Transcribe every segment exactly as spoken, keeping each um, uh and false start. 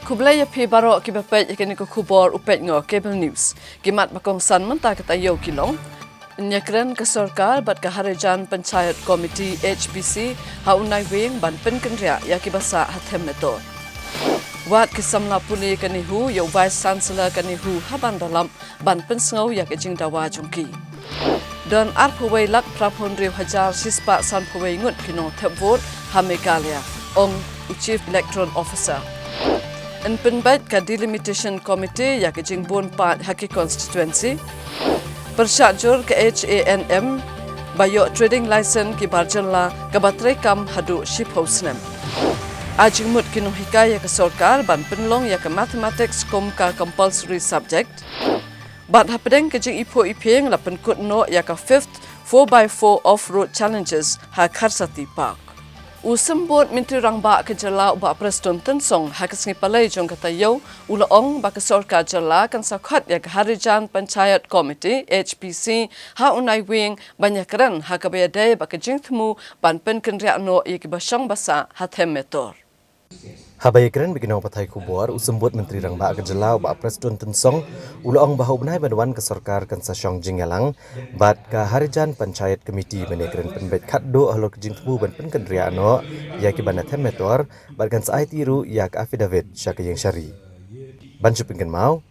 Khublei ïa phi baroh kiba peit ïa kane ka khubor u peit noh Cable News. Ki mat ba kongsan mynta ka taïew ki long: Ïakren ka sorkar bad ka Harijan Panchayat Committee, H P C, ha u Naiwieng ban pynkynriah ïa kiba sah ha Them Metor. Wad ki samla pule ka NEHU ïa u Vice Chancellor ka NEHU ha Bandalap ban pynsngew ïa ka jingdawa jong ki. Don arphew wei lak phraphew hynriew hajar shispah sanphew wei ngut ki nongthep vote ha Meghalaya, ong u Chief Electoral Officer. Yn pynbeit ka Delimitation Committee ïa ka jingbun paid ha ki constituency. Pyrshah jur ka H A N M ba ïoh trading license ki bar jylla kaba treikam haduh shiphew snem. Ai jingmut ki nonghikai ïa ka sorkar ban pynlong ïa ka mathematics kum ka compulsory subject. Bad hapdeng ka jingiphuh iphieng la pynkut noh ïa ka fifth four by four off-road challenges ha Kharsati Park. U Symbud Myntri Rangbah ka jylla u Bah Prestone Tynsong ha ka sngi Palei jong ka taïew u la ong ba ka sorkar jylla kan sa khot ïa ka Harijan Panchayat Committee, H P C, ha u Naiwieng ban ïakren ha kaba ïadei bad ka jingthmu ban pynkynriah noh ïa kiba shong ba sah ha Them Metor. Haba ïakren bad ki nongpathai khubor, u Symbud Myntri Rangbah ka jylla u Bah Prestone Tynsong u la ong ba ha u bnai ban wan ka sorkar kan sa shong jingïalang bad ka Harijan Panchayat Committee ban ïakren pynbeit khatduh halor ka jingthmu ban pynkynriah noh ïa kiba na Them Metor bad kan sa aiti ruh ïa ka affidavit sha ka ïingshari. Ban shu pynkynmaw,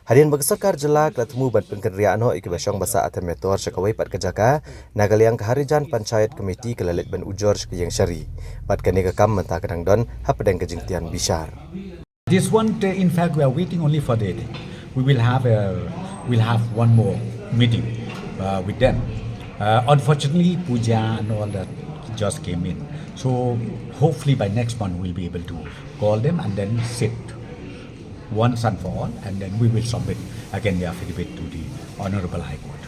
hadien ba ka sorkar jylla ka la thmu ban pynkynriah noh ïa kiba shong ba sah ha Them Metor sha kawei pat ka jaka, na ka liang ka Harijan Panchayat Committee ka la leit ban ujor sha ka ïingshari. Bad kane ka kam mynta ka dang don hapdeng ka jingtian bishar. This one, uh, in fact, we are waiting only for the, we will have a, we'll have one more meeting, uh, with them. Uh, unfortunately, puja and all that just came in. So hopefully by next month we'll be able to call them and then sit once and for all, and then we will submit again the affidavit to the Honorable High Court.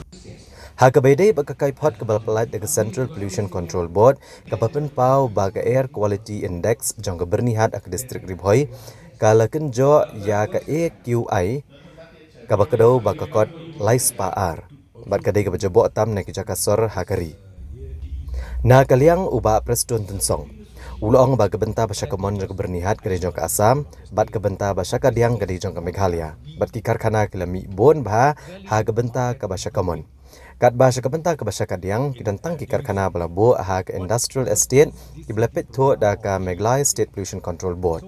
Ha kaba ïadei bad ka kaiphod kaba la pyllait da ka Central Pollution Control Board kaba pynpaw ba ka Air Quality Index jong ka Byrnihat ha ka District Ri Bhoi ka la kynjoh ïa ka A Q I kaba kdew ba ka kot laispah ar bad ka dei kaba jaboh tam na ki jaka sor ha ka ri. Na ka liang u Bah Prestone Tynsong u la ong ba ka bynta ba sha kamon jong ka Byrnihat ka dei jong ka Assam bad ka bynta ba sha kadiang ka dei jong ka Meghalaya bad ki karkhana ki la mih bun bha ha ka bynta kaba sha kamon. Katba sha ka bynta kaba sha kadiang ki don tang ki karkhana ba la buh ha ka Industrial Estate kiba la peit thuh da ka Meghalaya State Pollution Control Board.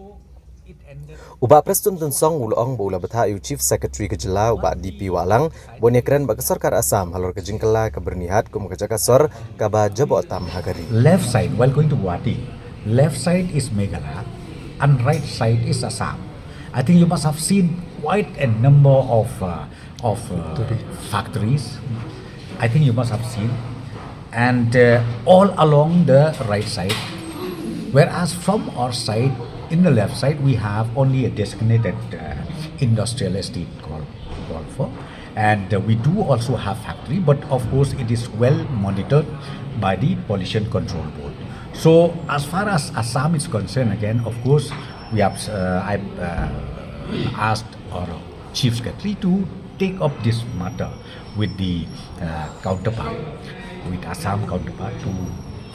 U Bah Prestone Tynsong u la ong ba u la bthah ïa u Chief Secretary ka jylla u Bah D P Wahlang ban ïakren bad ka sorkar Assam halor ka jingkylla ka Byrnihat kum ka jaka sor kaba jaboh tam ha ka ri. Left side, while going to Guwahati, left side is Meghalaya and right side is Assam. I think you must have seen quite a number of, uh, of, uh, factories. I think you must have seen. And, uh, all along the right side, whereas from our side, in the left side, we have only a designated, uh, industrial estate called, called for. And, uh, we do also have factory, but of course, it is well monitored by the Pollution Control Board. So, as far as Assam is concerned, again, of course, we have, uh, I, uh, asked our Chief Secretary to take up this matter with the, uh, counterpart, with Assam counterpart, to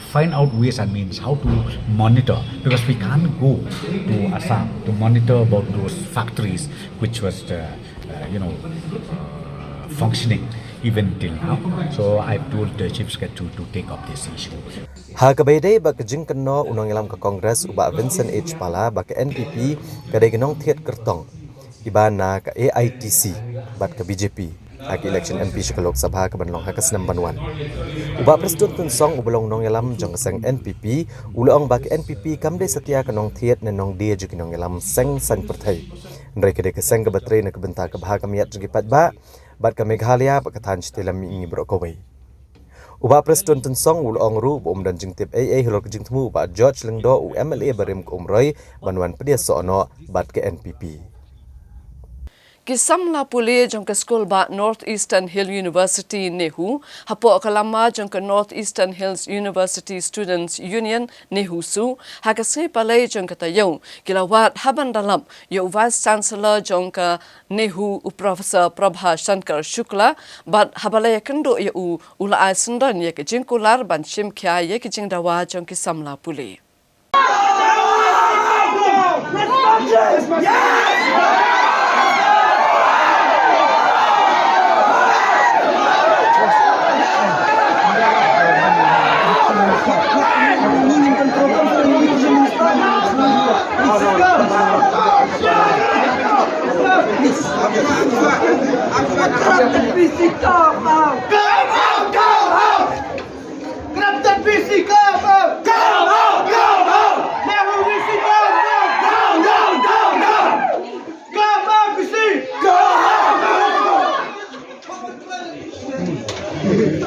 find out ways and means how to monitor, because we can't go to Assam to monitor about those factories which was, uh, uh, you know, uh, functioning even till now. So I've told the Chief Secretary to take up this issue. Ha kaba ïadei bad ka jingkynnoh u nongïalam ka Congress u Bah Vincent H Pala ba ka N P P ka dei ka nongthied kyrtong kiba na ka A I T C bad ka B J P ha ka election M P sha ka Lok Sabha kaban long ha ka snem ban wan. U Bah Prestone Tynsong uba long nongïalam jong ka seng N P P u la ong ba ka N P P kam dei satia ka nongthied ne nongdie jong ki nongïalam seng saiñ pyrthei. Hynrei ka dei ka seng kaba trei na ka bynta ka bha ka miat jong ki paidbah bad ka Meghalaya bad ka thaiñ shatei lam mihngi baroh kawei. U Bah Prestone Tynsong u la ong ruh ba um don jingtip ei ei halor ka jingthmu u Bah George Lyngdoh u M L A barim ka Umroi ban wan pdiasoh noh bad ka N P P. Ki samla pule jong ka skul bah North Eastern Hill University, NEHU, hapoh ka lama jong ka North Eastern Hills University Students Union, NEHUSU, ha ka sngi Palei jong ka taïew ki la wad ha Bandalap ïa u Vice Chancellor jong ka NEHU u Professor Prabha Shankar Shukla, bad haba la ïakynduh ïa u, u la ai syndon ïa ka jingkular ban shim khia ïa ki jingdawa jong ki samla pule. Corrupted V C come out! Corrupted V C come out! Come out! Come out! Nehru V C come out! Down! Down! Down! Down! Come out, V C! Come out! Come out!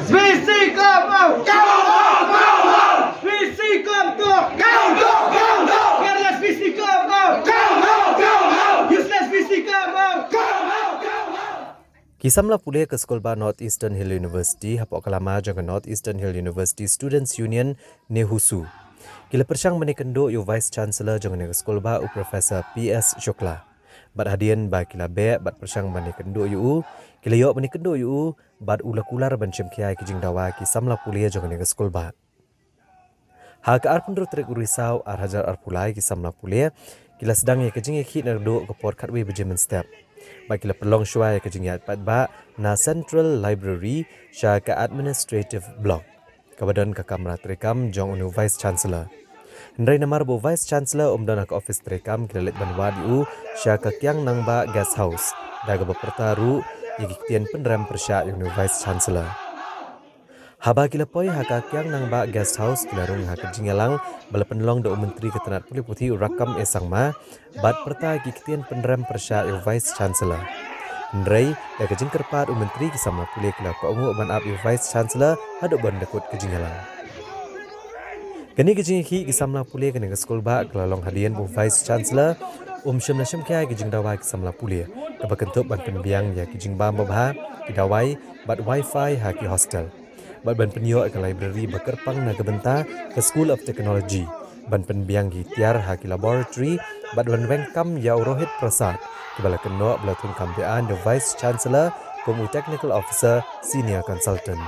V C come out! Come out! Come out! V C come out! Come out! Come out! Careless V C come out! Come out! Come out! Useless V C come out! Come out! Come out! Ki samla pule ka skulbah North Eastern Hill University hapoh ka lama jong ka North Eastern Hill University Students Union, NEHUSU, ki la pyrshang ban ïakynduh ïa u Vice Chancellor jong kane ka skulbah, u Professor P S Shukla. Bad hadien ba ki la beh bad pyrshang ban ïakynduh ïa u, ki la ïoh ban ïakynduh ïa u bad u la kular ban shim khia ïa ki jingdawa ki samla pule jong kane ka skulbah. Ha ka arphew hynriew tarik u Risaw ar hajar arphew lai, ki samla pule ki la sdang ïa ka jingïakhih naduh ka por khatwei baje mynstep. Bad ki la pynlong shuwa ïa ka jingïaid paidbah na Central Library sha ka Administrative Block, kaba don ka kamra treikam jong une u Vice Chancellor. Hynrei namar ba u Vice Chancellor um don ha ka office treikam, ki la leit ban wad ïa u sha ka Kiang Nangbah Guest House, da kaba pyrta ruh ïa ki ktien pynrem pyrshah ïa une u Vice Chancellor. Haba ki la poi ha ka Kiang Nangbah Guest House, ki la rung ha ka jingïalang ba la pynlong da u Myntri ka tnat pule puthi, u Rakkam A Sangma, bad pyrta ki ktien pynrem pyrshah ïa u Vice Chancellor. Hynrei da ka jingkyrpad u Myntri, ki samla pule ki la kohnguh ban ap ïa u Vice Chancellor haduh ban da kut ka jingïalang. Kane ka jingïakhih ki samla pule kane ka skulbah ka la long hadien ba u Vice Chancellor um shym la shim khia ïa ki jingdawa ki samla pule, kaba kynthup ban pynbiang ïa ki jingbam babha, ki dawai bad wifi ha ki hostel, bad ban pynïoh ïa ka library ba kyrpang na ka bynta ka School of Technology, ban pynbiang ki tiar ha ki laboratory, bad ban weng kam ïa u Rohit Prasad, kiba la kynnoh ba la thung kam beaiñ da u Vice Chancellor kum u Technical Officer Senior Consultant.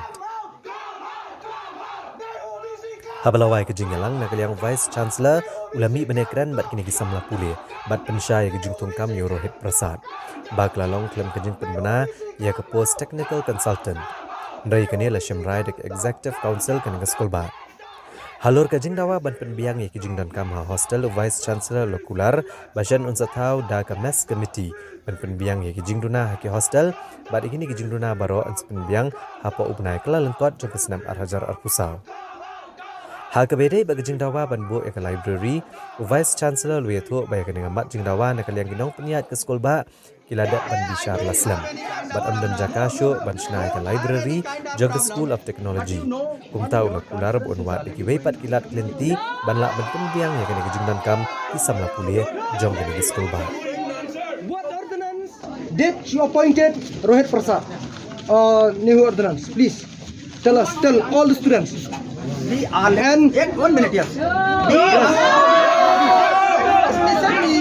Haba la wai ka jingïalang na ka liang u Vice Chancellor, u la mih ban ïakren bad kine ki samla pule bad pynshai ïa ka jingthung kam ïa u Rohit Prasad, ba ka la long khlem ka jingpynbna ïa ka post Technical Consultant. Hynrei kane la shim rai da ka Executive Council kane ka skulbah. Halor ka jingdawa ban pynbiang ïa ki jingdonkam ha hostel, u Vice Chancellor u la kular ba shen un sa thaw da ka Mess Committee ban pynbiang ïa ki jingduna ha ki hostel, bad ïa kine ki jingduna baroh yn sa pynbiang hapoh u bnai Kyllalyngkot jong ka snem ar hajar arphew saw. Ha kaba ïadei bad ka jingdawa ban buh ïa ka library, u Vice Chancellor u la ïathuh ba ïa kane ka mat jingdawa na ka liang ki nongpynïaid ka skulbah, ki la dep ban bishar la slem, bad ym don jaka shuh ban shna ïa ka library jong ka School of Technology. Kumta u la kular ba un wad da kiwei pat ki lad ki lynti ban lah ban pynbiang ïa kane ka jingdonkam ki samla pule jong kane ka skulbah. Did you appointed Rohit Prasad, uh, NEHU Ordinance? Please tell us, tell all the students. We are and one minute, yes. We are, first listen me.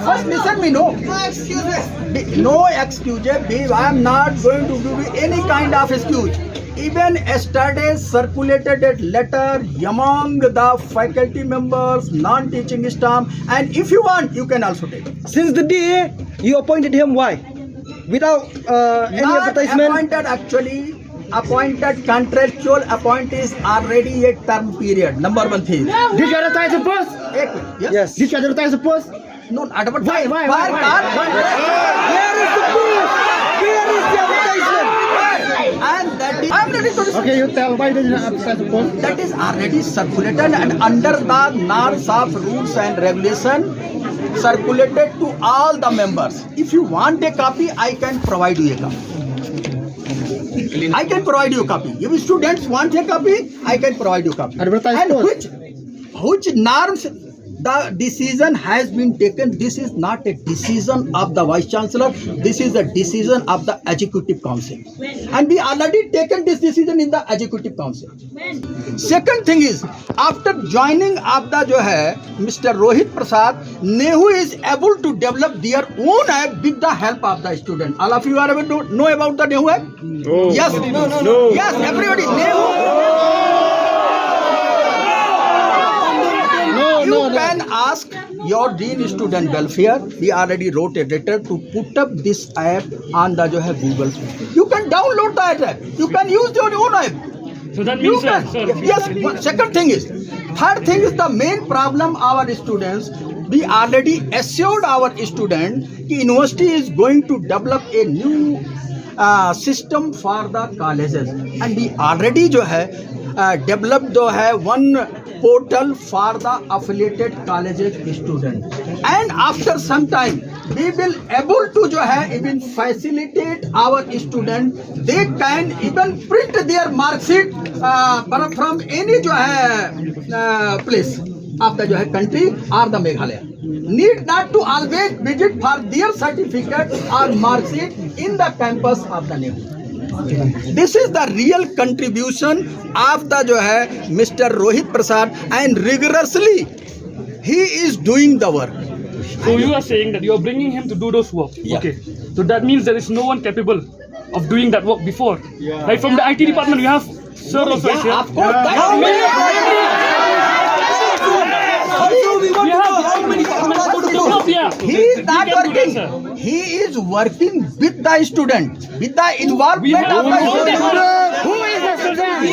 First listen me, no. No excuses. No excuses. We, I am not going to give you any kind of excuse. Even yesterday circulated a letter among the faculty members, non-teaching staff, and if you want, you can also take it. Since the day you appointed him, why? Without uh, any not advertisement? Appointed, actually, appointed contractual appointees are ready a term period. Number one thing. Did you advertise the post? Ek minute, yes. Yes. Did you advertise the post? No, advertise. Why, why, why, why? Where is the proof? Where is the advertisement? And that is, I'm ready to. Okay, you tell why did you not advertise the post? That is already circulated and under the NARSAP rules and regulation circulated to all the members. If you want a copy, I can provide you a copy. I can provide you a copy. If students want a copy, I can provide you a copy. Advertise and post. Which, which norms the decision has been taken? This is not a decision of the Vice Chancellor. This is a decision of the Executive Council. And we already taken this decision in the Executive Council. Second thing is, after joining of the, jo hai, Mister Rohit Prasad, NEHU is able to develop their own app with the help of the student. All of you are able to know about the NEHU app? No. Yes. No, no, no. Yes, everybody. NEHU. No, you no, no. Can ask Your Dean Student Welfare, we already wrote a letter to put up this app on the, जो है, Google. You can download the app. You can use your own app. So that You means, sir, can. Sir, Yes. One, second thing is, third thing is the main problem our students. We already assured our student कि university is going to develop a new uh, system for the colleges, and we already, जो है, uh, develop, जो है, one portal for the affiliated colleges student, and after some time we will able to, जो है, even facilitate our student, they can even print their mark sheet uh, from any, जो है, uh, place of the, जो है, country or the Meghalaya, need not to always visit for their certificate or mark sheet in the campus of the NEHU. This is the real contribution of the, जो है, Mr. Rohit Prasad, and rigorously he is doing the work. So you are saying that you are bringing him to do those work. Yeah. Okay. So that means there is no one capable of doing that work before. Like from the I T department, we have sir also is here. Of course, that We have how many departments to develop here? He is not You can do that, working. Sir. He is working with the student, with the involvement of the student. Who is the student?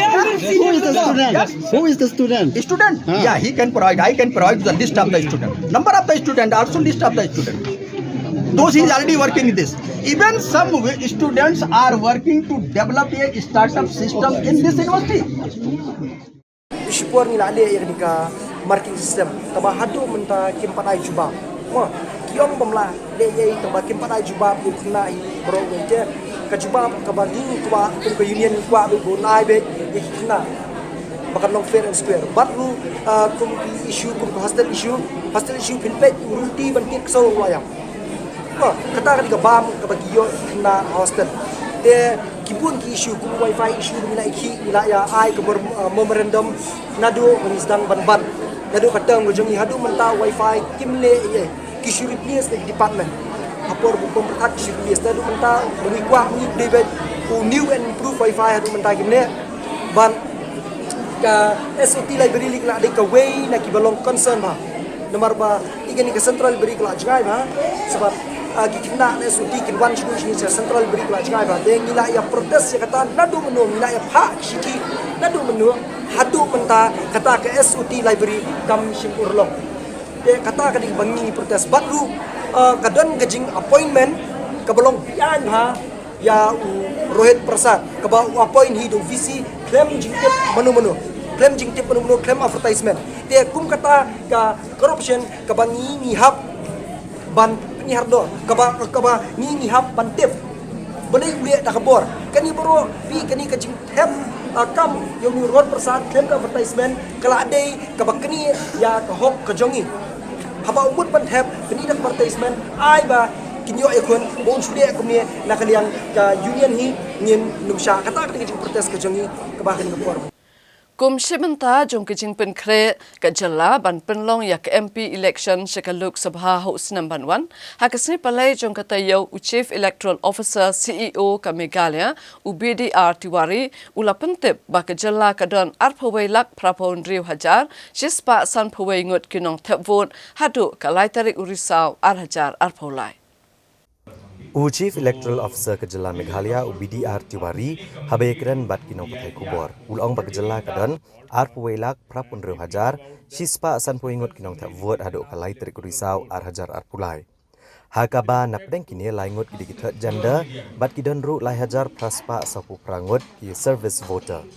Who is the student? Who is the student? Student? Ah. Yeah, he can provide. I can provide the list of the student. Number of the student, also list of the student. Those he is already working in this. Even some wi- students are working to develop a startup system in this university. Shipor ngi la leh ïa kane ka marking system. Tangba haduh mynta kim pat ai jubab. Mo, ki ong bym lah leh ei, tangba kim pat ai jubab ïa kane hi bro. Ka jubab kaba ngi kwah kum ka union ngi kwah beit ba un ai beit ïa kane ba kan long fair and square. Bad ruh, ah, kum ki issue, kum ka hostel issue, hostel issue phin peit u ruh ti ban kit ksew ruh ïa. Ba kata ka dei ka bam kaba ki ïoh na hostel. Te ki bun ki issue kum wifi issue ngi la ïa ki, ngi la ïa ai ka bor-, uh, memorandum naduh ba ngi sdang ban ban. Naduh ka term ka jong ngi haduh mynta wifi kim leh ei ei. Ki shu replace na ki department. Ha por ba pom pyrkhat ki shu replace naduh mynta ba ngi kwah ngi dei beit u new and improved wifi haduh mynta kim leh. Ban ka S O T library lei ka la dei kawei na kiba long concern bha. Namar ba ïa kane ka central library ka la jngai bha. Sabab, ah, ki khynnah na S O T kin wan shuh shuh sha central library ka la jngai bha. Te ngi la ïa protest ïa kata naduh mynno, ngi la ïa phah ki shiki naduh mynno, haduh mynta kata ka S O T library kam shym urlong. Te kata ka dei ba ngi protest bad ruh, ah, ka don ka jing appointment kaba long biang bha ïa u Rohit Prasad, kaba u appoint hi da u V C khlem jingtip mano mano, khlem jingtip mano mano, khlem advertisement. Te kum kata ka corruption kaba ngi ngi hap ban pynïar dor, kaba, kaba ngi ngi hap ban tip. Balei u leh da ka bor? Kane baroh, phi, kane ka jingthep, ah, kam ïa u Rohit Prasad khlem ka advertisement ka la dei kaba knieh ïa ka hok ka jong ngi. Haba u mut ban thep, knieh da ka advertisement, ai ba kin ïoh ïakhun ba un shu leh kumne na ka liang ka union hi. Ngin nym shah. Kata ka dei ka jingprotest ka jong ngi kaba ha kane ka por. Kum shi bynta jong ka jingpynkhreh ka jylla ban pynlong ïa ka M P election sha ka Lok Sabha ha u snem ban wan, ha ka sngi Palei jong ka taïew, u Chief Electoral Officer, C E O ka Meghalaya, u B D R Tiwari, u la pyntip ba ka jylla ka don arphew wei lak phraphew hynriew hajar shispah sanphew wei ngut ki nongthep vote haduh ka lai tarik u Risaw ar hajar arphew lai. U Chief Electoral Officer ka jylla Meghalaya, u B D R Tiwari, haba ïakren bad ki nongpathai khubor, u la ong ba ka jylla ka don arphew wei lak phraphew hynriew hajar shispah sanphew wei ngut ki nongthep vote haduh ka lai tarik u Risaw ar hajar arphew lai. Ha kaba na pdeng kine lai ngut ki dei ki third gender, bad ki don ruh lai hajar phra spah sawphew phra ngut ki service voter.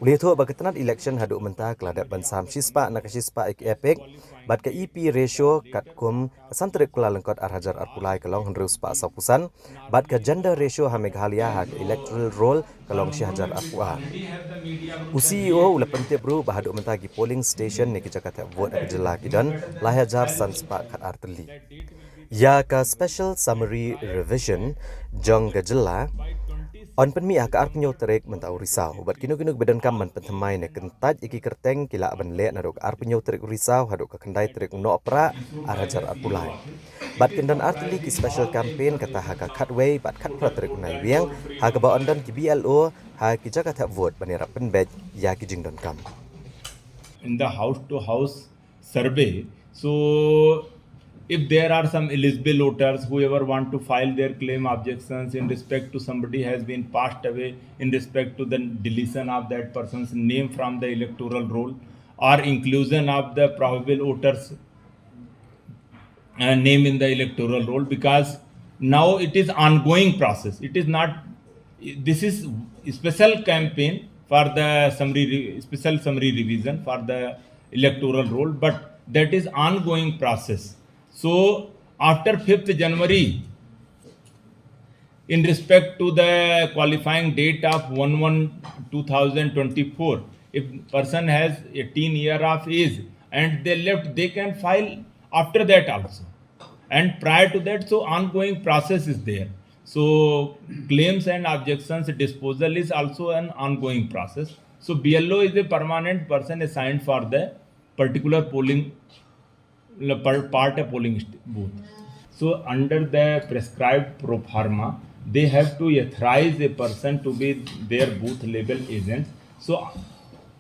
U la ïathuh ba ka tnat election haduh mynta ka la dep ban sam shispah na ka shispah ïa ki EPIC, bad ka E P ratio katkum ka san tarik Kyllalyngkot ar hajar arphew lai ka long hynriew spah sawphew san, bad ka gender ratio ha Meghalaya ha ka electoral roll ka long shi hajar arphew ar. U C E O u la pyntip ruh ba haduh mynta ki polling station ne ki jaka thep vote ha ka jylla ki don lai hajar san spah khat ar tylli. Ïa ka special summary revision jong ka jylla yn pynmih ha ka arphew hynñiew tarik mynta u Risaw, bad kino kino kiba donkam ban pynthymmai ne kyntait ïa ki kyrteng ki lah ban leh naduh ka arphew hynñiew tarik u Risaw haduh ka khyndai tarik u Nohprah ar hajar arphew lai. Bad kin don ar tylli ki special campaign, kata ha ka khatwei bad khatphra tarik u Naiwieng, ha kaba yn don ki B L O ha ki jaka thep vote ban ïarap pynbeit ïa ki jingdonkam. In the house to house survey, So, if there are some eligible voters, whoever want to file their claim objections in respect to somebody has been passed away, in respect to the deletion of that person's name from the electoral roll or inclusion of the probable voters' uh, name in the electoral roll, because now it is ongoing process. It is not, this is special campaign for the summary re- special summary revision for the electoral roll, but that is ongoing process. So after fifth January, in respect to the qualifying date of one one two thousand twenty-four, if person has eighteen year of age and they left, they can file after that also. And prior to that, so ongoing process is there. So claims and objections disposal is also an ongoing process. So B L O is a permanent person assigned for the particular polling, la-, per-, part a polling st-, booth. So under the prescribed pro forma, they have to authorize a person to be their booth level agents. So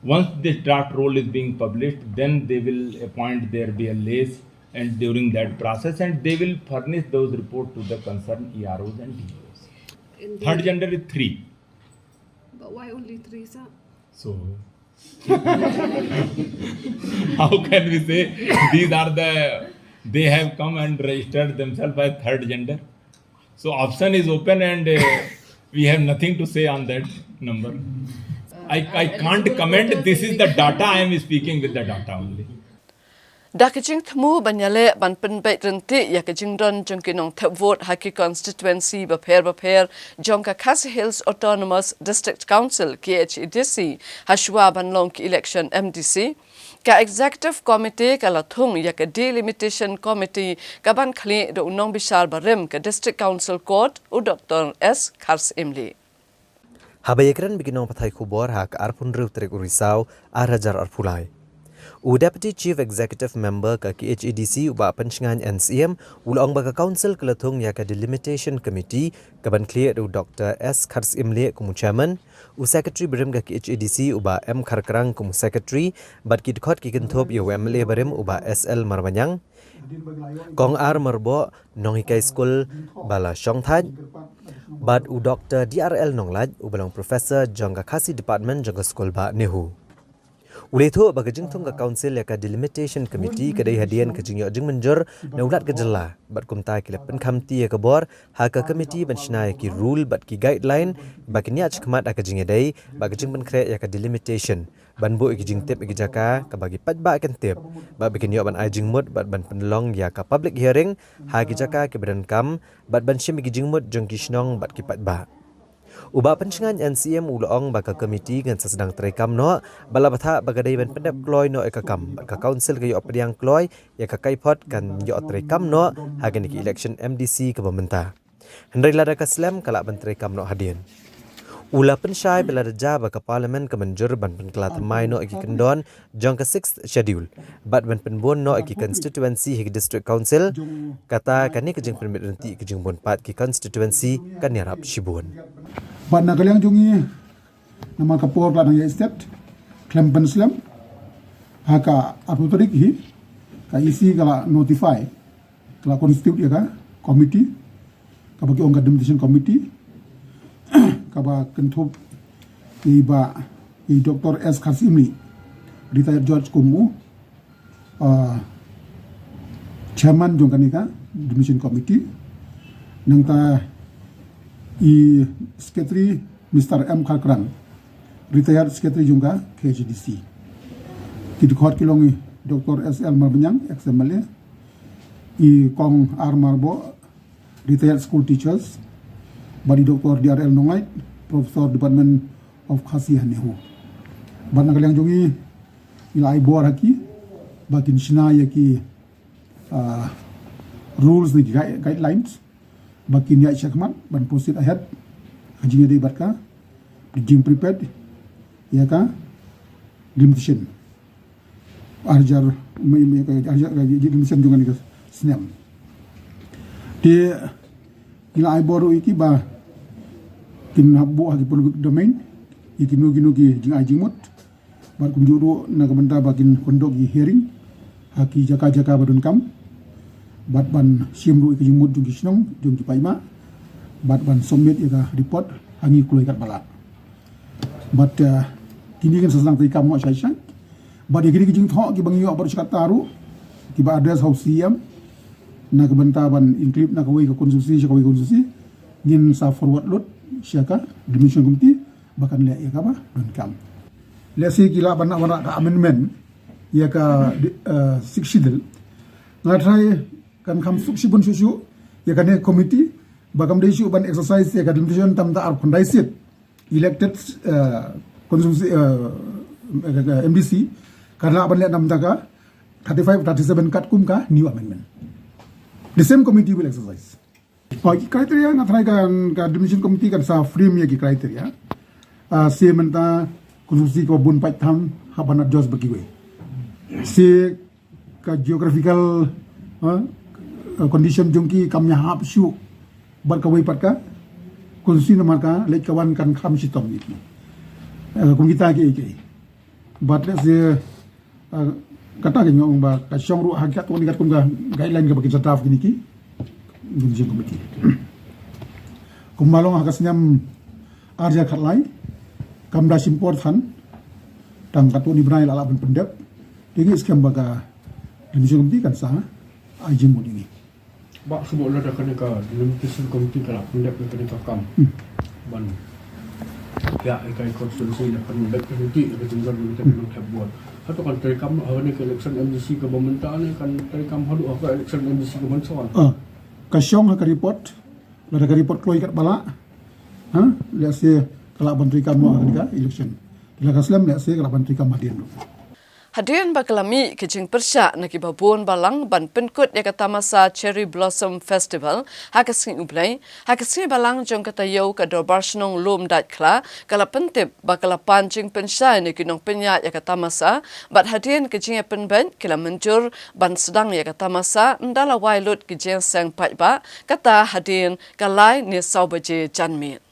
once this draft roll is being published, then they will appoint their B L As and during that process, and they will furnish those reports to the concerned E R Os and D E Os. In the Third gender is three. But why only three, sir? So, how can we say these are the, they have come and registered themselves as third gender? So option is open and uh, we have nothing to say on that number. I, I can't comment. This is the data. I am speaking with the data only. Da ka jingthmu ban ïaleh ban pynbeit ryntih ïa ka jingdon jong ki nongthep vote ha ki constituency bapher bapher jong ka Khasi Hills Autonomous District Council, K H A D C, ha shuwa ban long ki election M D C, ka Executive Committee ka la thung ïa ka Delimitation Committee ka ban khlieh da u nongbishar barim ka District Council Court, u Doctor S Kharsyimlieh. Haba ïakren bad ki nongpathai khubor ha ka arphew hynriew tarik u Risaw, ar hajar arphew lai, u Deputy Chief Executive Member ka K H A D C, u Bah Penshngaiñ N C M, u la ong ba ka Council ka la thung ïa ka Delimitation Committee ka ban khlieh da u Doctor S Kharsyimlieh kum u Chairman, u Secretary barim ka K H A D C, u Bah M Kharkrang kum u Secretary, bad ki dkhot ki kynthup ïa u M L A barim, u Bah S L Marbaniang, Kong R Marboh, nonghikai skul ba la shongthait, bad u Doctor D R L Nonglait, uba long professor jong ka Khasi Department jong ka skul bah NEHU. U la ïathuh ba ka jingthung ka Council ïa ka Delimitation Committee ka dei hadien ka jingïoh jingmynjur na u Lat ka jylla, bad kumta ki la pynkhamti ïa ka bor ha ka committee ban shna ïa ki rule bad ki guideline ba kin ïaid shakhmat ha ka jingïadei bad ka jingpynkhreh ïa ka delimitation, ban buh ïa ki jingtip ïa ki jaka kaba ki paidbah kin tip, bad ba kin ïoh ban ai jingmut bad ban pynlong ïa ka public hearing ha ki jaka kiba donkam, bad ban shim ïa ki jingmut jong ki shnong bad ki paidbah. U Bah Penshngaiñ N C M u la ong ba ka committee kan sa sdang treikam noh, bad la batai ba ka dei ban pyndep kloi noh ïa ka kam, bad ka Council ka ïoh pdiang kloi ïa ka kaiphod kan ïoh treikam noh ha kane ka election M D C kaba mynta. Hynrei lada ka slem ka lah ban treikam noh hadien. U la pynshai ba lada jia ba ka Parliament ka mynjur ban pynkylla thymmai noh ïa ki kyndon jong ka Sixth Schedule bad ban pynbun noh ïa ki constituency ha ki District Council, kata kane ka jingpynbeit ryntih ka jingbun pat ki constituency kan ïarap shibun. Bad na ka liang jong ngi, namar ka por ka la dang ïaid stet, khlem pynslem, ha ka arphew tarik hi, ka E C ka la notify, ka la constitute ïa ka committee, kaba ki ong ka Delimitation Committee, kaba kynthup ïa i Bah, ïa i Doctor S Kharsyimlieh, retired judge kum u, ah, chairman jong kane ka Delimitation Committee, nangta i secretary Mister M Kharkrang, retired secretary jong ka K H A D C. Ki dkhot ki long i Doctor S L Marbaniang, ex M L A, i Kong R Marboh, retired school teachers, bad i Doctor D R L Nonglait, Professor Department of Khasi ha NEHU. Bad na ka liang jong ngi, ngi la ai bor ha ki ba kin shna ïa ki, ah, rules ne ki gui-, guidelines ba kin ïaid shakhmat ban proceed ahead ha jingïadei bad ka jingprepared ïa ka delimitation. Ar hajar, me, me, ka, ar hajar, ka, ka, ka, ka snem. Te, ngi la ai bor ruh ïa ki ba kin hap buh ha ki public domain ïa kino kino ki jingai jingmut. Bad kumjuh ruh na ka bynta ba kin conduct ïa ki hearing ha ki jaka jaka ba donkam, bad ban shim ruh ïa ki jingmut jong ki shnong jong ki paidbah, bad ban submit ïa ka report ha ngi kloi katba lah. Bad kine kin sa sdang treikam mo shai shai. Bad ïa kine ki jingthoh kiba ngi ïoh baroh shi katta ruh, kiba address ha u C M, na ka bynta ban include na kawei ka constituency sha kawei constituency, ngin sa forward lut sha ka delimitation committee ba kan leh ïa kaba donkam. Lehse ki lah ban wanrah ka amendment ïa ka sixth schedule. Nga tharai kan kham suk shibun shuh shuh ïa kane committee ba kam dei shuh ban exercise ïa ka delimitation tam da arphew khyndai seat elected constituency, M D C, kan lah ban leh nam da ka thirty-five thirty-seven katkum ka new amendment. The same committee will exercise. Ki criteria nga tharai ka delimitation committee kan sa frame ïa ki criteria. Shi mynta constituency kaba bun paid tham hap ban adjust bad kiwei. Shi ka geographical condition jong ki kam ïahap shuh bad kawei pat ka constituency namar ka leit ka wan kan kham shitom ïa ki. Kum kita ki ei ki ei. Bad lehse kata ka ong ba ka shong ruh ha katto katne katkum ka guideline kaba ki sa draft kine ki delimitation committee. Kumba long ha ka snem ar hajar khatlai, kam da shim por than, tang katto katne bnai la lah ban pyndep. Te ngi skhem ba ka delimitation committee kan sa ai jingmut ïa ngi. Bah, shu buh lada kane ka delimitation committee ka la pyndep ïa kane ka kam ban ïa ïa ka constituency, la pyndep ïa ka constituency ïa ka jingdon ïa ka nongthep vote. Hato kan treikam ha kane ka election M D C kaba mynta ne kan treikam haduh ha ka election M D C kaba mynshwa? Ka shong ha ka report, lada ka report kloi katba lah, ha, lehse ka lah ban treikam mo ha kane ka election. Lada ka slem lehse ka lah ban treikam hadien ruh. Hadien ba ka la mih ka jingpyrshah na kiba bun balang ban pynkut ïa ka tamasa Cherry Blossom Festival ha ka sngi U Blei, ha ka sngi Balang jong ka taïew ka Dorbar Shnong Lumdaitkhla ka la pyntip ba ka la pan jingpynshai na ki nongpynïaid ïa ka tamasa, bad hadien ka jingïapynbeit ki la mynjur ban sdang ïa ka tamasa ynda la wai lut ki jingïaseng paidbah, kata hadien ka lai ne saw baje janmiet.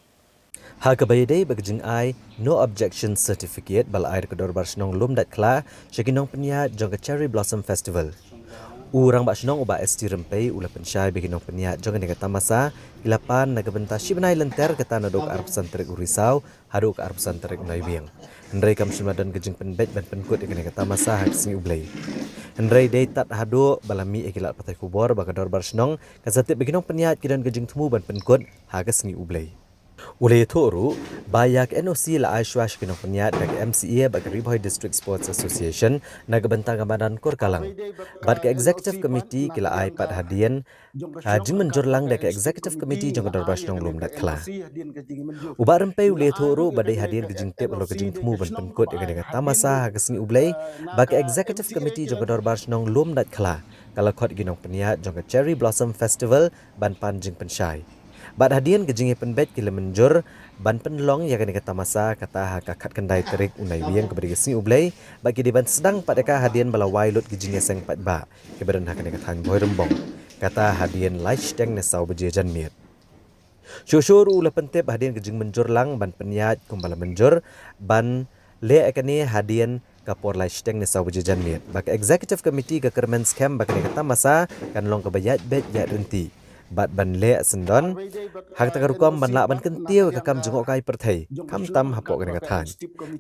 Ha kaba ïadei bad ka jingai No Objection Certificate ba la ai da ka Dorbar Shnong Lumdaitkhla sha ki nongpynïaid jong ka Cherry Blossom Festival, u Rangbah Shnong u Bah S T Rympei u la pynshai ba ki nongpynïaid jong kane ka tamasa ki la pan na ka bynta shi bnai lynter, kata naduh ka arphew san tarik u Risaw haduh ka arphew san tarik u Naiwieng. Hynrei kam shym la don ka jingpynbeit ban pynkut ïa kane ka tamasa ha ka sngi U Blei. Hynrei dei tad haduh ba la mih ïa ki lad pathai khubor ba ka Dorbar Shnong ka sa tip ba ki nongpynïaid ki don ka jingthmu ban pynkut ha ka sngi U Blei. U la ïathuh ruh ba ïa ka N O C la ai shuwa sha ki nongpynïaid da ka M C A bad ka Ri Bhoi District Sports Association na ka bynta ka madan Kurkalang, bad ka Executive Committee ki la ai pat hadien ka jingmynjur lang da ka Executive Committee jong ka Dorbar Shnong Lumdaitkhla. U Bah Rympei u la ïathuh ruh ba dei hadien ka jingtip halor ka jingthmu ban pynkut ïa kane ka tamasa ha ka sngi U Blei ba ka Executive Committee jong ka Dorbar Shnong Lumdaitkhla ka la khot ïa ki nongpynïaid jong ka Cherry Blossom Festival ban pan jingpynshai. Bad hadien ka jingïapynbeit ki la mynjur ban pynlong ïa kane ka tamasa kata ha ka khatkhyndai tarik u Naiwieng kaba dei ka sngi U Blei, bad ki dei ban sdang pat ïa ka hadien ba la wai lut ki jingïaseng paidbah kiba don ha kane ka thaiñ Bhoirymbong, kata hadien lai shiteng ne saw baje janmiet. Shuh shuh ruh u la pyntip hadien ka jingmynjur lang ban pynïaid kumba la mynjur ban leh ïa kane hadien ka por lai shiteng ne saw baje janmiet, ba ka Executive Committee ka kyrmen skhem ba kane ka tamasa kan long kaba ïaid beit ïaid ryntih, bad ban leh syndon ha kata ka rukom ban lah ban kyntiew ïa ka kam jngohkai pyrthei, khamtam hapoh kane ka thaiñ,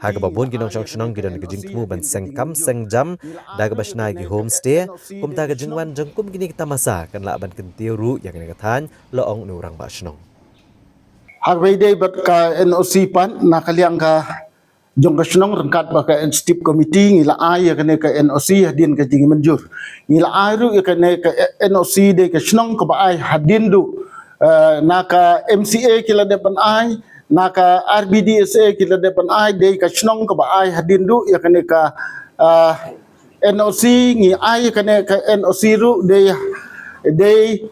ha kaba bun ki nongshong shnong ki don ka jingthmu ban seng kam seng jam da kaba shna ïa ki homestay. Kumta ka jingwan jong kum kine ki tamasa kan lah ban kyntiew ruh ïa kane ka thaiñ, la ong u Rangbah Shnong. Ha kaba ïadei bad ka N O C pat, na ka liang ka jong ka shnong ryngkat bad ka Executive Committee ngi la ai ïa kane ka N O C hadien ka jingmynjur. Ngi la ai ruh ïa kane ka N O C dei ka shnong kaba ai hadien duh, eh, na ka M C A ki la dep ban ai, na ka R B D S A ki la dep ban ai, dei ka shnong kaba ai hadien duh ïa kane ka, eh, N O C. Ngi ai ïa kane ka N O C ruh dei, dei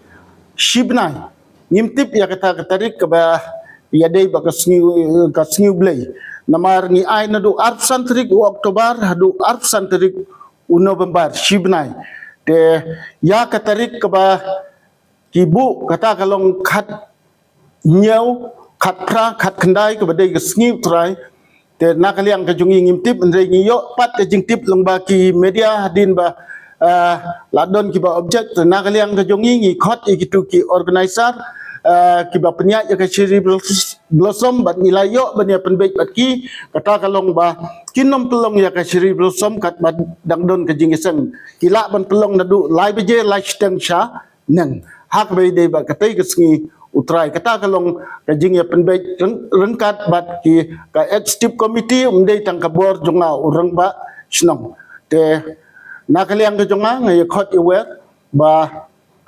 shi bnai. Ngim tip ïa kata ka tarik kaba ïadei bad ka sngi, ka sngi U Blei. Namar ngi ai naduh arphew san tarik u October haduh arphew san tarik u November, shi bnai. Te ïa ka tarik kaba ki buh kata ka long khathynñiew, khatphra, khatkhyndai kaba dei ka sngi U Trai. Te na ka liang ka jong ngi ngim tip, hynrei ngi ïoh pat ka jingtip lyngba ki media hadien ba, Ah, la don kiba object, na ka liang ka jong ngi ngi khot ïa kitu ki organizer, ah, kiba pynïaid ïa ka Cherry Blos-, Blossom bad ngi la ïoh ban ïa pynbeit bad ki, kata ka long ba kin ym pynlong ïa ka Cherry Blossom katba dang don ka jingïaseng. Ki lah ban pynlong naduh lai baje lai shiteng sha neng. Ha kaba ïadei bad katei ka sngi U Trai, kata ka long ka jingïapynbeit ryng-, ryngkat bad ki ka executive committee, ym dei tang ka bor jong nga u rangbah shnong. Te na ka liang ka jong nga nga ïa khot ïa wer ba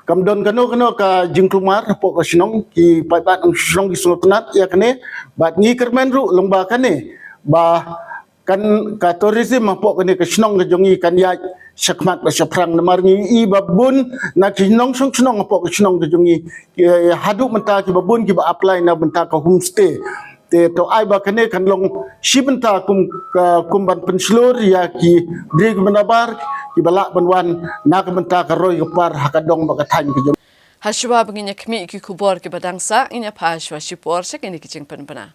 kam don kano kano ka jingkulmar hapoh ka shnong, ki paidbah nong shnong ki sngewtynnat ïa kane, bad ngi kyrmen ruh lyngba kane ba kan ka tourism hapoh kane ka shnong ka jong ngi kan ïaid shakhmat bad shaphrang, namar ngi i ba bun na ki nongshong shnong hapoh ka shnong ka jong ngi, eh, haduh mynta kiba bun kiba apply na bynta ka homestay. Te to ai ba kane kan long shi bynta kum ka, kum ban pynshlur ïa ki briew ki bynta bar kiba lah ban wan na ka bynta ka roi ka par ha ka dong bad ka thaiñ ka jong. Hashwa ba ngin ïa khmih ki khubor kiba dang sah, ngin ïa phai shwa shipor sha kine ki jingpynbna.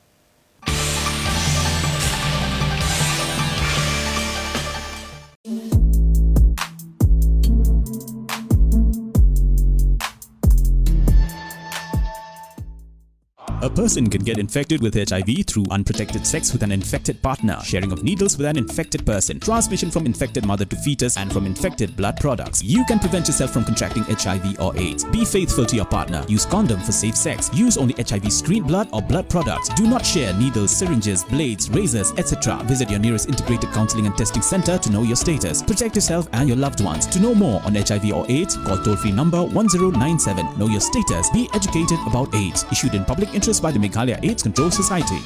A person can get infected with H I V through unprotected sex with an infected partner, sharing of needles with an infected person, transmission from infected mother to fetus, and from infected blood products. You can prevent yourself from contracting H I V or AIDS. Be faithful to your partner. Use condom for safe sex. Use only H I V screened blood or blood products. Do not share needles, syringes, blades, razors, et cetera. Visit your nearest integrated counseling and testing center to know your status. Protect yourself and your loved ones. To know more on H I V or AIDS, call toll-free number one zero nine seven. Know your status. Be educated about AIDS. Issued in public interest by the Meghalaya AIDS Control Society.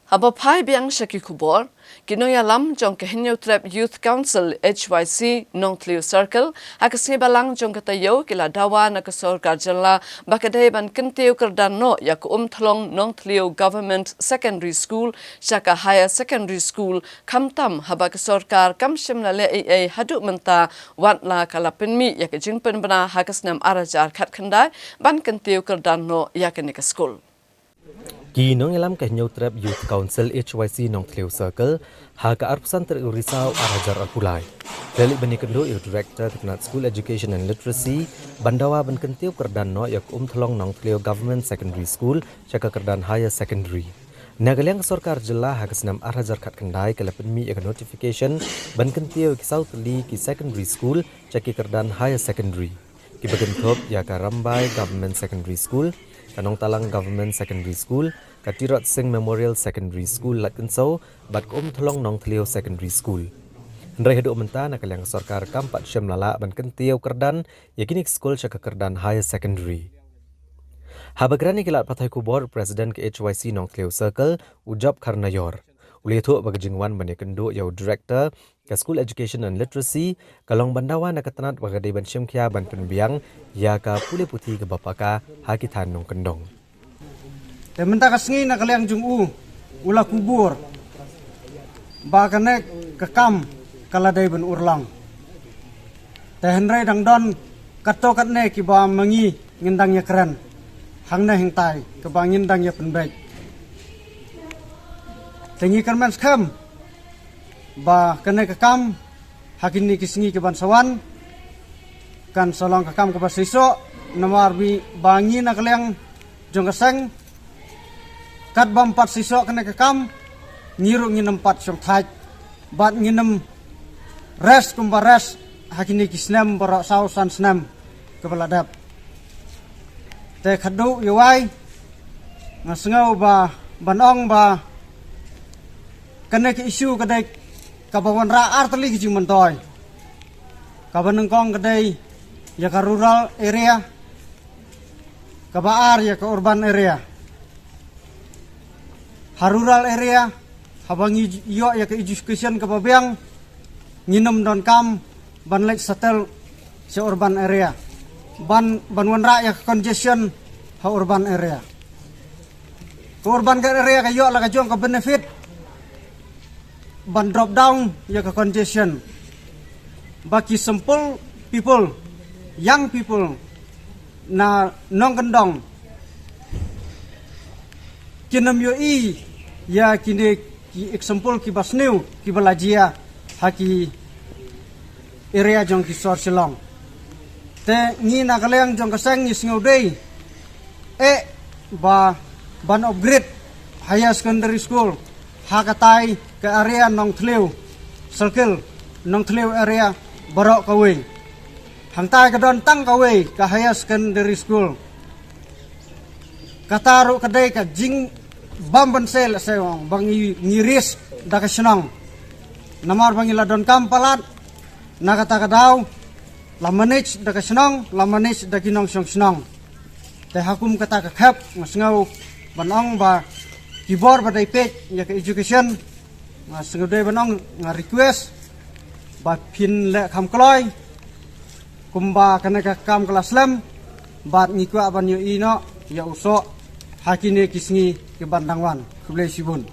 Haba phai biang sha ki khubor, ki nongïalam jong ka Hynñiewtrep Youth Council H Y C Nongthliew Circle, ha ka sngi Balang jong ka taïew ki la dawa na ka sorkar jylla ba ka dei ban kyntiew kyrdan noh ïa ka Umthlong Nongthliew Government Secondary School sha ka Higher Secondary School, khamtam haba ka sorkar kam shym la leh ei ei haduh mynta, wat la ka la pynmih ïa ka jingpynbna ha ka snem ar hajar khatkhyndai ban kyntiew kyrdan noh ïa kane ka skul. Ki nongïalam ka Hynñiewtrep Youth Council H Y C Nongthliew Circle ha ka arphew san tarik u Risaw ar hajar arphew lai, ki la leit ban ïakynduh ïa u Director ka tnat School Education and Literacy ban dawa ban kyntiew kyrdan noh ïa ka Umthlong Nongthliew Government Secondary School sha ka kyrdan Higher Secondary. Na ka liang ka sorkar jylla ha ka snem ar hajar khatkhyndai ka la pynmih ïa ka notification ban kyntiew ïa ki saw tylli ki secondary school sha ki kyrdan Higher Secondary, kiba kynthup ïa ka Rymbai Government Secondary School, ka Nongtalang Government Secondary School, ka ka Tirot Sing Memorial Secondary School Latkinsew bad ka Umthlong Nongthliew Secondary School. Hynrei haduh mynta na ka liang sorkar kam pat shim la lah ban kyntiew kyrdan ïa kine ki skul sha ka kyrdan higher secondary. Haba kren ïa ki lad pathai khubor, President ka H Y C Nongthliew Circle, u Job Kharnaior, u la ïathuh ba ka jingwan ban ïakynduh ïa u Director ka School Education and Literacy ka long ban dawa na ka tnat ba ka dei ban shim khia ban pynbiang ïa ka pule puthi kaba paka ha ki thaiñ nongkyndong. Te mynta ka sngi na ka liang jong u, u la kubur ba kane ka kam ka la dei ban urlong. Te hynrei dang don katto katne kiba ma ngi ngin dang ïakren hangne hangtai kaba ngin dang ïa pynbeit. Te ngi kyrmen skhem ba kane ka kam ha kine ki sngi ki ban sa wan kan sa long ka kam kaba seisoh, namar ba ngi na ka liang jong ka seng, kat bym pat seisoh kane ka kam, ngi ruh ngin ym pat shongthait bad ngin ym rest kumba rest ha kine ki snem baroh saw san snem kaba la dep. Te khadduh ïa wai nga sngew ba ban ong ba kane ka issue ka dei kaba wanrah ar tylli ki jingmyntoi. Kaba nyngkong ka dei ïa ka rural area, kaba ar ïa ka urban area. Ha rural area, haba ngi ïoh ïa ka education kaba biang, ngin ym donkam ban leit settle sha urban area ban, ban wanrah ïa ka congestion ha urban area. Ka urban area ka ïoh la ka jong ka benefit ban drop down ïa ka congestion. Ba ki simple people, young people na nongkyndong kin ym ïohi ïa kine ki example kiba sniew kiba la jia ha ki area jong ki sor Shillong. Te ngi na ka liang jong ka seng ngi sngewdei eh ba ban upgrade higher secondary school ha katai ka area Nongthliew circle, Nongthliew area baroh kawei. Hangtai ka don tang kawei ka higher secondary school. Kata ruh ka dei ka jingbym bynse lehse ong ba ngi, ngi risk da ka shnong. Namar ba ngi la donkam palat na kata ka daw, la manage da ka shnong, la manage da ki nongshong shnong. Te ha kum kata ka khep nga sngew ban ong ba ki bor ba dei peit ïa ka education, nga sngewdei ban ong, nga request ba phin leh kham kloi kumba kane ka kam ka la slem bad ngi kwah ban ïohi noh ïa u soh ha kine ki sngi ki ban dang wan. Khublei shibun.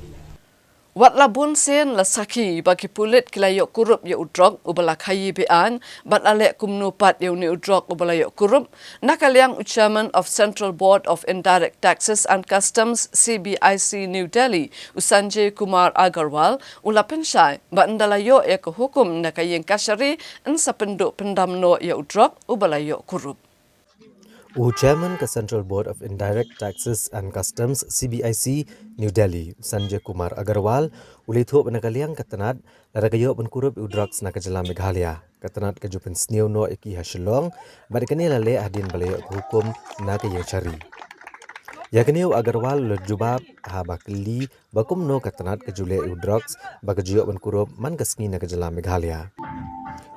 Wat la bun sien la sakhi ba ki pulit ki la ïoh kurup ïa u drok uba la khaïi be-aiñ bad la leh kumno pat ïa une u drok uba la ïoh kurup. Na ka liang u Chairman of Central Board of Indirect Taxes and Customs, C B I C, New Delhi, u Sanjay Kumar Agarwal, u la pynshai ba ynda la ïoh ïa ka hukum na ka ïing kashari yn sa pynduh pyndam noh ïa u drok uba la ïoh kurup. U Chairman ka Central Board of Indirect Taxes and Customs, C B I C, New Delhi, u Sanjay Kumar Agarwal, u la ïathuh ba na ka liang ka tnat, lada ka ïoh ban kurup ïa u drugs na ka jylla Meghalaya, ka tnat ka ju pynsniew noh ïa ki ha Shillong bad kane la leh hadien ba la ïoh ka hukum na ka ïing shari. Ïa kane u Agarwal u la jubab haba kylli ba kumno ka tnat ka ju leh ïa u drugs ba ka ju ïoh ban kurup man ka sngi na ka jylla Meghalaya.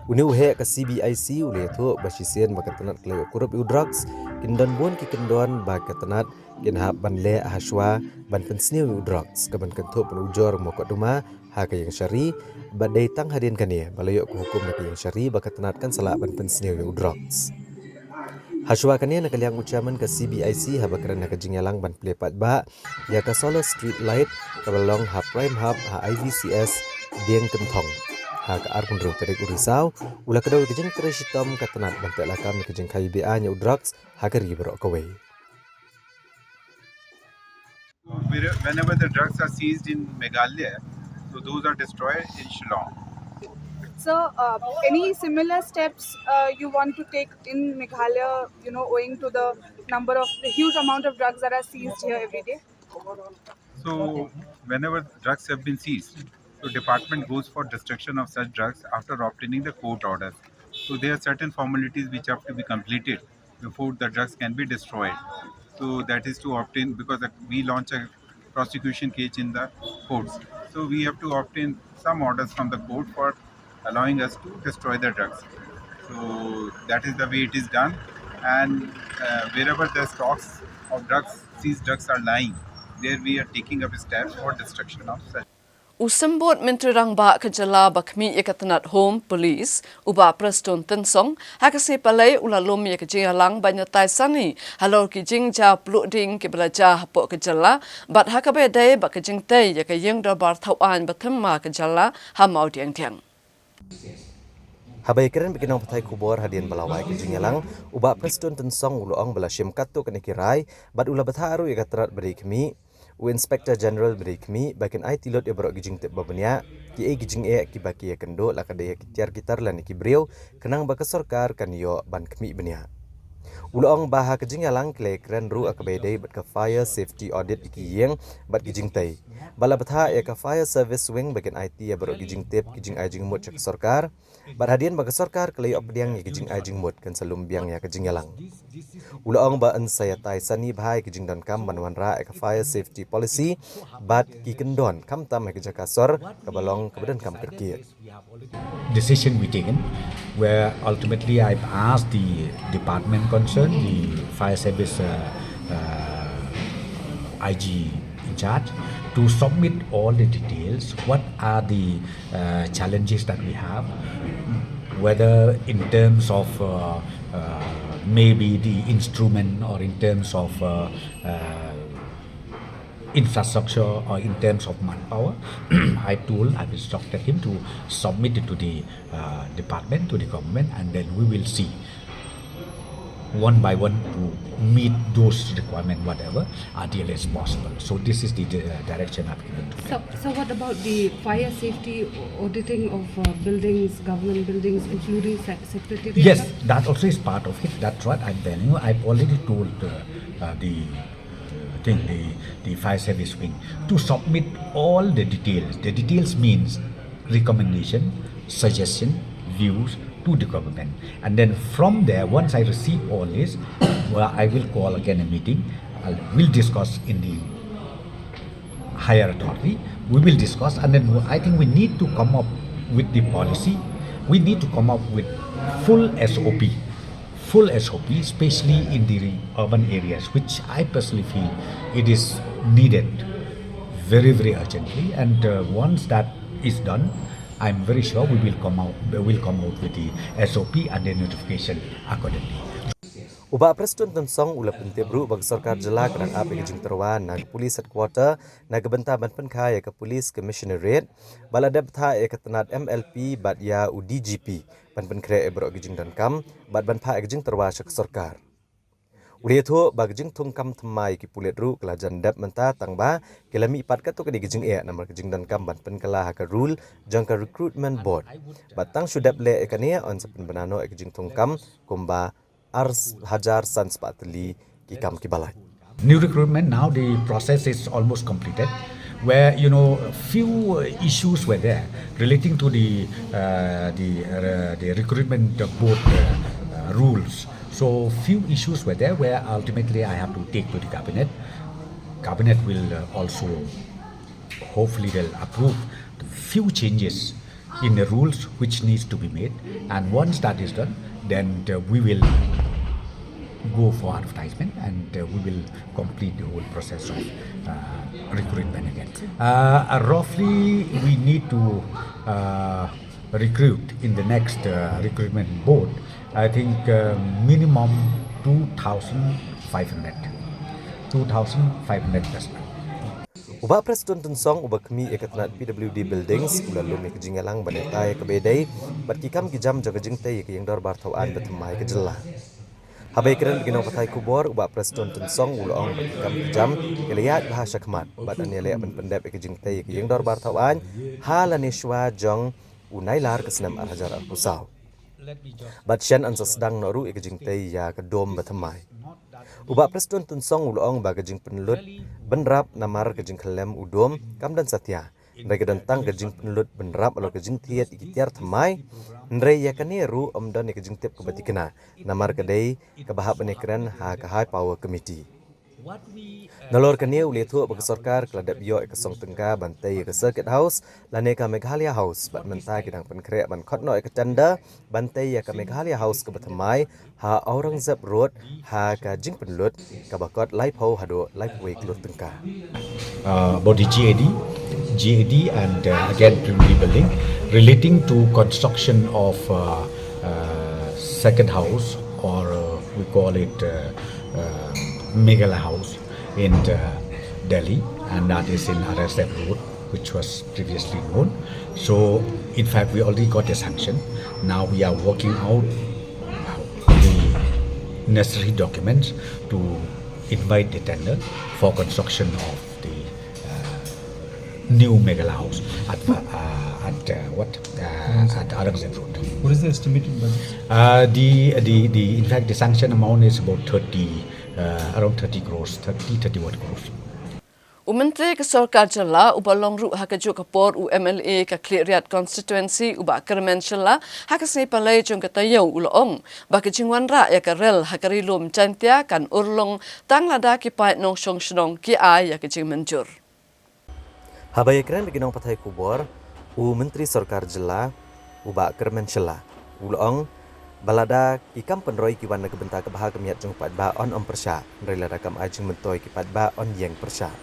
Une u heh ka C B I C u la ïathuh ba shisien ba ka tnat ka la ïoh kurup ïa u drugs, kin don bun ki kyndon ba ka tnat kin hap ban leh hashwa ban pynsniew ïa u drugs, ka ban kynthup ban ujor mokotduma ha ka ïing shari, bad dei tang hadien kane ba la ïoh ka hukum na ka ïing shari ba ka tnat kan sa lah ban pynsniew ïa u drugs. Hashwa kane na ka liang u Chairman ka C B I C haba kren ha ka jingïalang ban plie paidbah ïa ka solar street light kaba long ha Prime Hub ha I V C S Diengkynthong ha ka arphew hynriew tarik u Risaw, u la kdew ïa ka jingtrei shitom ka tnat ban teh lakam ïa ka jingkhaïi be-aiñ ïa u drugs ha ka ri baroh kawei. Where-, whenever the drugs are seized in Meghalaya, so those are destroyed in Shillong. So, uh, any similar steps, uh, you want to take in Meghalaya, you know, owing to the number of, the huge amount of drugs that are seized here every day? So, whenever drugs have been seized, the department goes for destruction of such drugs after obtaining the court orders. So, there are certain formalities which have to be completed before the drugs can be destroyed. So, that is to obtain, because we launch a prosecution case in the courts. So we have to obtain some orders from the court for allowing us to destroy the drugs. So that is the way it is done. And uh, wherever the stocks of drugs, seized drugs are lying, there we are taking up steps for destruction of such. U Symbud Myntri Rangbah ka jylla ba khmih ïa ka tnat Home Police, u Bah Prestone Tynsong, ha ka sngi Palei u la lum ïa ka jingïalang ban ïatai sani halor ki jingjia pluh ding kiba la jia hapoh ka jylla, bad ha kaba ïadei bad ka jingtei ïa ka ïing dorbar thaw aiñ ba thymmai ka jylla ha Mawdiangdiang. Haba ïakren bad ki nongpathai khubor hadien ba la wai ka jingïalang, u Bah Prestone Tynsong u la ong ba la shim katto katne ki rai, bad u la bthah ruh ïa ka tnat ba dei khmih, u Inspector General ba dei khmih, ba kin aiti lut ïa baroh ki jingtip ba bniah, kiei ki jingeh kiba ki ïakynduh la ka dei ha ki tiar ki tar lane ki briew, khnang ba ka sorkar kan ïoh ban khmih bniah. U la ong ba ha ka jingïalang ki la ïakren ruh ha kaba ïadei bad ka fire safety audit ïa ki ïing bad ki jingtei. Ba la bthah ïa ka Fire Service Wing ba kin aiti ïa baroh ki jingtip ki jingai jingmut sha ka sorkar. Bad hadien ba ka sorkar ka la ïoh pdiang ïa ki jingai jingmut, kan sa lum biang ïa ka jingïalang. U la ong ba yn sa ïatai sani bha ïa ki jingdonkam ban wanrah ïa ka fire safety policy bad ki kyndon, khamtam ha ki jaka sor kaba long kaba donkam kyrkieh. Decision we taken, where ultimately I've asked the department concerned, the fire service uh, uh, I G in charge, to submit all the details. What are the uh, challenges that we have? Whether in terms of uh, uh, maybe the instrument or in terms of uh, uh, infrastructure or in terms of manpower, I told, I've instructed him to submit it to the uh, department, to the government, and then we will see one by one to meet those requirements, whatever, until as possible. So this is the di- direction I've given to them. So, so what about the fire safety auditing of uh, buildings, government buildings, including se- secretariat? Yes, that also is part of it. That's what I'm telling you. I've already told uh, uh, the thing, the, the fire service wing, to submit all the details. The details means recommendation, suggestion, views to the government. And then from there, once I receive all this, well, I will call again a meeting. I will discuss in the higher authority. We will discuss, and then I think we need to come up with the policy. We need to come up with full S O P, full S O P, especially in the urban areas, which I personally feel it is needed very, very urgently. And uh, once that is done, I'm very sure we will come out, we will come out with the S O P and the notification accordingly. U Bah Prestone Tynsong u la pyntip ruh ba ka sorkar jylla ka dang ap ïa ka jingtyrwa na ka Police Headquarter na ka bynta ban pynkha ïa ka Police Commissionerate, ba la dep bthah ïa ka tnat M L P bad ïa u D G P ban pynkhreh ïa baroh ki jingdonkam bad ban phah ïa ka jingtyrwa sha ka sorkar. U la ïathuh ba ka jingthung kam thymmai ïa ki pulit ruh ka la jan dep mynta, tang ba ki la mihpat katto katne ki jingeh namar ka jingdonkam ban pynkylla ha ka rule jong ka Recruitment Board. Bad tang shu dep leh ïa kane, yn sa pynbna noh ïa ka jingthung kam kumba ar hajar san spah tylli ki kam kiba lait. New recruitment, now the process is almost completed, where, you know, few uh, issues were there relating to the uh, the uh, the recruitment board uh, uh, rules. So few issues were there where ultimately I have to take to the cabinet. Cabinet will uh, also, hopefully, they'll approve the few changes in the rules which needs to be made, and once that is done, then uh, we will go for advertisement and uh, we will complete the whole process of uh, recruitment again. Uh, uh, roughly, we need to uh, recruit in the next uh, recruitment board, I think, uh, minimum two thousand five hundred. Two thousand five hundred personnel. U Bah Prestone Tynsong uba khmih ïa ka tnat P W D Buildings u la lum ïa ka jingïalang ban ïatai ïa kaba ïadei bad ki kam ki jam jong ka jingtei ïa ka ïing dorbar thaw aiñ ba thymmai ka jylla. Haba ïakren bad ki nongpathai khubor, u Bah Prestone Tynsong u la ong ba ki kam ki jam ki la ïaid bha shakhmat bad yn ïaleh ban pyndep ïa ka jingtei ïa ka ïing dorbar thaw aiñ ha lane shwa jong u Nailar ka snem ar hajar arphew saw. Bad shen yn sa sdang noh ruh ïa ka jingtei ïa ka dom ba thymmai. U Bah Prestone Tynsong u la ong ba ka jingpynlut bynrap namar ka jingkhyllem u dom kam don satia. Hynrei ka don tang ka jingpynlut bynrap halor ka jingthied ïa ki tiar thymmai. Hynrei ïa kane ruh ym don ïa ka jingtip kaba thikna namar ka dei kaba hap ban ïakren ha ka High Power Committee. Nalor kane u la ïathuh ba ka sorkar ka la dep ïoh ïa ka song tyngka ban tei ïa ka Circuit House lane ka Meghalaya House, bad mynta ki dang pynkhreh ban khot noh ïa ka tender ban tei ïa ka Meghalaya House kaba thymmai ha Aurangzeb Road ha ka jingpynlut kaba kot laiphew haduh laiphew wei klur tyngka. Uh, about the G A D, G A D and uh, again rebuilding, relating to construction of uh, uh, Circuit House, or uh, we call it uh, uh, Meghalaya House in uh, Delhi, and that is in Aurangzeb Road, which was previously known. So, in fact, we already got a sanction. Now we are working out the necessary documents to invite the tender for construction of the uh, new Meghalaya House at uh, at uh, what uh, at Aurangzeb Road. What is the estimated budget? Uh, the the the in fact the sanction amount is about thirty, uh, around thirty crores, thirty, thirty-one crores. U Myntri ka Sorkar Jylla uba long ruh ha kajuh ka por u M L A ka Khliehriat Constituency u Bah Kyrmen Shylla ha ka sngi Palei jong ka taïew u la ong ba ka jingwanrah ïa ka rel ha ka Ri Lum Jaintia kan urlong tang lada ki paid nongshong shnong ki ai ïa ka jingmynjur. Haba ïakren bad ki nongpathai khubor, u Myntri Sorkar Jylla u Bah Kyrmen Shylla u la ong ba lada ki kam pynroi ki wan na ka bynta ka bha ka miat jong u paidbah yn ym pyrshah, hynrei lada kam ai jingmyntoi ki paidbah yn ïeng pyrshah.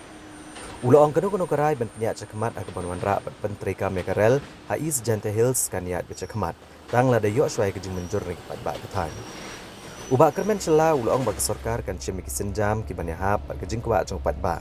U la ong kano kano ka rai ban pynïaid shakhmat ha kaban wanrah bad pyntreikam ïa ka rel ha East Jaintia Hills kan ïaid beit shakhmat tang lada ïoh shuwa ïa ka jingmynjur na ki paidbah ka thaiñ. U Bah Kyrmen Shylla u la ong ba ka sorkar kan shim ïa ki sienjam kiban ïahap bad ka jingkwah jong u paidbah.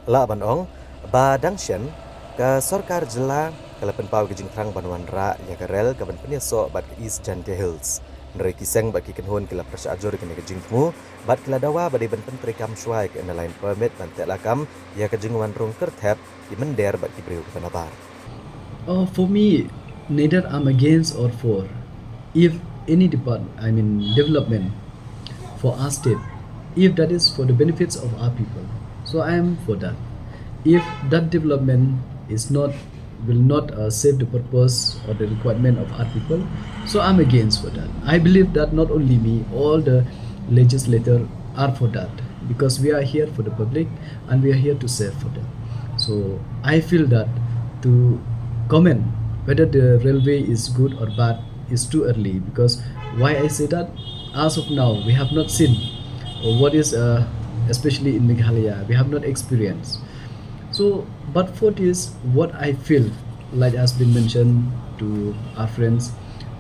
Lah ban ong ba dang shen ka Sorkar Jylla ka la pynpaw ïa ka jingthrang ban wanrah ïa ka rel kaban pynïasoh bad ka East Jaintia Hills. Hynrei ki seng bad ki kynhun ki la pyrshah jur ïa kane ka jingthmu bad ki la dawa ba dei ban pyntreikam shuwa ïa ka Inner Line Permit ban teh lakam ïa ka jingwan rung kyrthep ki mynder bad ki briew kiba nabar. Uh, for me, neither I'm against or for. If any depart, I mean development for our state, if that is for the benefits of our people, so I am for that. If that development is not, will not uh, serve the purpose or the requirement of our people, so I'm against for that. I believe that not only me, all the legislators are for that, because we are here for the public and we are here to serve for them. So I feel that to comment whether the railway is good or bad is too early, because why I say that, as of now we have not seen uh, what is uh, especially in Meghalaya, we have not experienced. So but for this, what I feel, like has been mentioned to our friends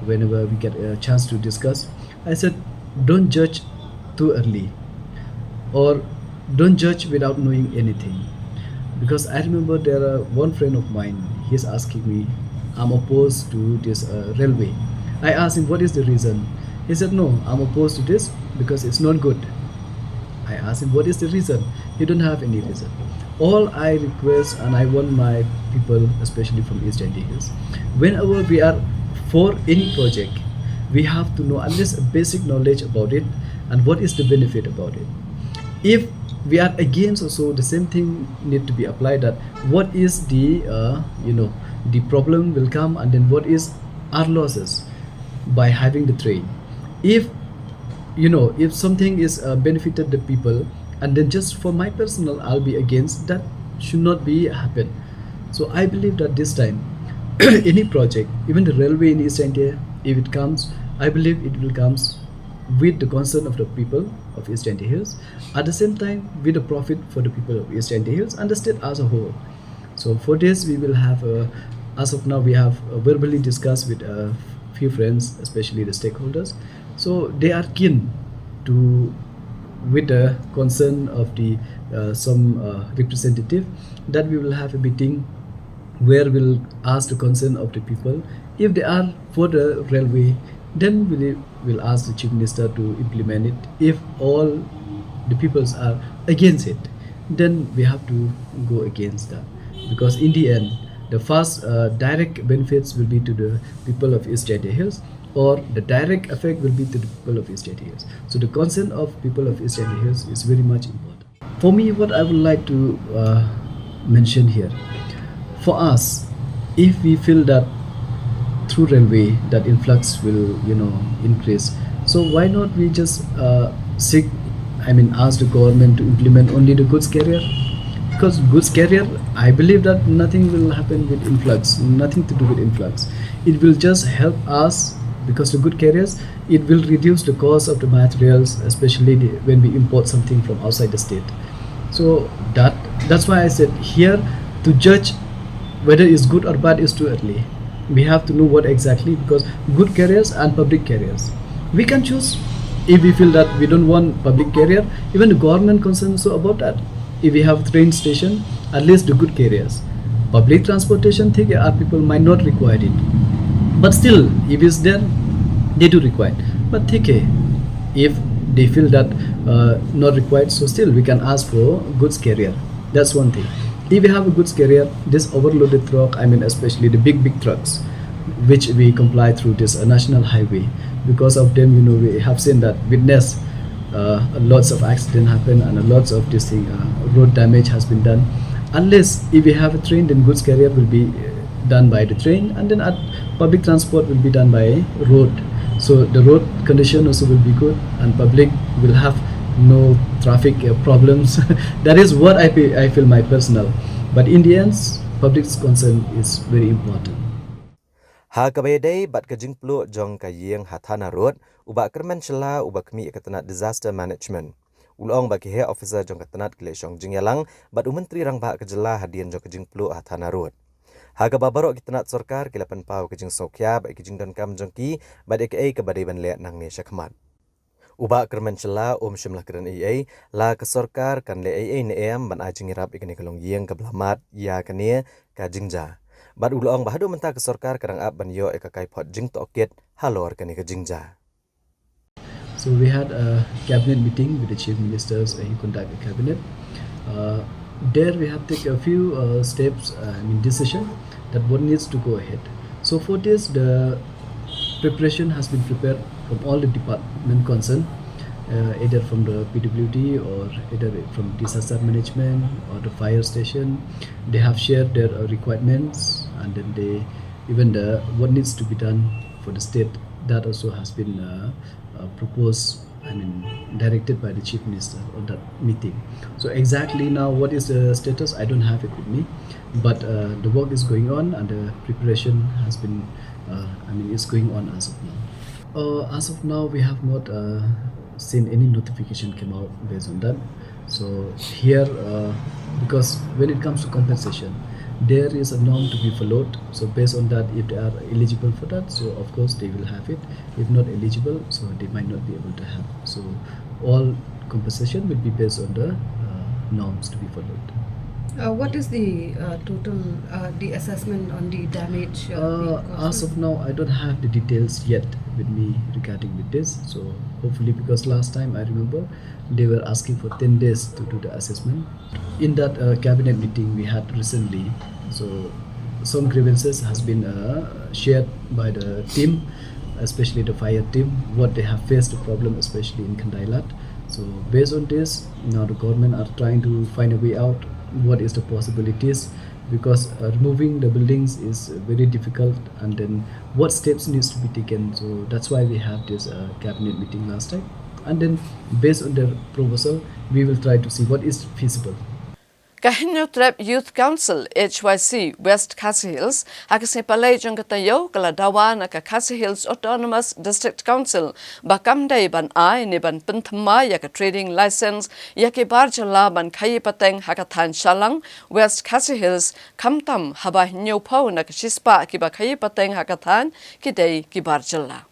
whenever we get a chance to discuss, I said, don't judge too early, or don't judge without knowing anything. Because I remember there are one friend of mine, he's asking me, I'm opposed to this uh, railway. I asked him, what is the reason? He said, no, I'm opposed to this because it's not good. I asked him, what is the reason? He don't have any reason. All I request and I want my people, especially from East Jaintia Hills, whenever we are for any project, we have to know at least a basic knowledge about it and what is the benefit about it. If we are against also, the same thing need to be applied, that what is the uh, you know, the problem will come, and then what is our losses by having the train. If you know, if something is uh, benefited the people, and then just for my personal, I'll be against, that should not be happen. So I believe that this time any project, even the railway in East Jaintia, if it comes, I believe it will comes with the concern of the people of East Jaintia Hills, at the same time with the profit for the people of East Jaintia Hills and the state as a whole. So for this, we will have, uh, as of now, we have uh, verbally discussed with a few friends, especially the stakeholders. So they are keen to, with the concern of the uh, some uh, representative, that we will have a meeting where we'll ask the concern of the people. If they are for the railway, then we will ask the Chief Minister to implement it. If all the peoples are against it, then we have to go against that. Because in the end, the first uh, direct benefits will be to the people of East Jaintia Hills, or the direct effect will be to the people of East Jaintia Hills. So the concern of people of East Jaintia Hills is very much important. For me, what I would like to uh, mention here, for us, if we feel that through railway that influx will, you know, increase, so why not we just uh, seek I mean, ask the government to implement only the goods carrier. Because goods carrier, I believe that nothing will happen with influx, nothing to do with influx. It will just help us because the good carriers, it will reduce the cost of the materials, especially the, when we import something from outside the state. So that that's why I said here to judge whether it's good or bad is too early. We have to know what exactly, because good carriers and public carriers, we can choose. If we feel that we don't want public carrier, even the government concerned also about that. If we have train station, at least the good carriers. Public transportation, ठीक है, our people might not require it, but still, if it's there, they do require. But ठीक है, if they feel that uh, not required, so still we can ask for goods carrier. That's one thing. If we have a goods carrier, this overloaded truck, I mean, especially the big, big trucks, which we comply through this uh, national highway. Because of them, you know, we have seen that, witness uh, lots of accident happen and lots of this thing, uh, road damage has been done. Unless if we have a train, then goods carrier will be uh, done by the train, and then at public transport will be done by road. So the road condition also will be good, and public will have no traffic uh, problems. That is what I feel, I feel my personal. But in the end, public's concern is very important. Ha kaba ïadei bad ka jingpluh jong ka ïing ha Thana Road, u Bah Kyrmen Shylla, uba khmih ïa ka tnat Disaster Management, u la ong ba ki heh officer jong ka tnat ki la shong jingïalang bad u Myntri Rangbah ka jylla hadien jong ka jingpluh ha Thana Road. Ha kaba baroh ki tnat sorkar ki la pynpaw ïa ka jingsngewkhia bad ïa ka jingdonkam jong ki bad ïa kaei kaba dei ban leh nangne shakhmat. U Bah Kyrmen Shylla um shym la kren ei ei, la ka sorkar kan leh ei ei ne em ban ai jingïarap ïa kane ka longïing kaba la mad ïa kane ka jingjia. Bad u la ong ba haduh mynta ka sorkar ka dang ap ban ïoh ïa ka kaiphod jingtohkit halor kane ka jingjia. So we had a cabinet meeting with the chief ministers. Uh, he conduct a cabinet. Uh, there we have take a few uh, steps, uh, I mean decision that what needs to go ahead. So for this, the preparation has been prepared from all the department concerned, uh, either from the P W D or either from disaster management or the fire station. They have shared their uh, requirements, and then they, even the what needs to be done for the state, that also has been uh, uh, proposed, I mean, directed by the chief minister on that meeting. So exactly now, what is the status? I don't have it with me, but uh, the work is going on and the preparation has been, uh, I mean, is going on as of now. Uh, as of now, we have not uh, seen any notification came out based on that. So here, uh, because when it comes to compensation, there is a norm to be followed. So based on that, if they are eligible for that, so of course they will have it. If not eligible, so they might not be able to have. So all compensation will be based on the uh, norms to be followed. Uh, what is the uh, total, uh, the assessment on the damage? Uh, uh, as of now, I don't have the details yet with me regarding with this. So hopefully, because last time I remember they were asking for ten days to do the assessment. In that uh, cabinet meeting we had recently, so some grievances has been uh, shared by the team, especially the fire team, what they have faced the problem, especially in Khyndai Lat. So based on this, now the government are trying to find a way out. What is the possibilities? Because uh, removing the buildings is very difficult, and then what steps needs to be taken. So that's why we have this uh, cabinet meeting last time, and then based on their proposal, we will try to see what is feasible. Ka Hynñiewtrep Youth Council, H Y C, West Khasi Hills, ha ka sngi Palei jong ka taïew ka la dawa na ka Khasi Hills Autonomous District Council ba kam dei ban ai ne ban pynthymmai ïa ka trading license ïa ki bar jylla ban khaïi pateng ha ka thaiñ Shallang, West Khasi Hills, khamtam haba hynñiewphew na ka shispah kiba khaïi pateng ha ka thaiñ ki dei ki bar jylla.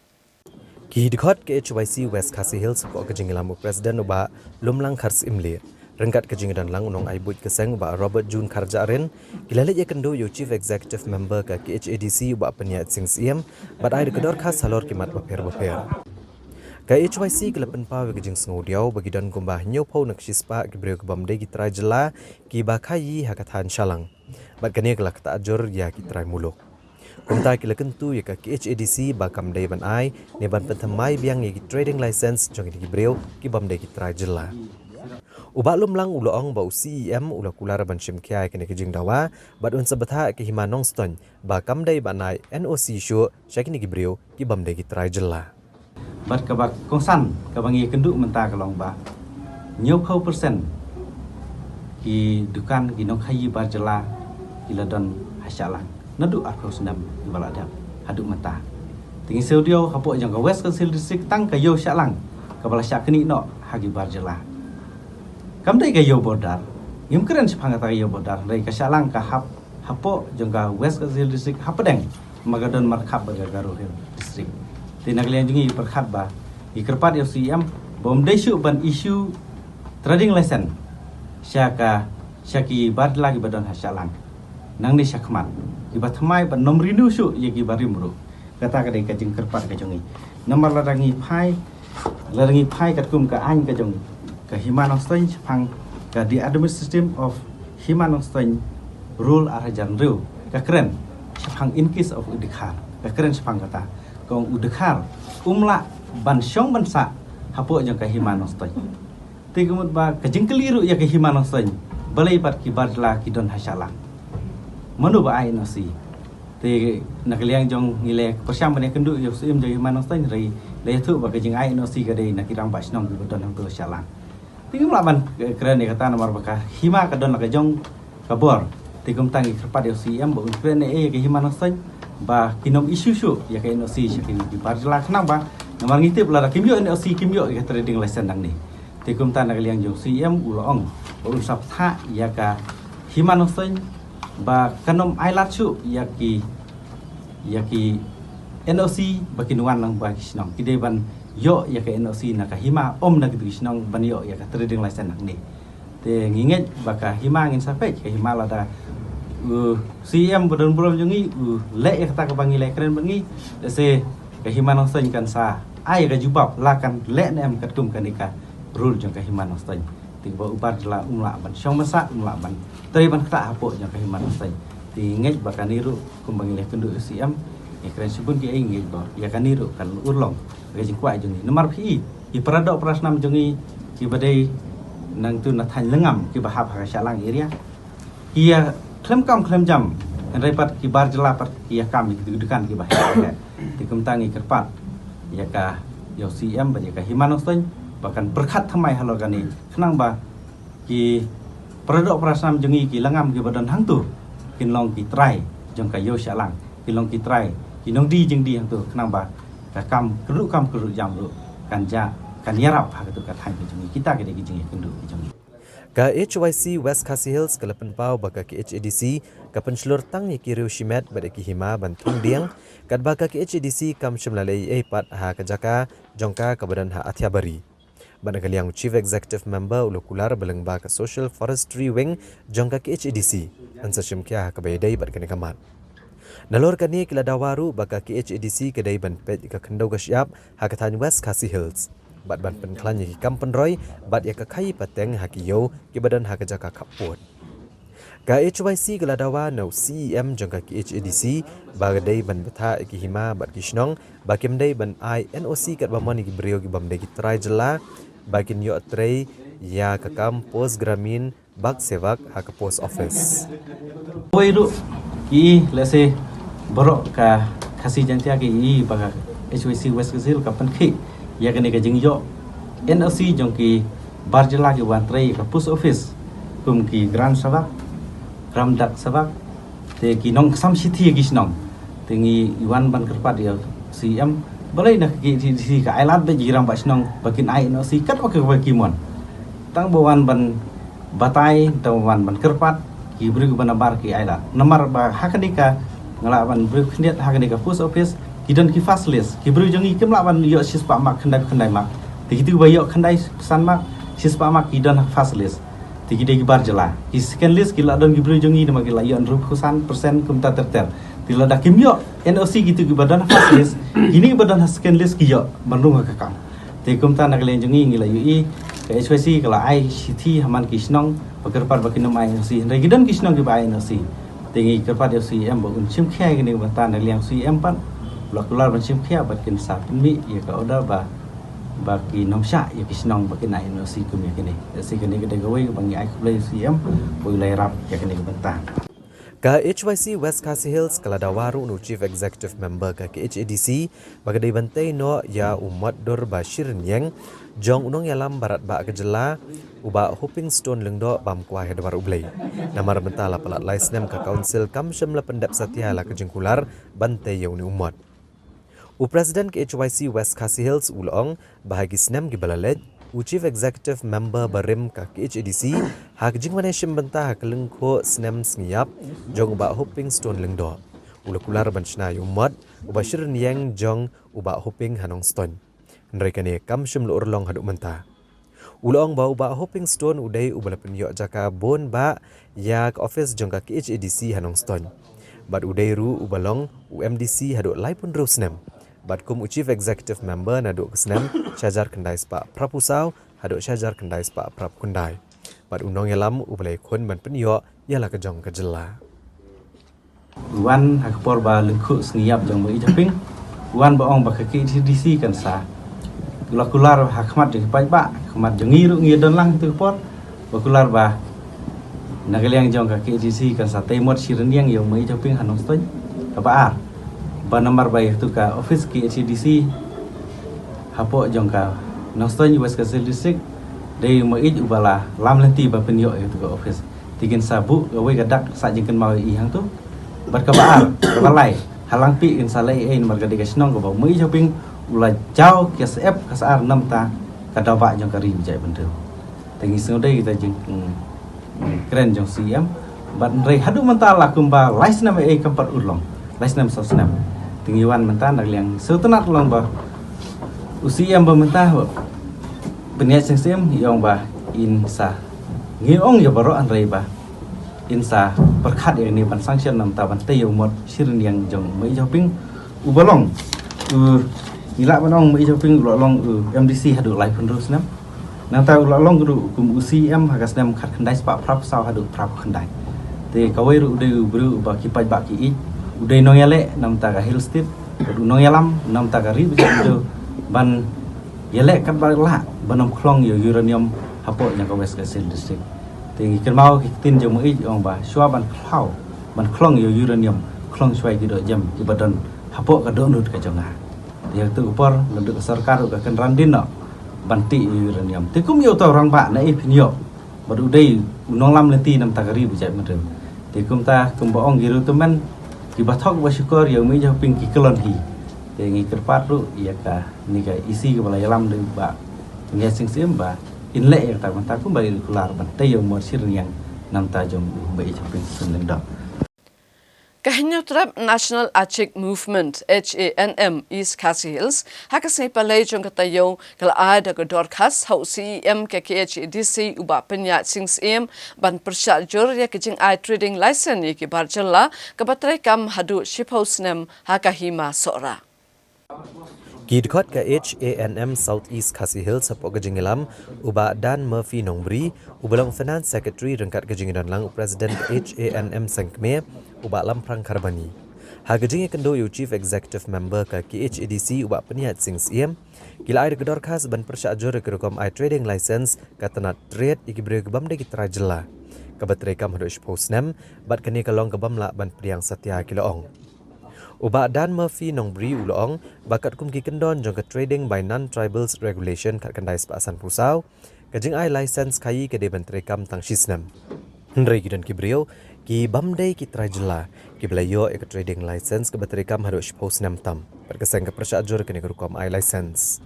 Ki dkhot ka H Y C West Khasi Hills hapoh ka jingïalam u President u Bah Lumlang Kharsyiemlieh ryngkat ka jingdon lang u nongai buit ka seng u Bah Robert June Kharjahrin, ki la leit ïakynduh ïa u Chief Executive Member ka K H A D C u Bah Pynïaid Sing Syiem bad ai da ka dorkhas halor ki mat bapher bapher. Ka H Y C ka la pynpaw ïa ka jingsngewdiaw ba ki don kumba hynñiewphew na ka shispah ki briew ki bym dei ki trai jylla kiba khaïi ha ka thaiñ Shallang, bad kane ka la ktah jur ïa ki trai muluk. Kumta ki la kyntu ïa ka K H A D C ba kam dei ban ai ne ban pynthymmai biang ïa ki trading license jong kine ki briew ki bym dei ki trai jylla. U Bah Lumlang u la ong ba u C E M u la kular ban shim khia ïa kane ka jingdawa bad un sa bthah ïa ka hima Nongstoiñ ba kam dei ban ai N O C shuh sha kine ki briew ki bym dei ki trai jylla. Bad kaba kongsan kaba ngi ïakynduh mynta ka long ba Hynñiewphew percent ki dukan ki nongkhaïi bar jylla ki la don ha Shillong. Naduh arphew snem kiba la dep haduh mynta. Te ngi sngewthuh hapoh jong ka West Khasi Hills District tang ka ïew Shillong kaba la shah knieh noh ha ki bar jylla. Kam dei ka ïew border, ngim kren shaphang kata ka ïew border, hynrei ka Shillong ka hap hapoh jong ka West Khasi Hills District hapdeng ma ka don markhap bad ka Garo Hills District. Te na ka liang jong ngi pyrkhat ba ngi kyrpad ïa u C E M ba um dei shuh ban issue trading license sha ka, sha ki bar jylla kiba don ha Shillong. Nangne shakhmat kiba thymmai ban ym renew shuh ïa kiba rim ruh. Kata ka dei ka jingkyrpad ka jong ngi. Namar lada ngi phai, lada ngi phai katkum ka aiñ ka jong ka Hima Nongstoiñ shaphang ka The Administrative System of Hima Nongstoiñ Rule ar hajar hynriew, ka kren shaphang in case of u dkhar, ka kren shaphang kata. Ka ong u dkhar um lah ban shong ban sah hapoh jong ka Hima Nongstoiñ. Te ka mut ba ka jingkylli ruh ïa ka Hima Nongstoiñ, balei pat ki bar jylla ki don ha Shillong? Mano ba ai N O C? Te na ka liang jong ngi la pyrshang ban ïakynduh ïa u Syiem jong Hima Nongstoiñ, hynrei la ïathuh ba ka jingai N O C ka dei na ki rangbah shnong kiba don hangto ha Shillong. Te ngim lah ban kren ïa kata namar ba ka hima ka don la ka jong ka bor. Te kumta ngi kyrpad ïa u C E M ba un kren ïa ka Hima Nongstoiñ ba kin ym issue shuh ïa ka N O C sha ki bar jylla khnang ba namar ngi tip lada kim ïoh N O C kim ïoh ïa ka trading license nangne. Te kumta na ka liang jong u C E M u la ong ba un sa pynthah ïa ka Hima Nongstoiñ ba kan ym ailad shuh ïa ki, ïa ki N O C ba kin wan lang ba ki shnong. Ki dei ban ïoh ïa ka N O C na ka hima, ym na kitu ki shnong ban ïoh ïa ka trading license nangne. Te ngi ngeit ba ka hima ngin sa peit ka hima lada u C E M ba don burom jong ngi u leh ïa kata kaba ngi la kren bad ngi. Lehse ka Hima Nongstoiñ kan sa ai ka jubab la kan leh ne em katkum kane ka rule jong ka Hima Nongstoiñ. Te ba u bar jylla um lah ban shong ban sah, um lah ban trei ban ktah hapoh jong ka Hima Nongstoiñ. Te ngi ngeit ba kane ruh kumba ngi la ïakynduh ïa u C E M, ngi kren shibun ki ei, ngi ngeit ba ïa kane ruh kan urlong ka jingkwah jong ngi. Namar phi i ki para doh para snam jong ngi kiba dei nangtu na thaiñ Lyngngam kiba hap ha ka Shillong area, ki ïa khlem kam khlem jam, hynrei pat ki bar jylla pat ki ïa kam ïa ki dukan kiba heh heh. Te kumta ngi kyrpad ïa ka, ïa u C E M bad ïa ka Hima Nongstoiñ ba kan pyrkhat thymmai halor kane khnang ba ki para doh para snam jong ngi ki Lyngngam kiba don hangtu kin long ki trai jong ka ïew Shillong, kin long ki trai, ki nongdie jingdie hangtu khnang ba ka kam kyrduh kam kyrduh jam ruh kan ja, kan ïarap ha katu ka thaiñ ka jong ngi. Kita ki dei ki jingïakynduh ki jong ngi. Ka H Y C West Khasi Hills ka la pynpaw ba ka K H A D C ka pynshlur tang ïa ki riew shimet bad ïa ki hima ban thung dieng, katba ka K H A D C kam shym la leh ei ei pat ha ka jaka jong ka kaba don ha Athiabari. Bad na ka liang u Chief Executive Member u la kular ba lyngba ka Social Forestry Wing jong ka K H A D C yn sa shim khia ha kaba ïadei bad kane ka mat. Nalor kane ki la dawa ruh ba ka K H A D C ka dei ban peit ïa ka khyndew ka shyiap ha ka thaiñ West Khasi Hills bad ban pynkhlaiñ ïa ki kam pynroi bad ïa ka khaïi pateng ha ki ïew kiba don ha ka jaka khappud. Ka H Y C ka la dawa na u C E M jong ka K H A D C ba ka dei ban bthah ïa ki hima bad ki shnong ba kim dei ban ai N O C katba mon ïa ki briew kibym dei ki trai jylla ba kin ïoh trei ïa ka kam Post Gramin Bak Sevak ha ka post office. Wei ruh ki, lehse baroh ka Khasi Jaiñtia ki i ba ka H Y C West Khasi Hills ka pynkhih ïa kane ka jingïoh N O C jong ki bar jylla ki wan trei ka post office kum ki Gram Sevak, Gram Dak Sevak, te ki nongksam shithi ki shnong. Te ngi wan ban kyrpad ïa u C E M balei na ka K H A D C ka ailad bad ki rangbah shnong ba kin ai N O C katba ka ba ki mon. Tang ba wan ban batai, tang ba wan ban kyrpad, ki briew kiba nabar ki ailad. Namar ba ha kane ka, nga lah ban briew khyndiat, ha kane ka post office ki don ki first list. Ki briew jong ngi kim lah ban ïoh shispah mark, khyndai khyndai mark. Te kitu kiba ïoh khyndai san mark, shispah mark ki don ha first list. Te ki dei ki bar jylla. Ki second list ki la don ki briew jong ngi namar ki la ïoh hynriewphew san percent kumta ter ter. Te lada kim ïoh N O C kitu kiba don ha first list, kine kiba don ha second list ki ïoh ban rung ha ka kam. Te kumta na ka liang jong ngi ngi la ïohi ka H Y C ka la ai shithi ha man ki shnong ba kyrpad ba kin ym ai N O C, hynrei ki don ki shnong kiba ai N O C. Te ngi kyrpad ïa u C E M ba un shim khia ïa kane ka bynta, na ka liang u C E M pat u la kular ban shim khia bad kin sa pynmih ïa ka order ba, ba kin ym shah ïa ki shnong ba kin ai N O C kum ïa kine. Te shi kane ka dei kawei kaba ngi ai khublei ïa u C E M ba u la ïarap ïa kane ka bynta. Ka H Y C West Khasi Hills ka la dawa ruh na u Chief Executive Member ka K H A D C ba ka dei ban tei noh ïa u mot dur ba shi rynïeng jong u nongïalam baratbah ka jylla, u Bah Hoping Stone Lyngdoh, bam kwai ha dwar U Blei. Namar mynta la palat lai snem ka Council kam shym la pyndep satia la ka jingkular ban tei ïa une u mot. U President ka H Y C West Khasi Hills u la ong ba ha ki snem kiba la leit, u Chief Executive Member barim ka K H A D C ha ka jingwan shim bynta ha ka lyngkhuh snem sngi ïap jong u Bah Hoping Stone Lyngdoh, u la kular ban shna ïa u mot uba shi rynïeng jong u Bah Hoping ha Nongstoiñ. Hynrei kane kam shym la urlong haduh mynta. U la ong ba u Bah Hoping Stone u dei uba la pynïoh jaka bun bah ïa ka office jong ka K H A D C ha Nongstoiñ. Bad u dei ruh uba long u M D C haduh laiphew hynriew snem. Bad kum u Chief Executive Member naduh ka snem shi hajar khyndai spah phraphew saw haduh shi hajar khyndai spah phraphew khyndai. Bad u nongïalam uba la ïakhun ban pynïoh ïa la ka jong ka jylla. Wan ha ka por ba lyngkhuh sngi ïap jong Bah Ïeit Hoping, wan ba ong ba ka K H A D C kan sa la kular ha khmat jong ki paidbah, khmat jong ngi ruh ngi don lang tu ka por, ba kular ba na ka liang jong ka K H A D C kan sa tei mot shi rynïeng ïa Bah Ïeit Hoping ha Nongstoiñ. Kaba ar, ba namar ba ïa tu ka office K H A D C hapoh jong ka Nongstoiñ, West Khasi Hills District, dei Bah Ïeit uba la lam lynti ba pynïoh ïa tu ka office. Te kin sa buh kawei ka dak sah jingkynmaw ïa i hangtu. Bad kaba ar, kaba lai, ha Langpih kin sa leh ei ei namar ka dei ka shnong kaba Bah Ïeit Hoping u la jaw ka syep ka sar namar ka daw bah jong ka ri ba jaitbynriew. Te ngi sngewdei kita jing, mm, mm, kren jong C E M. Bad hynrei haduh mynta la kumba lai snem ei ei kam pat urlong. Lai snem saw snem. Te ngi wan mynta na ka liang sngewtynnat long ba u C E M ba mynta ba pynïaid seng C E M i ong ba in sa, ngi ong ïa baroh hynrei ba in sa pyrkhat ïa kane ban sanction namar ban tei ïa u mot shi rynïeng jong Bah Ïeit Hoping uba long, u, ngi lah ban ong Bah Ïeit Hoping u la long u M D C haduh laiphew hynriew snem. Nangta u la long ruh kum u C E M ha ka snem khatkhyndai spah phraphew saw haduh phraphew khyndai. Te kawei ruh u dei u briew uba ki paidbah ki ïeit, u dei nongïaleh namar ka Hill State, u nongïalam namar ka ri ba jaitbynriew ban ïaleh katba lah ban ym khlong ïa u uranium hapoh jong ka West Khasi Hills District. Te ngi kynmaw ki ktien jong Bah Ïeit ong ba shuwa ban khlaw, ban khlong ïa u uranium, khlong shuwa ïa ki dohjem kiba don hapoh ka dohnud ka jong nga. Te ïa tu ka por naduh ka sorkar ruh ka kynran dien noh ban tih ïa u uranium. Te kum ïa uta u rangbah na ei phin ïoh bad u dei u nonglam lynti namar ka ri ba jaitbynriew. Te kumta kumba ong ki riewtymmen, kiba thok ba shukor ïa u Bah Ïeit Hoping ki kyllon hi. Te ngi kyrpad ruh ïa kane ka E C kaba la ïalam da u Bah Nongïasyiem Syiem ba in leh ïa kata kumta kumba ïa kular ban tei ïa u mot shi rynïeng namar jong u Bah Ïeit Hoping Stone Lyngdoh. Ka Hynñiewtrep National Achik Movement, H A N M, East Khasi Hills, ha ka sngi Palei jong ka taïew ka la ai da ka dorkhas ha u C E M ka K H A D C u Bah Pynïaid Sing Syiem ban pyrshah jur ïa ka jingai trading license ïa ki bar jylla kaba treikam haduh shiphew snem ha ka Hima Sohra. Ki dkhot ka H A N M South East Khasi Hills hapoh ka jingïalam u Bah Dan Murphy Nongbri, uba long Finance Secretary, ryngkat ka jingïadon lang u President ka H A N M Sengkmie, u Bah Lamphrang Kharbani. Ha ka jingïakynduh ïa u Chief Executive Member ka K H A D C u Bah Pynïaid Sing Syiem, ki la ai da ka dorkhas ban pyrshah jur ïa ka rukom ai trading license ka tnat trade ïa ki briew ki bym dei ki trai jylla kaba treikam haduh shiphew snem, bad kane ka long ka bym lah ban pdiang satia, ki la ong. U Bah Dan Murphy Nongbri u la ong ba katkum ki kyndon jong ka Trading by Non-Tribals Regulation khatkhyndai spah sanphew saw, ka jingai license khaïi ka dei ban treikam tang shi snem. Hynrei ki don ki briew ki bym dei ki trai jylla kiba la ïoh ïa ka trading license kaba treikam haduh shiphew snem tam, bad ka seng ka pyrshah jur ïa kane ka rukom ai license.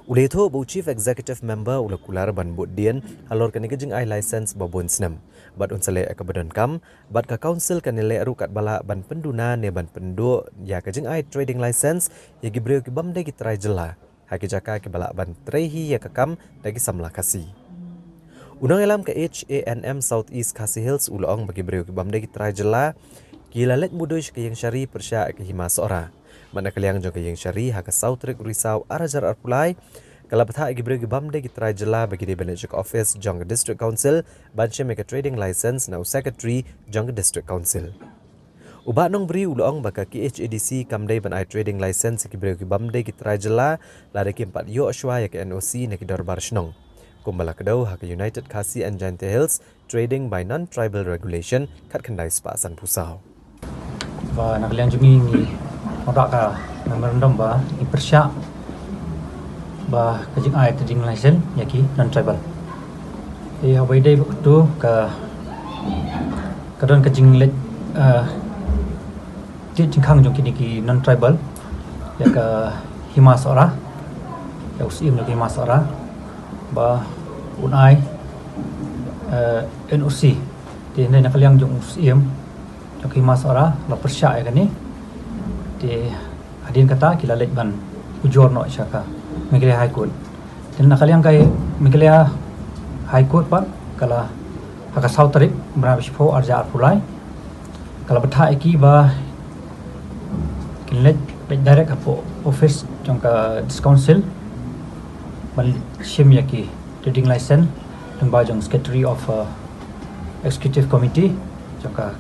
U la ïathuh ba u Chief Executive Member u la kular ban bud dien halor kane ka jingai license ba bun snem, bad un sa leh ïa kaba donkam, bad ka Council kan ïaleh ruh katba lah ban pynduna ne ban pynduh ïa ka jingai trading license ïa ki briew ki bym dei ki trai jylla ha ki jaka kiba lah ban trei hi ïa ka kam da ki samla Khasi. U nongïalam ka H A N M South East Khasi Hills u la ong ba ki briew ki bym dei ki trai jylla ki la leit mudui sha ka Ïingshari pyrshah ïa ka Hima Sohra. Bad na ka liang jong ka Ïingshari, ha ka saw tarik u Risaw ar hajar arphew lai, ka la bthah ïa ki briew ki bym dei ki trai jylla ba ki dei ban leit sha ka office jong ka District Council ban shim ïa ka trading license na u Secretary jong ka District Council. U Bah Nongbri u la ong ba ka K H A D C kam dei ban ai trading license ïa ki briew ki bym dei ki trai jylla lada kim pat ïoh shuwa ïa ka N O C na ki dorbar shnong. Kumba la kdew ha ka United Khasi and Jaintia Hills Trading by Non-Tribal Regulation khatkhyndai spah sanphew saw. Ba na ka liang jong ngi ngi wanrah ka memorandum ba ngi pyrshah ba ka jingai trading license ïa ki non-tribal. Te haba ïadei bad kato ka, ka don ka jingleh, eh, tied jingkhang jong kine ki non-tribal ïa ka Hima Sohra, ïa u Syiem jong ka Hima Sohra ba un ai, eh, N O C. Te hynrei na ka liang jong u Syiem jong ka Hima Sohra la pyrshah ïa kane. Te hadien kata ki la leit ban ujor noh sha ka Meghalaya High Court. Te na ka liang ka Meghalaya High Court pat ka la, ha ka saw tarik bnai ba shiphew arhajar arphew lai, ka la bthah ïa ki ba kin leit, leit direct hapoh office jong ka District Council ban shim ïa ki trading license lyngba jong Secretary of, uh, Executive Committee jong ka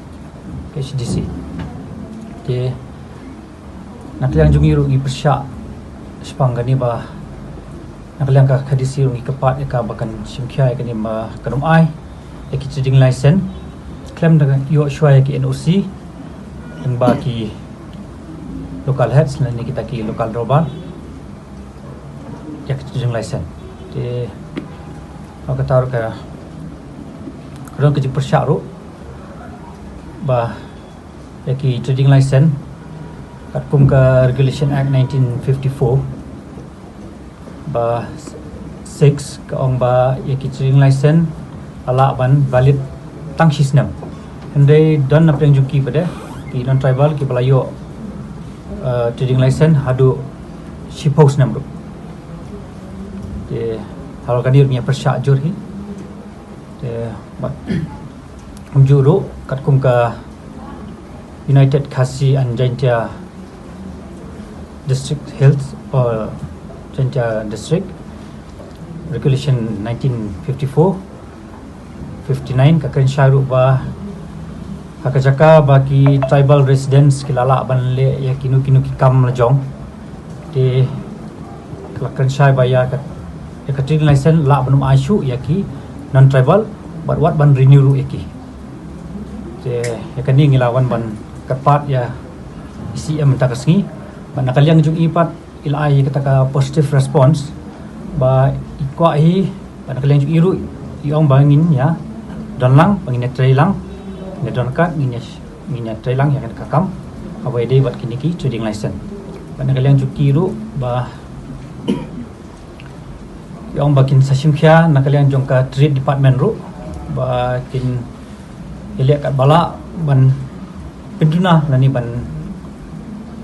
K H A D C. Te na ka liang jong ngi ruh ngi pyrshah shaphang kane ba na ka liang ka K H A D C ruh ngi kyrpad ïa ka ba kan shim khia ïa kane ba kan ym ai ïa ki trading license khlem da ïoh shuwa ïa ki N O C lyngba ki local heads lane kita ki local dorbar ïa ki trading license. Te ha kata ruh ka, ka don ka jingpyrshah ruh ba ïa ki trading license katkum ka Regulation Act nineteen fifty-four ba six ka ong ba ïa ki trading license la lah ban valid tang shi snem. Hynrei don na pdeng jong ki pat de ki non-tribal kiba la ïoh, eh, trading license haduh shiphew snem ruh. Te halor kane ruh ngi pyrshah jur hi. Te bad kumjuh ruh katkum ka United Khasi and Jaintia District Hills or Jaintia District Regulation nineteen fifty-four, fifty-nine ka kren shai ruh ba ha ka jaka ba ki tribal residents ki la lah ban leh ïa kino kino ki kam la jong. Te ka la kren shai ba ïa ka, ïa ka trading license lah ban ym ai shuh ïa ki non-tribal bad wat ban renew ruh ïa ki. Te ïa kane ngi la wan ban kyrpad ïa i C M mynta ka sngi. Bad na ka liang jong i pat i la ai kata ka positive response ba i kwah hi, bad na ka liang jong i ruh i ong ba ngin ïa don lang, ba ngin ïa trei lang, ngin ïa don kat, ngin ïa, ngin ïa trei lang ïa kane ka kam haba ïadei bad kine ki trading license. Bad na ka liang jong ki ruh ba i ong ba kin sa shim khia na ka liang jong ka Trade Department ruh ba kin ïaleh katba lah ban pynduna lane ban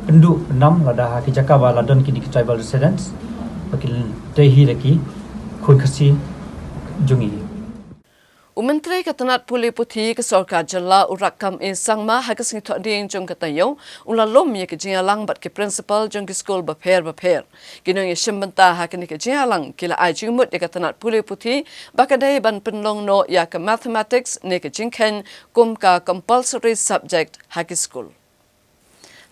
pynduh pyndam lada ha ki jaka ba la don kine ki tribal residents ba kin trei hi da ki khun Khasi jong ngi. U Myntri ka tnat pule puthi ka Sorkar Jylla u Rakkam A Sangma ha ka sngi Thohdieng jong ka taïew u la lum ïa ka jingïalang bad ki principal jong ki skul bapher bapher. Ki nongïashim bynta ha kane ka jingïalang ki la ai jingmut ïa ka tnat pule puthi ba ka dei ban pynlong noh ïa ka mathematics ne ka jingkheiñ kum ka compulsory subject ha ki skul.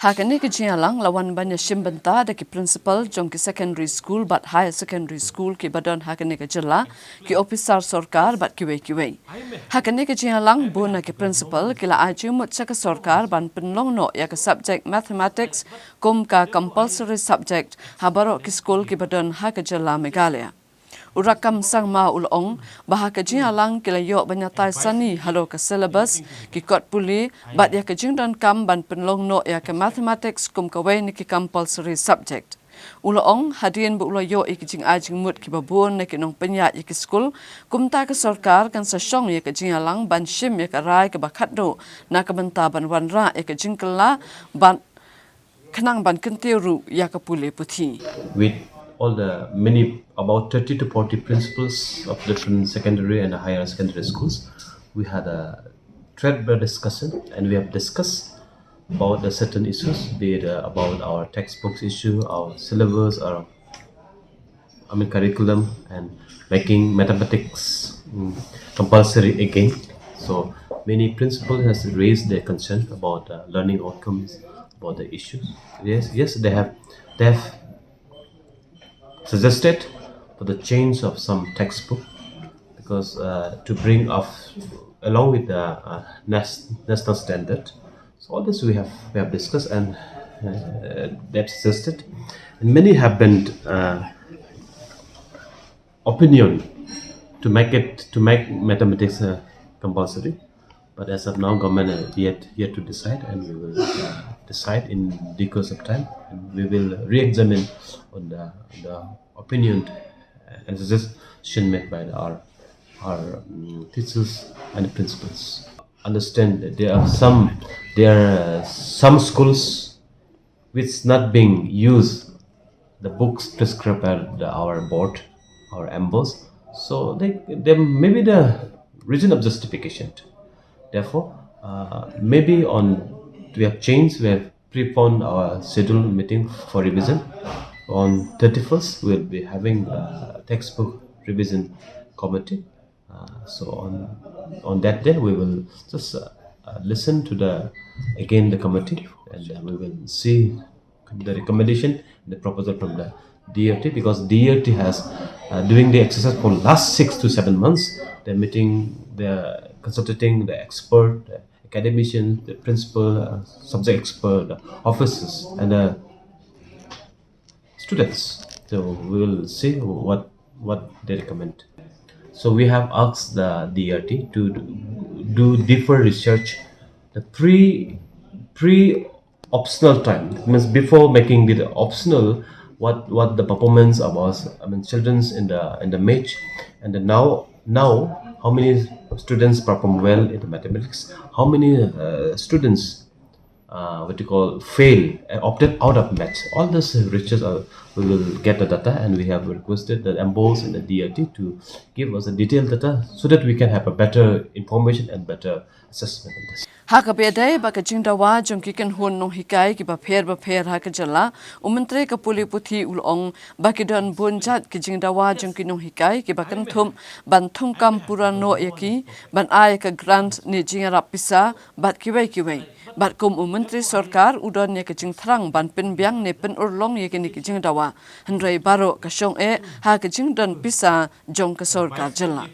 Ha kane ka jingïalang la wan ban ïashim bynta da ki principal jong ki secondary school bad higher secondary school kiba don ha kane ka jylla, ki ophisar sorkar bad kiwei kiwei. Ha kane ka jingïalang bun na ki principal ki la ai jingmut sha ka sorkar ban pynlong noh ïa ka subject mathematics kum ka compulsory subject ha baroh ki skul kiba don ha ka jylla Meghalaya. U Rakkam Sangma u la ong ba ha ka jingïalang ki la ïoh ban ïatai sani halor ka syllabus, ki kot pule bad ïa ka jingdonkam ban pynlong noh ïa ka mathematics kum kawei na ki compulsory subject. U la ong hadien ba u la ïoh ïa ki jingai jingmut kiba bun na ki nongpynïaid ïa ki skul, kumta ka sorkar kan sa shong ïa ka jingïalang ban shim ïa ka rai kaba khatduh na ka bynta ban wanrah ïa ka jingkylla bad khnang ban kyntiew ruh ïa ka pule puthi. With all the many, about thirty to forty principals of different secondary and higher secondary schools, we had a threadbare discussion and we have discussed about the certain issues, be it, uh, about our textbooks issue, our syllabus, our, I mean, curriculum, and making mathematics, mm, compulsory again. So many principals has raised their concern about, uh, learning outcomes, about the issues. Yes, yes, they have, they have suggested for the change of some textbook, Because uh, to bring up along with the uh, nas- national standard. So all this we have we have discussed and uh, that suggested, and many have been uh, opinion to make it to make mathematics uh, compulsory. But as of now, government uh, yet yet to decide, and we will uh, decide in due course of time, and we will re-examine on the the opinion uh, and suggestion made by the, our our um, teachers and principals. Understand that there are some there are uh, some schools which not being used the books prescribed by the, our board, our ambos. So they there may be the reason of justification. Therefore, uh, maybe on we have changed, we have preponed our schedule meeting for revision. On thirty-first, we'll be having a textbook revision committee. Uh, so on on that day, we will just uh, uh, listen to the again the committee, and uh, we will see the recommendation, the proposal from the D R T, because D R T has uh, doing the exercise for last six to seven months. They're meeting, they're consulting the expert, the academician, the principal, uh, subject expert, the officers, and the students. So we will see what what they recommend. So we have asked the D R T to do deeper research, the pre pre optional time. That means before making it optional, what what the performance of our I mean children's in the in the match, and the now now how many students perform well in the mathematics? How many uh, students uh, what you call fail uh, opted out of maths? All this research uh, we will get the data, and we have requested the ambos and the D R T to give us a detailed data so that we can have a better information and better assessment on this. Ha kaba ïadei bad ka jingdawa jong ki kynhun nonghikai kiba pher bapher ha ka jylla, u Myntri ka pule puthi u la ong ba ki don bun jait ki jingdawa jong ki nonghikai kiba kynthup ban thungkam pura noh ïa ki, ban ai ka grant ne jingïarap pisa bad kiwei kiwei. Bad kum u Myntri Sorkar u don ïa ka jingthrang ban pynbiang ne pynurlong ïa kine ki jingdawa, hynrei baroh ka shong eh ha ka jingdon pisa jong ka sorkar jylla.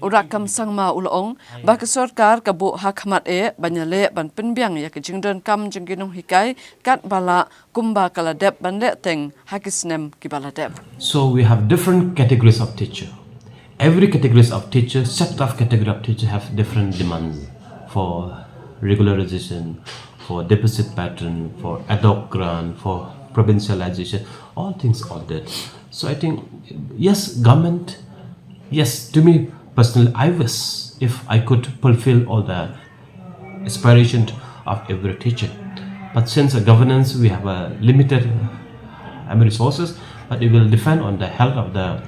U Rakkam Sangma u la ong ba ka sorkar ka buh ha khmat eh ban ïaleh ban pynbiang ïa ka jingdonkam jong ki nonghikai katba lah kumba ka la dep ban leh teng ha ki snem kiba la dep. So we have different categories of teacher. Every categories of teacher, set of category of teacher have different demands for regularization, for deficit pattern, for ad hoc grant, for provincialization, all things of that. So I think, yes, government, yes, to me personally, I wish if I could fulfill all the aspiration of every teacher. But since a governance, we have a limited um, resources, but it will depend on the health of the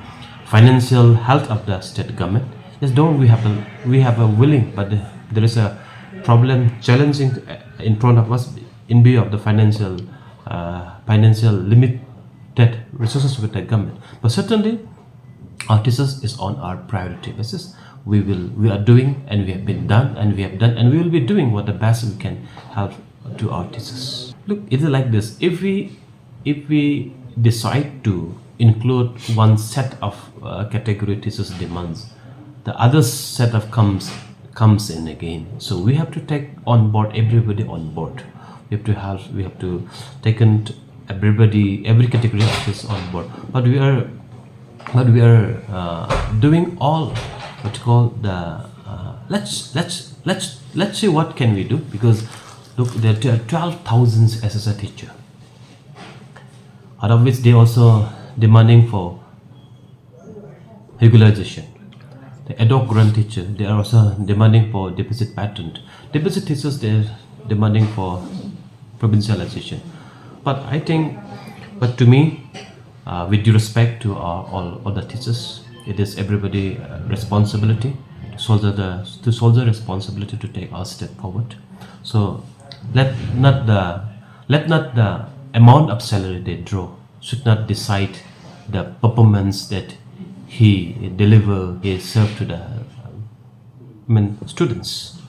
financial health of the state government. Yes, though we have a, we have a willing, but the, there is a problem challenging uh, in front of us in view of the financial uh, financial limited resources with the government. But certainly, our thesis is on our priority basis. We will, we are doing, and we have been done, and we have done, and we will be doing what the best we can help to our thesis. Look, it is like this. If we, if we decide to include one set of uh, category thesis demands, the other set of comes comes in again. So we have to take on board everybody on board. We have to have, we have to take in everybody, every category of this on board. But we are but we are uh, doing all what you call the uh, let's let's let's let's see what can we do, because look, there are twelve thousand S S R teacher, out of which they also demanding for regularization. The ad hoc grant teacher, they are also demanding for deficit pattern. Deficit teachers, they are demanding for provincialization. But I think, but to me, uh, with due respect to our, all other teachers, it is everybody uh, responsibility to soldier the to soldier responsibility to take our step forward. So let not the let not the amount of salary they draw should not decide the performance that he deliver, he serve to the I mean, students.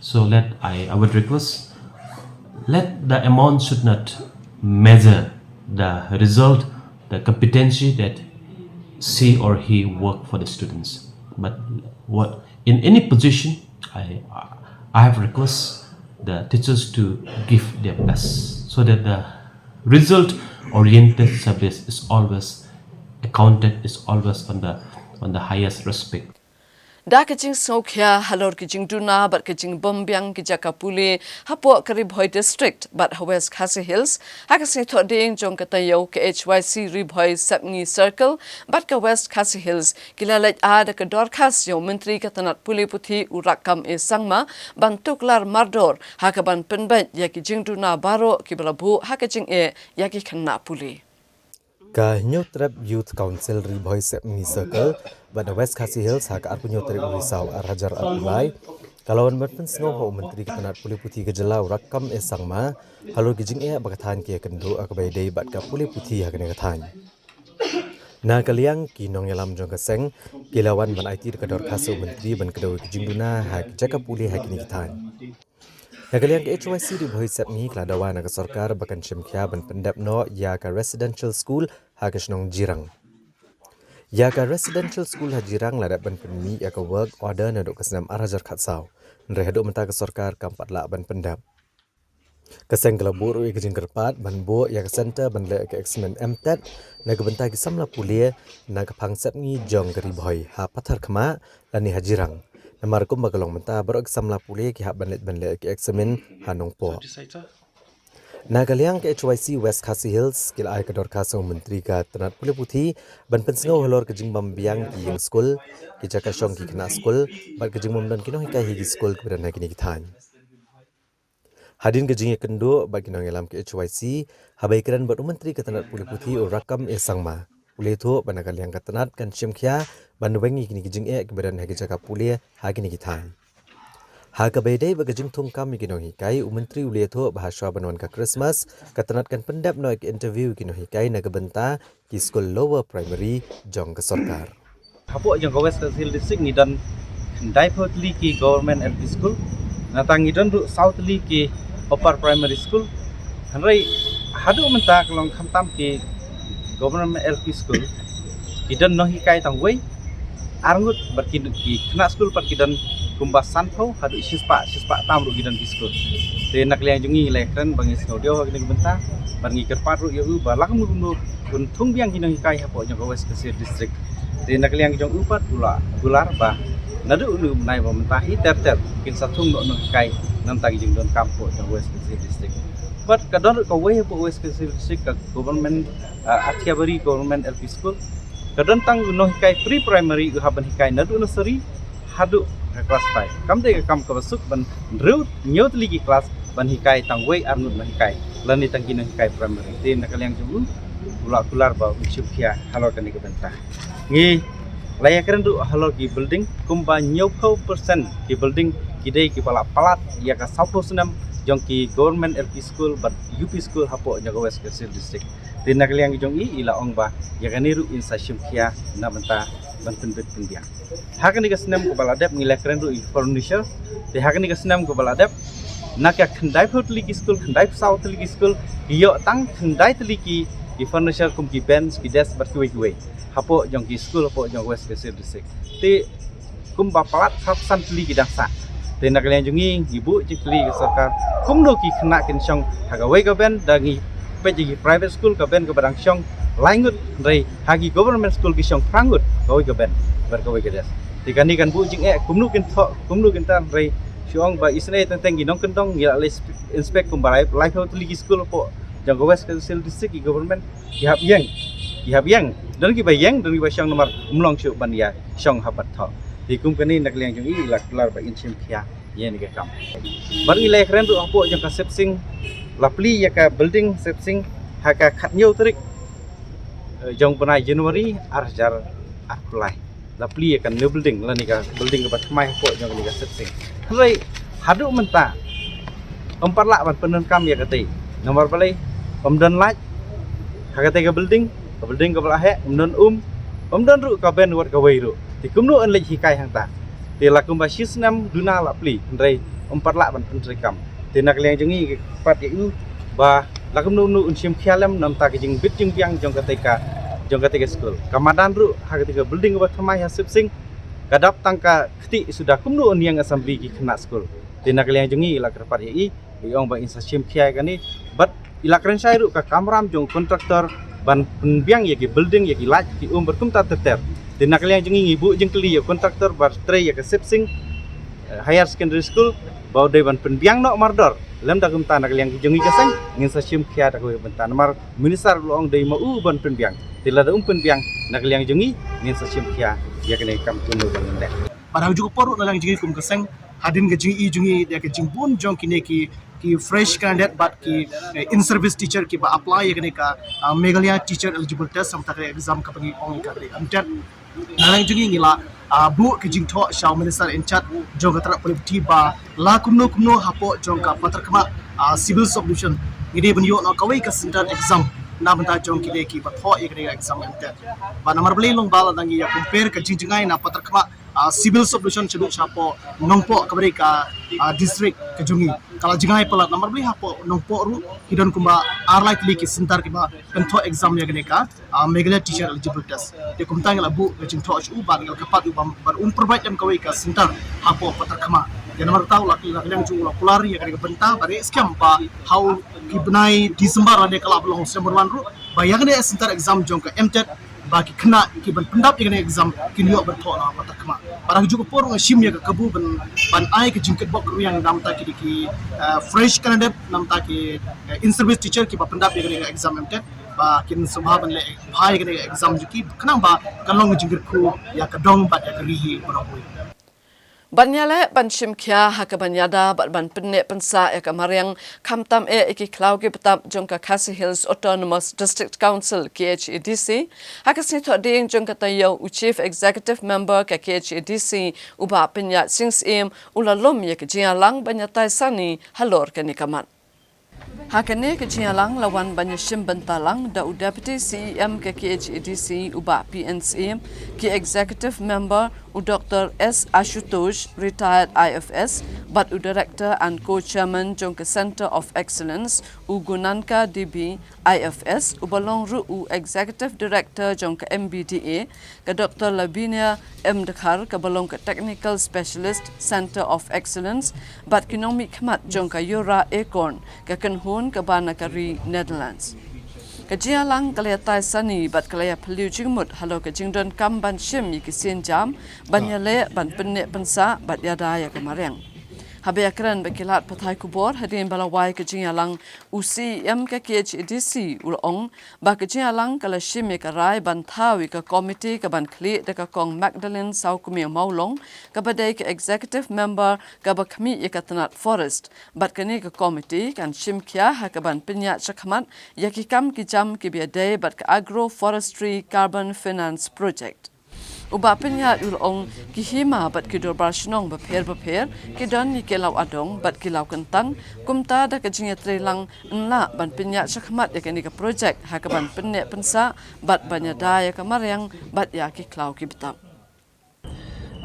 So let I, I would request, let the amount should not measure the result, the competency that she or he work for the students. But what in any position, I I have request the teachers to give their best so that the result oriented service is always accounted, is always on the on the highest respect. Da ka jingsngewkhia halor ka jingduna bad ka jingbymbiang ki jaka pule hapoh ka Ri Bhoi District bad ha West Khasi Hills, ha ka sngi Thohdieng jong ka taïew, ka H Y C Ri Bhoi Sepngi Circle bad ka West Khasi Hills ki la leit ai da ka dorkhas ïa u Myntri ka tnat pule puthi u Rakkam A Sangma ban tuklar mardor ha kaban pynbeit ïa ki jingduna baroh kiba la buh ha ka jingeh ïa ki khynnah pule. Ka Hynñiewtrep Youth Council Ri Bhoi Sepngi Circle bad ha West Khasi Hills ha ka arphew hynñiew tarik u Risaw ar hajar arphew lai ka la wan ban pynsngew ha u Myntri ka tnat pule puthi ka jylla u Rakkam A Sangma halor ki jingeh ba ka thaiñ ki ïakynduh ha kaba ïadei bad ka pule puthi ha kane ka thaiñ. Na ka liang ki nongïalam jong ka seng ki la wan ban aiti da ka dorkhas ha u Myntri ban kdew ïa ki jingduna ha ki jaka pule ha kine ki thaiñ. Na ka liang ka H Y C Ri Bhoi Sepngi ka la dawa na ka sorkar ba kan shim khia ban pyndep noh ïa ka residential school ha ka shnong Jirang. Ïa ka residential school ha Jirang la dep ban pynmih ïa ka work order naduh ka snem ar hajar khatsaw, hynrei haduh mynta ka sorkar kam pat lah ban pyndep. Ka seng ka la buh ruh ïa ka jingkyrpad ban buh ïa ka centre ban leh ka eksamin M TET na ka bynta ki samla pule na ka phang Sepngi jong ka Ri Bhoi ha Patharkhmah lane ha Jirang. Namar kumba ka long mynta baroh ki samla pule ki hap ban leit ban leh ki eksamin ha Nongpoh. Na ka liang ka H Y C West Khasi Hills ki la ai ka dorkhas ha u Myntri ka tnat pule puthi ban pynsngew halor ka jingbymbiang ki ïing skul, ki jaka shong ki khynnah skul bad ka jingbymdon ki nonghikai ha ki skul kiba don ha kine ki thaiñ. Hadien ka jingïakynduh bad ki nongïalam ka H Y C, haba ïakren bad u Myntri ka tnat pule puthi u Rakkam A Sangma, u la ïathuh ba na ka liang ka tnat kan shim khia ban weng ïa kine ki jingeh kiba don ha ki jaka pule ha kine ki thaiñ. Ha kaba ïadei bad ka jingthung kam ïa ki nonghikai, u Myntri u la ïathuh ba hashwa ban wan ka Christmas ka tnat kan pyndep noh ïa ka interview ïa ki nonghikai na ka bynta ki skul lower primary jong ka sorkar. Hapoh jong ka West Khasi Hills District ngi don khyndai phew tylli ki government L P school, nangta ngi don ruh saw tylli ki upper primary school. Hynrei haduh mynta ka long khamtam ki government L P school ki don nonghikai tang wei ar ngut, bad ki, ki khynnah skul pat ki don kumba sanphew haduh shispah, shispah tam ruh ki don ki skul. Te na ka liang jong ngi ngi la ïakren ba ngi sngewdiaw ha kane ka bynta bad ngi kyrpad ruh ïa u ba la kumno kumno un thung biang ki nonghikai hapoh jong ka West Khasi Hills District. Te na ka liang jong u pat u la kular ba naduh une u bnai ba mynta hi ter ter kin sa thung noh nonghikai na ka bynta ki jingdonkam hapoh jong ka West Khasi Hills District. Bad ka don ruh kawei hapoh West Khasi Hills District, ka government, ah, Athiabari Government L P School. Ka don tang u nonghikai pre primary u hap ban hikai naduh nursery haduh ka class five. Kam dei ka kam kaba suk ban hynriew hynñiew tylli ki class ban hikai tang wei ar ngut nonghikai lane tang ki nonghikai primary. Te na ka liang jong u u la kular ba un shim khia halor kane ka bynta. Ngi la ïakren ruh halor ki building, kumba hynñiewphew percent ki building ki dei kiba la palat ïa ka sawphew snem jong ki government L P school bad U P school hapoh jong ka West Khasi Hills District. Te na ka liang jong i, i la ong ba ïa kane ruh in sa shim khia na ka bynta ban pynbit pynbiang. Ha kane ka snem kaba la dep ngi la kren ruh ïa ki furniture. Te ha kane ka snem kaba la dep, na ka khyndai phew tylli ki skul, khyndai phew saw tylli ki skul, ki ïoh tang khyndai tylli ki, ki furniture kum ki bench, ki desk bad kiwei kiwei hapoh jong ki skul hapoh jong West Khasi Hills District. Te kumba palat khatsan tylli ki dang sah. Te na ka liang jong ngi ngi buh jingkylli ïa ka sorkar kumno ki khynnah kin shong ha kawei ka bench, da ngi peit ïa ki private school ka bench kaba dang shong lai ngut, hynrei ha ki government school ki shong phra ngut kawei ka bench bad kawei ka desk. Te kane kan buh jingeh kumno kin thoh, kumno kin tar, hynrei shu ong ba isynei teng teng ki nongkyndong, ngi la leit inspect kumba lai, laiphew tylli ki skul hapoh jong ka West Khasi Hills District ki government ki hap ïeng, ki hap ïeng. Don kiba ïeng, don kiba shong namar ym long shuh ban ïa shong hap ban thoh. Te kum kane na ka liang jong i la kular ba in shim khia ïa kane ka kam. Bad ngi la kren ruh hapoh jong ka Sepsing, la plie ïa ka building Sepsing ha ka khathynñiew tarik, eh, jong u bnai January ar hajar arphew lai. La plie ïa ka new building lane ka building kaba thymmai hapoh jong kane ka Sepsing. Hynrei haduh mynta ym pat lah ban pyndonkam ïa katei. Namar balei? Ym don light ha katei ka building, ka building kaba la heh, ym don um, ym don ruh ka bench wat kawei ruh. Te kumno yn leit hikai hangta? Te la kumba shi snem duna la plie, hynrei ym pat lah ban pyntreikam. Te na ka liang jong ngi ngi kyrpad ïa u ba la kumno kumno un shim khia lem na ka bynta ka jingbit jingbiang jong katei ka, jong katei ka skul. Ka madan ruh ha katei ka building kaba thymmai ha Sepsing, Ka dap tang ka kti suda kumno un ïeng assembly ki khynnah skul. Te na ka liang jong ngi i la kyrpad ïa i, i ong ba in sa shim khia ïa kane. Bad i la kren shai ruh ka kamram jong contractor ban pynbiang ïa ki building, ïa ki light, ki um bad kumta ter ter. Te na ka liang jong ngi ngi buh jingkylli ïa contractor ba trei ïa ka Sip Sing, eh, Higher Secondary School, ba u dei ban pynbiang noh mardor. Lymda kumta na ka liang jong ngi ka seng ngin sa shim khia da kawei ka bynta namar minister u la ong dei ma u ban pynbiang. Te lada um pynbiang na ka liang jong ngi ngin sa shim khia ïa kane ka kam kumno ban leh. Bad ha kajuh ka por ruh na ka liang jong ngi kum ka seng, hadien ka jingïohi jong ngi ïa ka jingbun jong kine ki, ki fresh candidate bad ki, eh, in service teacher kiba apply ïa kane ka, ah, Meghalaya Teacher Eligible Test, namta ka exam kaba ngi ong ka dei MTET. Na ka liang jong ngi ngi la, ah, buh ka jingthoh sha u minister in charge jong ka tnat pule puthi ba la kumno kumno hapoh jong ka Patharkhmah, ah, Civil Sub Division ngi dei ban ïoh noh kawei ka centre exam na bynta jong kine kiba thoh ïa kane ka exam MTET. Bad namar balei long ba lada ngi ïa compare ka jingjngai na Patharkhmah, ah, Civil Sub Division shaduh shapoh Nongpoh kaba dei ka, ah, district ka jong ngi, ka la jngai palat namar balei hapoh Nongpoh ruh ki don kumba ar lai tylli ki centre kiba pynthoh exam ïa kane ka, ah, Meghalaya Teacher Eligible Test. Te kumta ngi la buh ka jingthoh sha u bad ngi la kyrpad ïa u ba, ba un provide lem kawei ka centre hapoh Patharkhmah. Ïa namar kata u la, la ka liang jong u la kular ïa kane ka bynta ba dei skhem ba ha u ki bnai December lane ka la ba long December wan ruh ba ïa kane centre exam jong ka MTET ba ki khynnah ki ban pyndap ïa kane exam kin ïoh ban thoh na Patharkhmah. Bad ha kajuh ka por nga shim ïa ka kabu ban, ban ai ka jingkitbok kyrwiang namta ki, ki, eh, fresh candidate namta ki, eh, in service teacher kiba pyndap ïa kane exam MTET ba kin sngewbha ban leh bha ïa kane exam jong ki khnang ba kan long ka jingkyrkhu ïa ka dong bad ïa ka ri hi baroh kawei. Ban ïaleh ban shim khia ha kaban ïada bad ban pynneh pynsah ïa ka mariang khamtam eh ïa ki khlaw ki btap jong ka Khasi Hills Autonomous District Council, KHADC, ha ka sngi Thohdieng jong ka taïew u Chief Executive Member ka KHADC u Bah Pynïaid Sing Syiem u la lum ïa ka jingïalang ban ïatai sani halor kane ka mat. Ha kane ka jingïalang la wan ban ïashim bynta lang da u Deputy CEM ka KHADC u Bah P N Syiem, ki Executive Member u Doctor S Ashutosh, retired IFS, bad u Director and Co-Chairman jong ka Centre of Excellence u Gunanka D B, IFS, uba long ruh u Executive Director jong ka MBDA, ka Doctor Lavinia M Dkhar kaba long ka Technical Specialist, Centre of Excellence, bad ki nongmihkhmat jong ka Yora Acorn, ka kynhun kaba na ka ri Netherlands. Ka jingïalang ka la ïatai sani bad ka la ïaphylliew jingmut halor ka jingdonkam ban shim ïa ki sienjam ban ïaleh ban pynneh pynsah bad ïada ïa ka mariang. Haba ïakren bad ki lad pathai khubor hadien ba la wai ka jingïalang, u CEM ka KHADC u la ong ba ka jingïalang ka la shim ïa ka rai ban thaw ïa ka komiti kaban khlieh da ka Kong Magdalene Sawkmie Mawlong kaba dei ka Executive Member kaba khmih ïa ka tnat Forest. Bad kane ka komiti kan shim khia ha kaban pynïaid shakhmat ïa ki kam ki jam kiba ïadei bad ka Agroforestry Carbon Finance Project. U Bah Pynïaid u la ong ki hima bad ki dorbar shnong bapher bapher ki don ïa ki law adong bad ki law kyntang, kumta da ka jingïatreilang yn lah ban pynïaid shakhmat ïa kane ka projek ha kaban pynneh pynsah bad ban ïada ïa ka mariang bad ïa ki khlaw ki btap.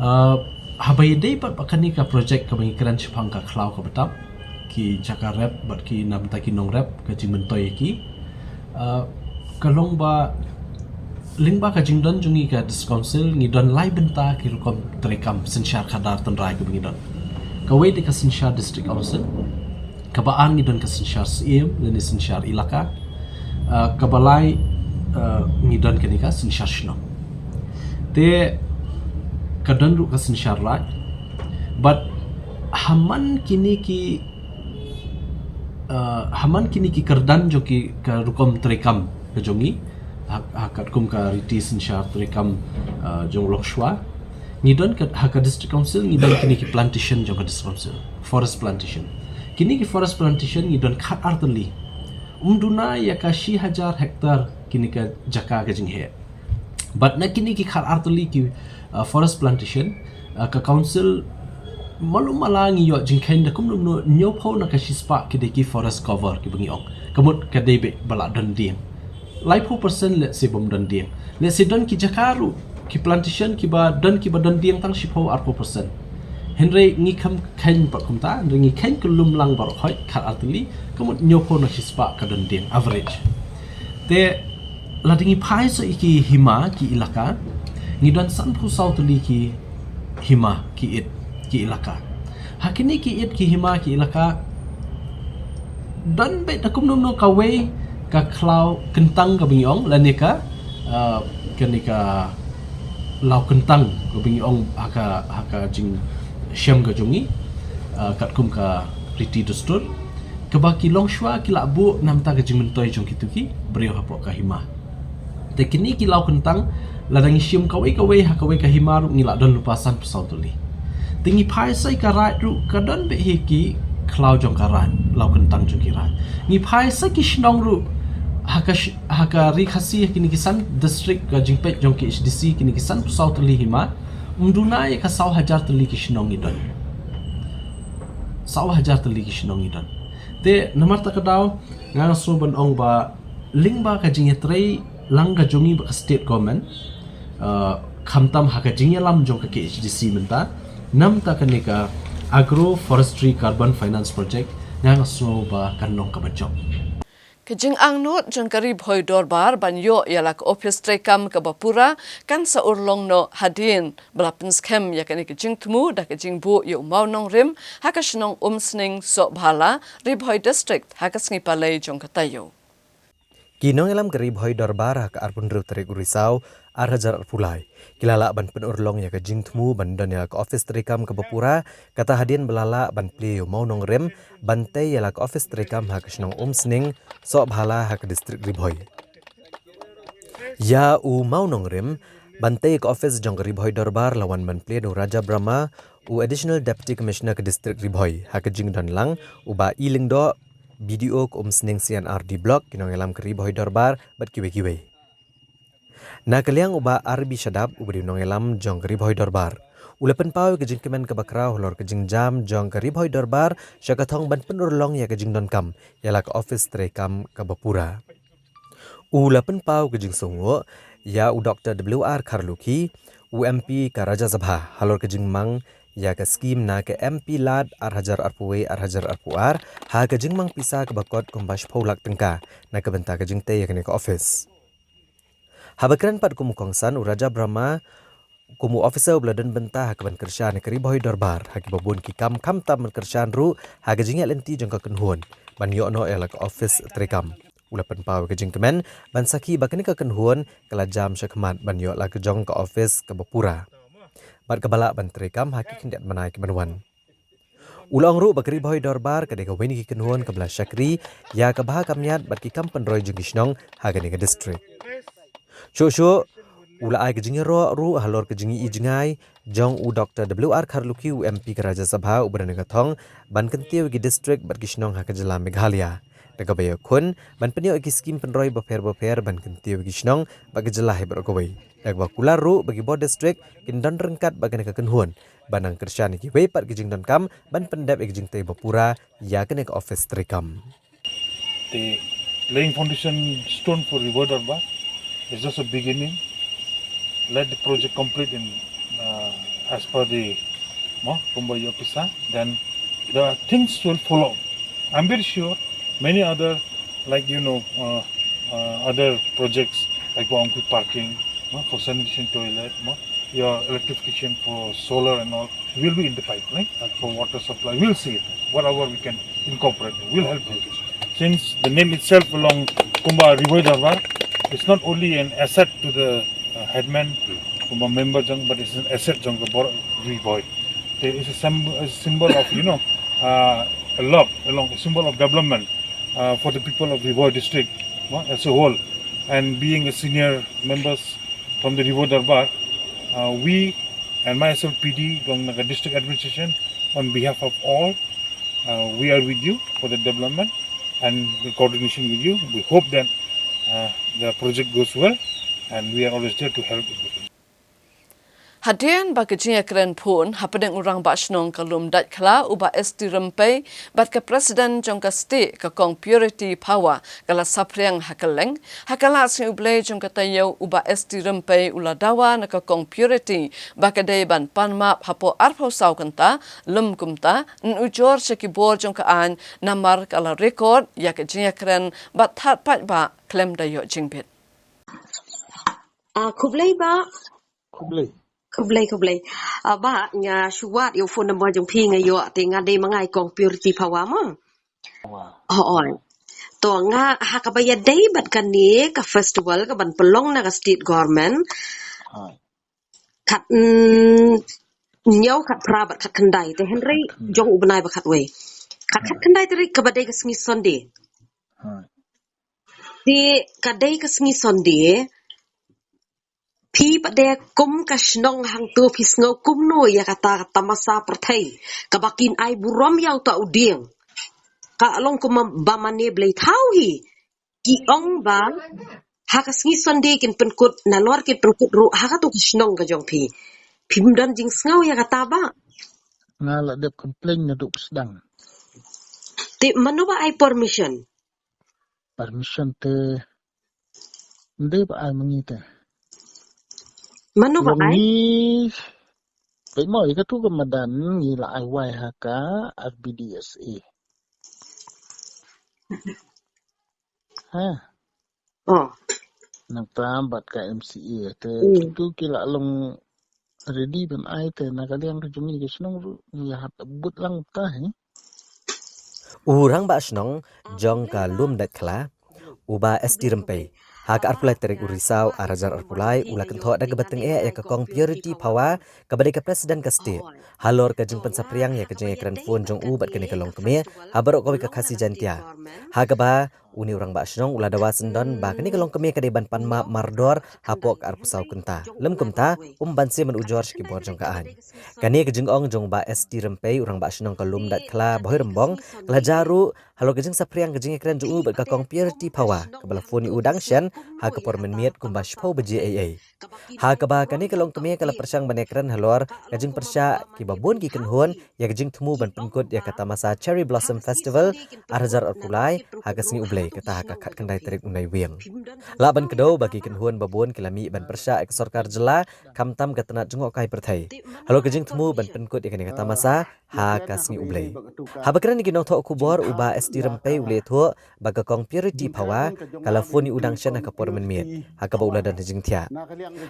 Uh, haba ïadei bad ba kane ka projek kaba ngi kren shaphang ka khlaw ka btap, ki jaka rep bad ki namta ki nongrep, ka jingmyntoi ïa ki. Uh, ka long ba lyngba ka jingdon jong ngi ka District Council ngi don lai bynta ki rukom treikam synshar khadar tynrai kaba ngi don. Kawei dei ka synshar District Council, kaba ar ngi don ka synshar Syiem lane synshar Elaka. Uh, kaba lai, uh, ngi don kane ka synshar shnong. Te ka don ruh ka synshar raid. Bad ha man kine ki, uh, ha man kine ki kyrdan jong ki ka rukom treikam ka jong ngi, ha, ha katkum ka riti synshar treikam, uh, jong u longshuwa, ngi don ka, ha ka District Council ngi don kine ki plantation jong ka District Council, forest plantation. Kine ki forest plantation ngi don khat ar tylli. Ym duna ïa ka shi hajar hektar kine ka jaka ka jingheh. Bad na kine ki khat ar tylli ki, uh, forest plantation, uh, ka council malu mala ngi ïoh jingkheiñ da kumno kumno, hynñiewphew na ka shispah ki dei ki forest cover kiba ngi ong. Ka mut ka dei beit ba la don dieng. Laiphew percent lehse bym don dieng. Lehse don ki jaka ruh ki plantation kiba don, kiba don dieng tang shiphew arphew percent. Hynrei ngi khlem kheiñ pat kumta, hynrei ngi kheiñ kyllum lang baroh khoit khat ar tylli, ka mut hynñiewphew na shispah ka don dieng average. Te lada ngi phai sha ki hima, ki elaka, ngi don sanphew saw tylli ki Hima ki it ki ilaka. Ha kine ki it ki hima ki ilaka, don beit da kumno kumno kawei ka khlaw kyntang kaba ngi ong, lane ka, ah, kane ka law kyntang kaba ngi ong ha ka, ha ka jingshem ka jong ngi, ah, katkum ka riti dustur, kaba ki longshuwa ki la buh namar ka jingmyntoi jong kito ki briew hapoh ka hima. Te kine ki law kyntang, lada ngi shim kawei kawei ha kawei ka hima ruh ngi la don lypa sanphew saw tylli. Te ngi phai sa ïa ka raid ruh, ka don beit hi ki khlaw jong ka raid, law kyntang jong ki raid. Ngi phai sa ïa ki shnong ruh, ha ka sh-, ha ka Ri Khasi, ha kine ki san district, ka jingpeit jong ki H D C, kine ki sanphew saw tylli hima, ym duna ïa ka saw hajar tylli ki shnong ngi don. Saw hajar tylli ki shnong ngi don. Te namar kata ka daw, nga sngew ban ong ba lyngba ka jingïatrei lang ka jong ngi bad ka state government, uh, khamtam ha ka jingïalam jong ka K H D C mynta, namar kane ka Agro Forestry Carbon Finance Project, nga sngew ba kan long kaba jop. Ka jingangnud jong ka Ri Bhoi Dorbar ban ïoh ïa la ka ophis treikam kaba pura kan sa urlong noh hadien ba la pynskhem ïa kane ka jingthmu da ka jingbuh ïa u mawnongrim ha ka shnong Umsning, Sohbhala, Ri Bhoi District, ha ka sngi Palei jong ka taïew. Ki nongïalam ka Ri Bhoi Dorbar ha ka arphew hynriew tarik u Risaw ar hajar arphew lai ki la lah ban pynurlong ïa ka jingthmu ban don ïa la ka ophis treikam kaba pura, kata hadien ba la lah ban plie ïa u mawnongrim ban tei ïa la ka ophis treikam ha ka shnong Umsning, Sohbhala, ha ka district Ri Bhoi. Ïa u mawnongrim ban tei ïa ka ophis jong ka Ri Bhoi Dorbar la wan ban plie da u Raja Brahma, u Additional Deputy Commissioner ka district Ri Bhoi, ha ka jingdon lang u Bah E. Lyngdoh, B D O ka Umsning C and R D Block, ki nongïalam ka Ri Bhoi Dorbar bad kiwei kiwei. Na ka liang u Bah R B Shadap, uba dei u nongïalam jong ka Ri Bhoi Dorbar, u la pynpaw ïa ka jingkmen kaba khraw halor ka jingjam jong ka Ri Bhoi Dorbar sha ka thong ban pynurlong ïa ka jingdonkam ïa la ka ophis treikam kaba pura. U la pynpaw ka jingsngewnguh ïa u Doktor W R Kharlukhi, u M P ka Rajya Sabha, halor ka jingmang ïa ka skim na ka M P Lad ar hajar arphew wei ar hajar arphew ar, ha ka jingmang pisa kaba kot kumba shiphew lak tyngka na ka bynta ka jingtei ïa kane ka ophis. Haba kren pat kum u kongsan, u Raja Brahma, kum u officer uba la don bynta ha kaban kyrshan ïa ka Ri Bhoi Dorbar ha kiba bun ki kam, khamtam ban kyrshan ruh ha ka jingïaid lynti jong ka kynhun ban ïoh noh ïa la ka ophis treikam, u la pynpaw ïa ka jingkmen ban sakhi ba kane ka kynhun ka la jam shakhmat ban ïoh la ka jong ka ophis kaba pura bad kaba lah ban treikam ha ki khyndiat bnai ki ban wan. U la ong ruh ba ka Ri Bhoi Dorbar ka dei kawei na ki kynhun kaba la shakri ïa ka bha ka miat bad ki kam pynroi jong ki shnong ha kane ka district. Shuh shuh u la ai ka jingïaroh ruh halor ka jingïohi jngai jong u Doktor W R Kharlukhi, u M P ka Rajya Sabha uba don ha ka thong, ban kyntiew ïa ki district bad ki shnong ha ka jylla Meghalaya, da kaba ïakhun ban pynïoh ïa ki skim pynroi bapher bapher ban kyntiew ïa ki shnong bad ka jylla hi baroh kawei, da kaba kular ruh ba ki bor district kin don ryngkat bad kane ka kynhun ban nang kyrshan ïa kiwei pat ki jingdonkam ban pyndep ïa ki jingtei bapura ïa kane ka ophis treikam. The laying foundation stone for Ri Bhoi Dorbar is just a beginning. Let the project complete in, uh, as per the, mo, kumba ïoh pisa, then the things will follow. I'm very sure many other, like, you know, uh, uh, other projects like Bawangpui parking, mo, for sanitation toilet, mo, your electrification for solar and all will be in the pipeline for water supply. We'll see it. Whatever we can incorporate, we'll help you. Since the name itself along kumba Ri Bhoi Dorbar, it's not only an asset to the, uh, headman, kumba member jong, but it's an asset jong the Bor-, Ri Bhoi. There is a, symb- a symbol of, you know, uh, a love, along a symbol of development, uh, for the people of Ri Bhoi district, no, as a whole. And being a senior members from the Ri Bhoi Dorbar, uh, we and myself, P D, from the district administration, on behalf of all, uh, we are with you for the development and the coordination with you. We hope that, uh, the project goes well, and we are always there to help. Hadien ba ka jingïakren phone hapdeng u Rangbah Shnong ka Lumdaitkhla, u Bah S T Rympei, bad ka President jong ka State, ka Kong Purity Phawa, ka la saphriang ha kylleng, ha ka lad Sngi U Blei jong ka taïew, u Bah S T Rympei u la dawa na ka Kong Purity ba ka dei ban pan map hapoh arphew saw kynta, lym kumta, yn ujor sha ki bor jong ka aiñ namar ka la record ïa ka jingïakren bad thad paidbah khlem da ïoh jingbit. Ah, khublei bah. Khublei. Khublei, khublei. Ah, Bah, nga shu wad ïa u phone number jong phi nga ïoh te nga dei ma nga i kong Purity Phawa mo. Oh, oi. To nga ha kaba ïadei bad kane ka festival kaban pynlong na ka state government. Khat, mm, hynñiew, khat phra bad khat khyndai te hynrei jong u bnai ba khatwei. Khat, khat khyndai tarik kaba dei ka sngi Sunday. Te ka dei ka sngi Sunday. Phi pat de kum ka shnong hangto phi sngew kumno ïa kata ka tamasa pyrthei kaba kin ai burom ïa uta u dieng? Ka long kum ba mane blei thaw hi. Ki ong ba ha ka sngi Sunday kin pynkut, nalor kin pynkut ruh ha kato ka shnong ka jong phi. Phim don jingsngew ïa kata, Bah? Nga la dep complain naduh sdang. Te mano ba ai permission? Permission te ym dei ba ai ma ngi te. Mano ba ai? Ngi, peit mo, ïa katu ka madan ngi la ai wai ha ka R B D S A. Ha. Oh. Nangta bad ka M C A te, hmm, kito ki la long ready ban ai te na ka liang ka jong ngi ka shnong ruh ngi hap bud lang ta hi. U rangbah shnong jong ka Lumdaitkhla, u Bah S T Rympei, ha ka arphew lai tarik u Risaw ar hajar arphew lai u la kynthoh da kaba tyngeh ïa ka kong Purity Phawa kaba dei ka president ka state halor ka jingpynsaphriang ïa ka jingïakren phone jong u bad kane ka longkmie ha baroh kawei ka Khasi Jaintia. Ha kaba une u rangbah shnong u la dawa syndon ba kane ka longkmie ka dei ban pan map mardor hapoh ka arphew saw kynta. Lym kumta, um banse ban ujor sha ki bor jong ka aiñ. Kane ka jingong jong u Bah S T Rympei, u rangbah shnong ka Lumdaitkhla Bhoirymbong, ka la jia ruh halor ka jingsaphriang ka jingïakren jong u bad ka kong Purity Phawa kaba la phone ïa u dang shen ha ka por mynmiet kumba shiphew baje eiei. Ha kaba kane ka longkmie ka la pyrshang ban ïakren halor ka jingpyrshah kiba bun ki kynhun ïa ka jingthmu ban pynkut ïa ka tamasa Cherry Blossom Festival ar hajar arphew lai ha ka sngi U Blei, kata ha ka khatkhyndai tarik u Naiwieng. Lah ban kdew ba ki kynhun ba bun ki la mih ban pyrshah ïa ka sorkar jylla, khamtam ka tnat jngohkai pyrthei halor ka jingthmu ban pynkut ïa kane ka tamasa ha ka sngi U Blei. Haba kren ïa ki nongthoh khubor, u Bah S T Rympei u la ïathuh ba ka kong Purity Phawa ka la phone ïa u dang shen ha ka por mynmiet ha kaba u la don ha jingthiah.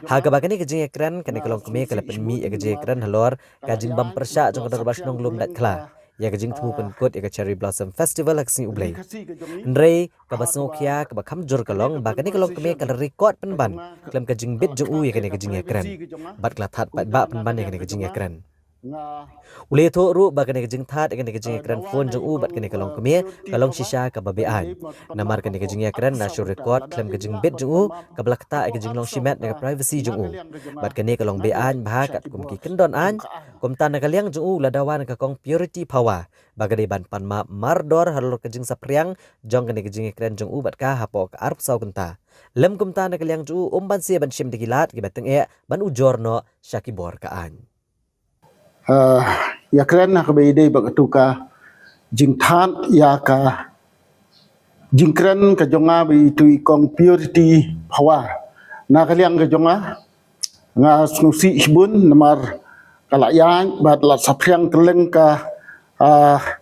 Ha kaba kane ka jingïakren, kane ka longkmie ka la pynmih ïa ka jingïakren halor ka jingbym pyrshah jong ka Dorbar Shnong Lumdaitkhla ïa ka jingthmu pynkut ïa ka Cherry Blossom Festival ha ka sngi U Blei. Hynrei kaba sngewkhia kaba kham jur ka long ba kane ka longkmie ka la record pynban khlem ka jingbit jong u ïa kane ka jingïakren bad ka la thad paidbah pynban ïa kane ka jingïakren. U la ïathuh ruh ba kane ka jingthad ïa kane ka jingïakren phone jong u bad kane ka longkmie ka long shisha kaba be-aiñ, namar kane ka jingïakren la shu record khlem ka jingbit jong u, kaba la ktah ïa ka jinglong shimet ne ka privacy jong u. Bad kane ka long be-aiñ bha katkum ki kyndon aiñ. Kumta na ka liang jong u u la dawa na ka kong Purity Phawa ba ka dei ban pan map mardor halor ka jingsaphriang jong kane ka jingïakren jong u bad ka hapoh ka arphew saw kynta. Lym kumta, na ka liang jong u um banse ban shim da ki lad kiba tyngeh ban ujor noh sha ki bor ka aiñ. Ah, ïakren ha kaba ïadei bad katu ka jingthad ïa ka jingkren ka jong nga bad itu i kong Purity Phawa. Na ka liang ka jong nga, nga sngewsih shibun namar ka la ïaid bad la saphriang kylleng ka, ah,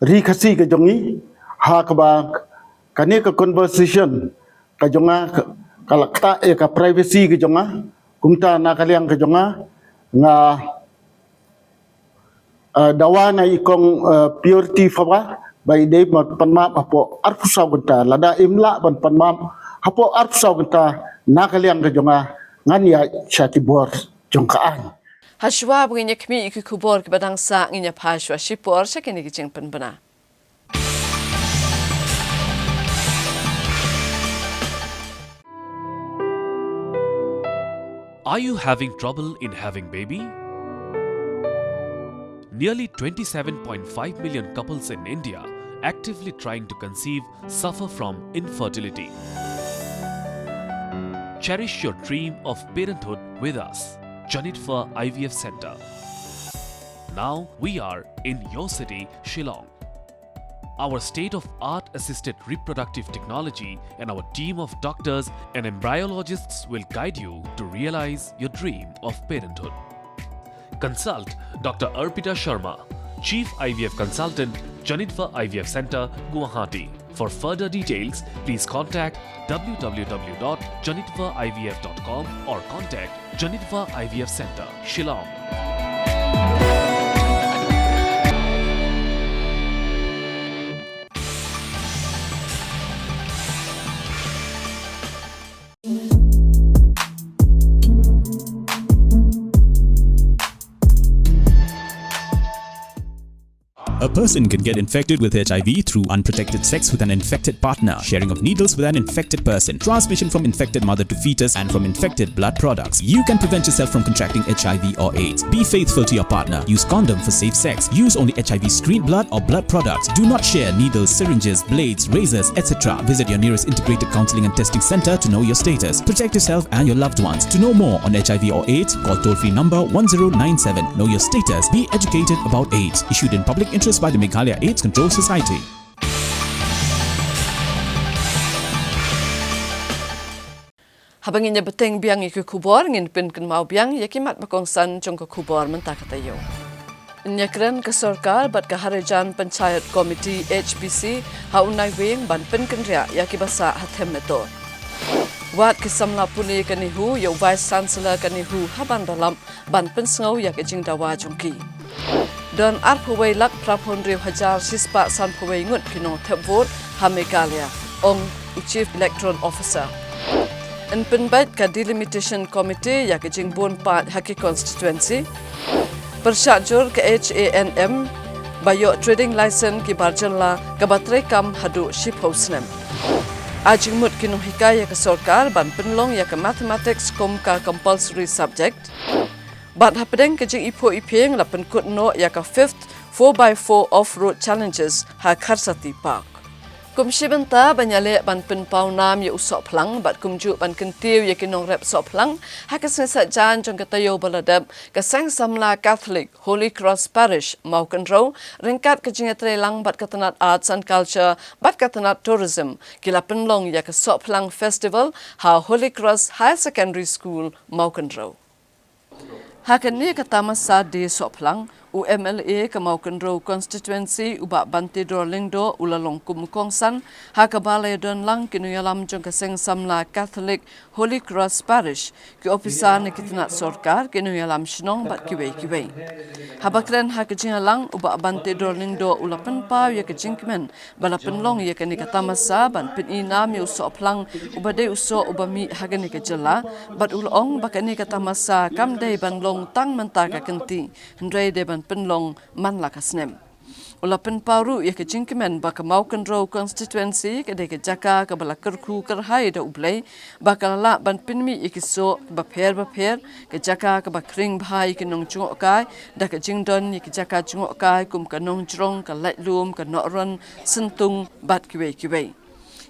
ri Khasi ka jong ngi, ha kaba kane ka conversation ka jong nga ka, ka la ktah ïa ka privacy ka jong nga. Kumta na ka liang ka jong nga, nga, eh, dawa na i kong, eh, Purity Phawa ba i dei ban pan map hapoh arphew saw kynta. Lada im lah ban pan map hapoh arphew saw kynta, na ka liang ka jong nga ngan ïaid sha ki bor jong ka aiñ. Hashwa ba ngin ïa khmih ïa ki khubor kiba dang sah, ngin ïa phai shuwa shipor sha kine ki jingpynbna. Are you having trouble in having baby? Nearly twenty-seven point five million couples in India actively trying to conceive suffer from infertility. Cherish your dream of parenthood with us, Janitva I V F Center. Now we are in your city, Shillong. Our state-of-art assisted reproductive technology and our team of doctors and embryologists will guide you to realize your dream of parenthood. Consult Doctor Arpita Sharma, Chief I V F Consultant, Janitva I V F Center, Guwahati. For further details, please contact w w w dot janitva I V F dot com or contact Janitva I V F Center, Shillong. A person can get infected with H I V through unprotected sex with an infected partner, sharing of needles with an infected person, transmission from infected mother to fetus, and from infected blood products. You can prevent yourself from contracting H I V or AIDS. Be faithful to your partner. Use condom for safe sex. Use only H I V screened blood or blood products. Do not share needles, syringes, blades, razors, et cetera. Visit your nearest integrated counseling and testing center to know your status. Protect yourself and your loved ones. To know more on H I V or AIDS, call toll-free number one zero nine seven. Know your status. Be educated about AIDS. Issued in public interest by the Meghalaya AIDS Control Society. Haba ngin ïa bteng biang ïa ki khubor, ngin pynkynmaw biang ïa ki mat ba kongsan jong ka khubor mynta ka taïew. Ïakren ka sorkar bad ka Harijan Panchayat Committee, H P C, ha u Naiwieng ban pynkynriah ïa ki ba sah ha Them Metor. Wad ki samla pule ka NEHU ïa u Vice Chancellor ka NEHU ha Bandalap ban pynsngew ïa ka jingdawa jong ki. Don arphew wei lak phraphew hynriew hajar shispah sanphew wei ngut ki nongthep vote ha Meghalaya, ong u Chief Electoral Officer. Yn pynbeit ka Delimitation Committee ïa ka jingbun paid ha ki constituency. Pyrshah jur ka H A N M ba ïoh trading license ki bar jylla kaba treikam haduh shiphew snem. Ai jingmut ki nonghikai ïa ka sorkar ban pynlong ïa ka mathematics kum ka compulsory subject. Bad hapdeng ka jingiphuh iphieng la pynkut noh ïa ka fifth four by four off-road challenges ha Kharsati Park. Kum shi bynta ban ïaleh ban pynpaw nam ïa u sohphlang bad kumjuh ban kyntiew ïa ki nongrep sohphlang, ha ka sngi Saitjaiñ jong ka taïew ba la dep, ka Seng Samla Catholic Holy Cross Parish Mawkynrew, ryngkat ka jingïatreilang bad ka tnat Arts and Culture bad ka tnat Tourism, ki la pynlong ïa ka Sohphlang Festival ha Holy Cross Higher Secondary School, Mawkynrew. Ha kane ka tamasa Day Sohphlang, u M L A ka Mawkynrew Constituency, u Bah Bantedor Lyngdoh, u la long kum u kongsan ha kaba la ïadon lang ki nongïalam jong ka Seng Samla Catholic Holy Cross Parish, ki ophisar na ki tnat sorkar, ki nongïalam shnong bad kiwei kiwei. Haba kren ha ka jingïalang, u Bah Bantedor Lyngdoh u la pynpaw ïa ka jingkmen ba la pynlong ïa kane ka tamasa ban pyni nam ïa u sohphlang uba dei u soh uba mih ha kane ka jylla, bad u la ong ba kane ka tamasa kam dei ban long tang mynta ka kynti, hynrei dei ban pynlong man la ka snem. U la pynpaw ruh ïa ka jingkmen ba ka Mawkynrew Constituency ka dei ka jaka kaba la kyrkhu kyrhai da U Blei, ba ka la lah ban pynmih ïa ki soh bapher bapher, ka jaka kaba khring bha ïa ki nongjngohkai da ka jingdon ïa ki jaka jngohkai kum ka Nongjrong, ka Laitlum, ka Nohron, Syntung bad kiwei kiwei.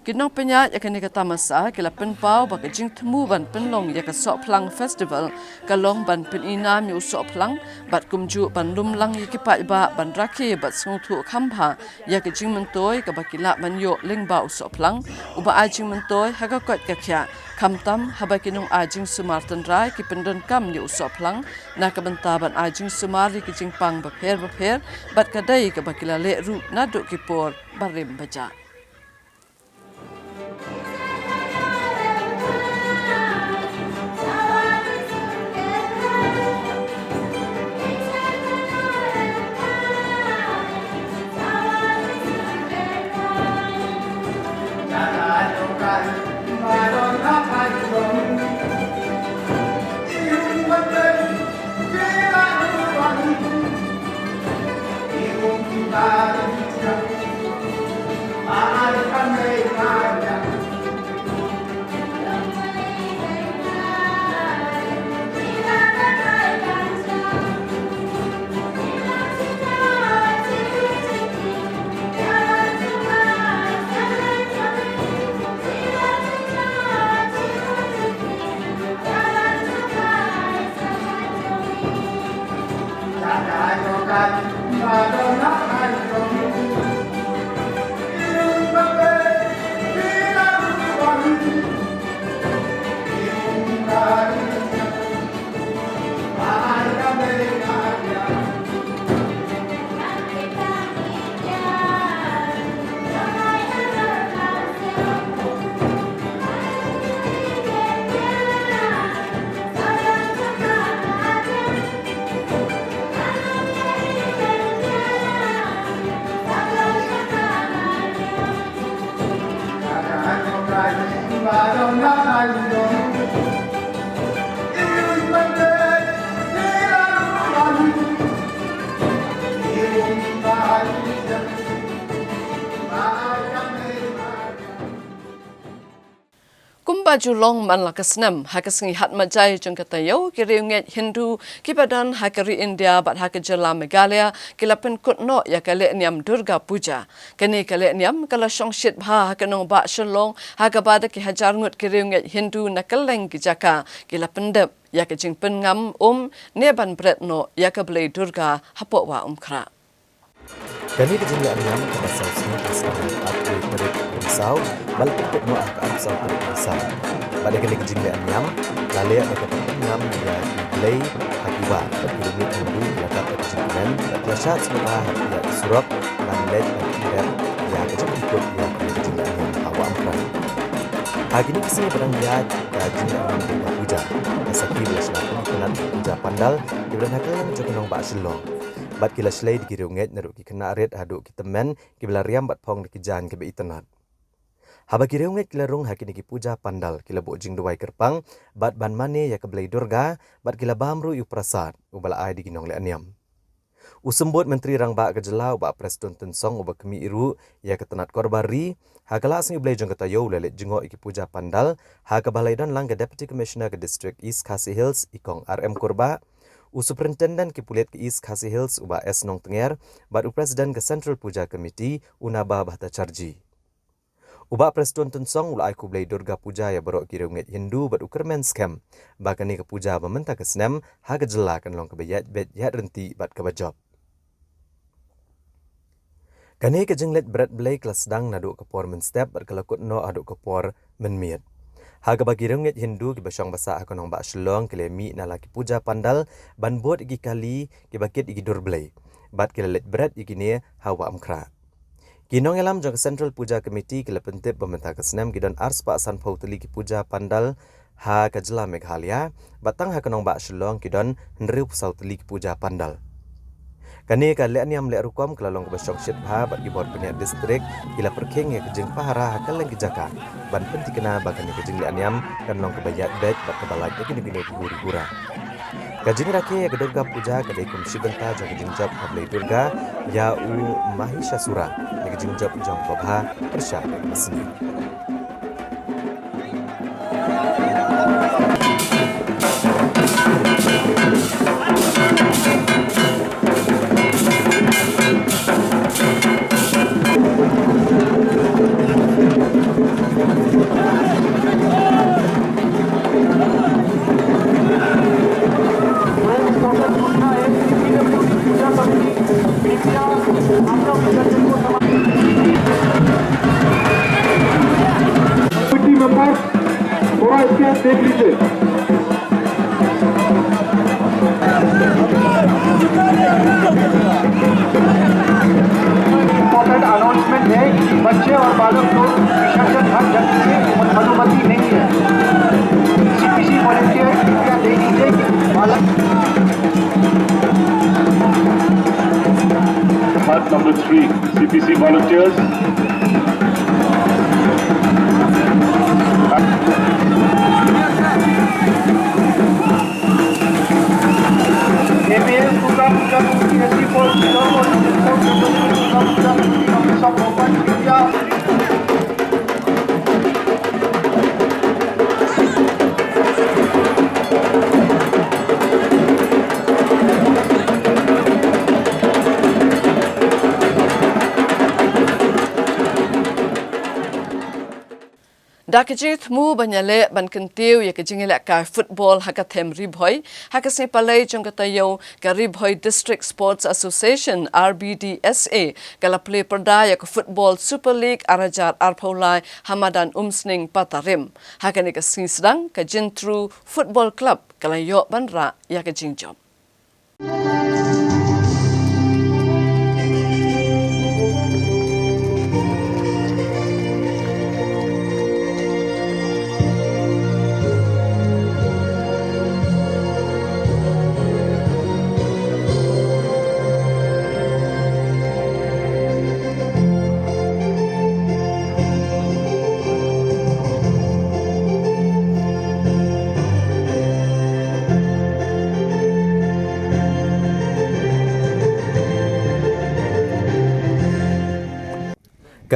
Ki nongpynïaid ïa kane ka tamasa ki la pynpaw ba ka jingthmu ban pynlong ïa ka Sohphlang Festival ka long ban pyni nam ïa u sohphlang, bad kumjuh ban lum lang ïa ki paidbah ban rakhe bad sngewthuh kham bha ïa ka jingmyntoi kaba ki lah ban ïoh lyngba u sohphlang, uba ai jingmyntoi ha ka koit ka khiah, khamtam haba ki nongai jingsumar tynrai ki pyndonkam ïa u sohphlang na ka bynta ban ai jingsumar ïa ki jingpang bapher bapher, bad ka dei kaba ki la leh ruh naduh ki por barim bajah. Ba ju long man la ka snem, ha ka sngi Hatmajai jong ka taïew, ki riewngeit Hindu kiba don ha ka ri India bad ha ka jylla Meghalaya ki la pynkut noh ïa ka lehniam Durga Puja. Kane ka lehniam ka la shong shit bha ha ka nongbah Shillong, ha kaba da ki hajar ngut ki riewngeit Hindu na kylleng ki jaka ki la pyndep ïa ka jingpynngam um ne ban bret noh ïa ka Blei Durga hapoh Wah Umkhrah. Kane ka jinglehniam kaba saw sngi ka sdang ha ka arphew tarik u Risaw, ba la pynkut noh ha ka arphew saw tarik u Risaw. Bad ha kane ka jinglehniam la leh da ka pynngam ïa ki blei ha ki wah, bad ki riewngeit Hindu ki la dap da ka jingkmen, bad ki la shad sngewbha ha ki surok ban leit ban rep ïa ka jingpynkut ïa kane ka jinglehniam ha Wah Umkhrah. Ha kine ki sngi ba dang ïaid ka jinglehniam Durga Puja, ka sakhi ba la shna pynitynnad puja pandal kiba don ha kylleng jong ka nongbah Shillong. Bad ki la shlei da ki riewngeit naduh ki khynnah rit haduh ki tymmen kiba la riam bad phong da ki jaiñ kiba itynnad. Haba ki riewngeit ki la rung ha kine ki puja pandal ki la buh jingduwai kyrpang bad ban mane ïa ka Blei Durga bad ki la bam ruh ïa u prasad uba la ai da ki nonglehniam. U Symbud Myntri Rangbah ka jylla u Bah Prestone Tynsong uba khmih ruh ïa ka tnat Korbar Ri, ha ka Lah Sngi U Blei jong ka taïew u la leit jngoh ïa ki puja pandal ha kaba la ïadon lang ka Deputy Commissioner ka District East Khasi Hills i Kong R M Kurbah, u Superintendent ki pulit ka East Khasi Hills u Bah S Nongtnger, bad u President ka Central Puja Committee u Naba Bhattacharjee. U Bah Prestone Tynsong u la ai khublei Durga Puja ïa baroh ki riewngeit Hindu bad u kyrmen skhem ba kane ka puja ba mynta ka snem ha ka jylla kan long kaba ïaid beit ïaid ryntih bad kaba jop. Kane ka jingleit bret Blei ka la sdang naduh ka por mynstep bad ka la kut noh haduh ka por mynmiet, ha kaba ki riewngeit Hindu kiba shong ba sah ha ka nongbah Shillong ki la mih na la ki puja pandal ban bud ïa ki kali kiba kit ïa ki dur Blei, bad ki la leit bret ïa kine ha Wah Umkhrah. Ki nongïalam jong ka Central Puja Committee ki la pyntip ba mynta ka snem ki don arspah sanphew tylli ki puja pandal ha ka jylla Meghalaya, bad tang ha ka nongbah Shillong ki don hynriewphew saw tylli ki puja pandal. Kane ka lehniam leh rukom ka la long kaba shong shit bha bad ki bor pynïaid district ki la pyrkhing ïa ka jingpahara ha kylleng ki jaka ban pynthikna ba kane ka jinglehniam kan long kaba ïaid beit bad kaba lait ïa kino kino ki huri hura. Ka jingrakhe ïa ka Durga Puja ka dei kum shi bynta jong ka jingjop ka Blei Durga ïa u Mahishasura, ïa ka jingjop jong u babha pyrshah ïa ka basniew. Committee members, थोड़ा इसके देख लीजिए। Important announcement है कि बच्चे और बालक लोग विसर्जन घाट जाने की अनुमति नहीं है। सीपीसी वॉलंटियर कृपया दे दीजिए कि बालक Part number three, C P C volunteers. A B S Durga Puja Committee, S D for Durga Puja Committee, Committee of Bhopan, India. Da ka jingthmu ban ïaleh ban kyntiew ïa ka jingïalehkai football ha ka them Ri Bhoi, ha ka sngi Palei jong ka taïew, ka Ri Bhoi District Sports Association, R B D S A, ka la plie pyrda ïa ka Football Super League ar hajar arphew lai ha madan Umsning Patarim. Ha kane ka sngi sdang, ka Jyntru Football Club ka la ïoh ban rah ïa ka jingjop.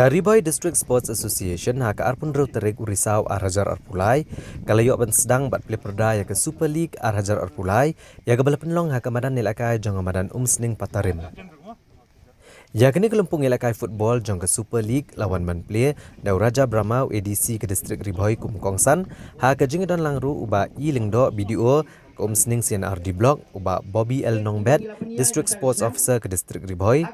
Ka Ri Bhoi District Sports Association ha ka arphew hynriew tarik u Risaw ar hajar arphew lai ka la ïoh ban sdang bad plie pyrda ïa ka Super League ar hajar arphew lai, ïa kaba la pynlong ha ka madan ïalehkai jong ka madan Umsning Patarim. Ïa kane ka lympung ïalehkai football jong ka Super League la wan ban plie da u Raja Brahma, u A D C ka district Ri Bhoi kum u kongsan, ha ka jingdon lang ruh u Bah E Lyngdoh, B D O ka Umsning C and R D Block, u Bah Bobby L Nongbet, District Sports Officer ka district Ri Bhoi,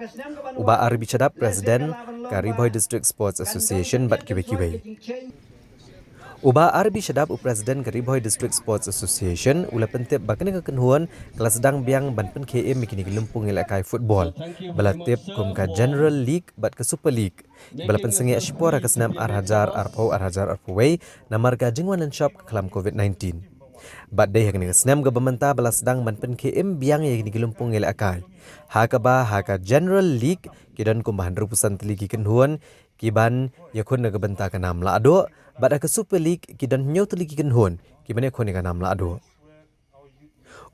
u Bah R B Shadap, President ka Ri Bhoi District Sports Association bad kiwei kiwei. U Bah R B Shadap, u President ka Ri Bhoi District Sports Association, u la pyntip ba kane ka kynhun ka la sdang biang ban pynkhie im ïa kine ki lympung ïalehkai football ba la tip kum ka General League bad ka Super League, ba la pynsangeh shipor ha ka snem ar hajar arphew, ar hajar arphew wei, namar ka jingwan lynshop ka khlam covid nineteen. Bad dei ha kane ka snem kaba mynta ba la sdang ban pynkhie im biang ïa kine ki lympung ïalehkai, ha kaba ha ka General League ki don kumba hynriewphew san tylli ki kynhun ki ban ïakhun na ka bynta ka nam lahduh, bad ha ka Super League ki don hynñiew tylli ki kynhun ki ban ïakhun ïa ka nam lahduh.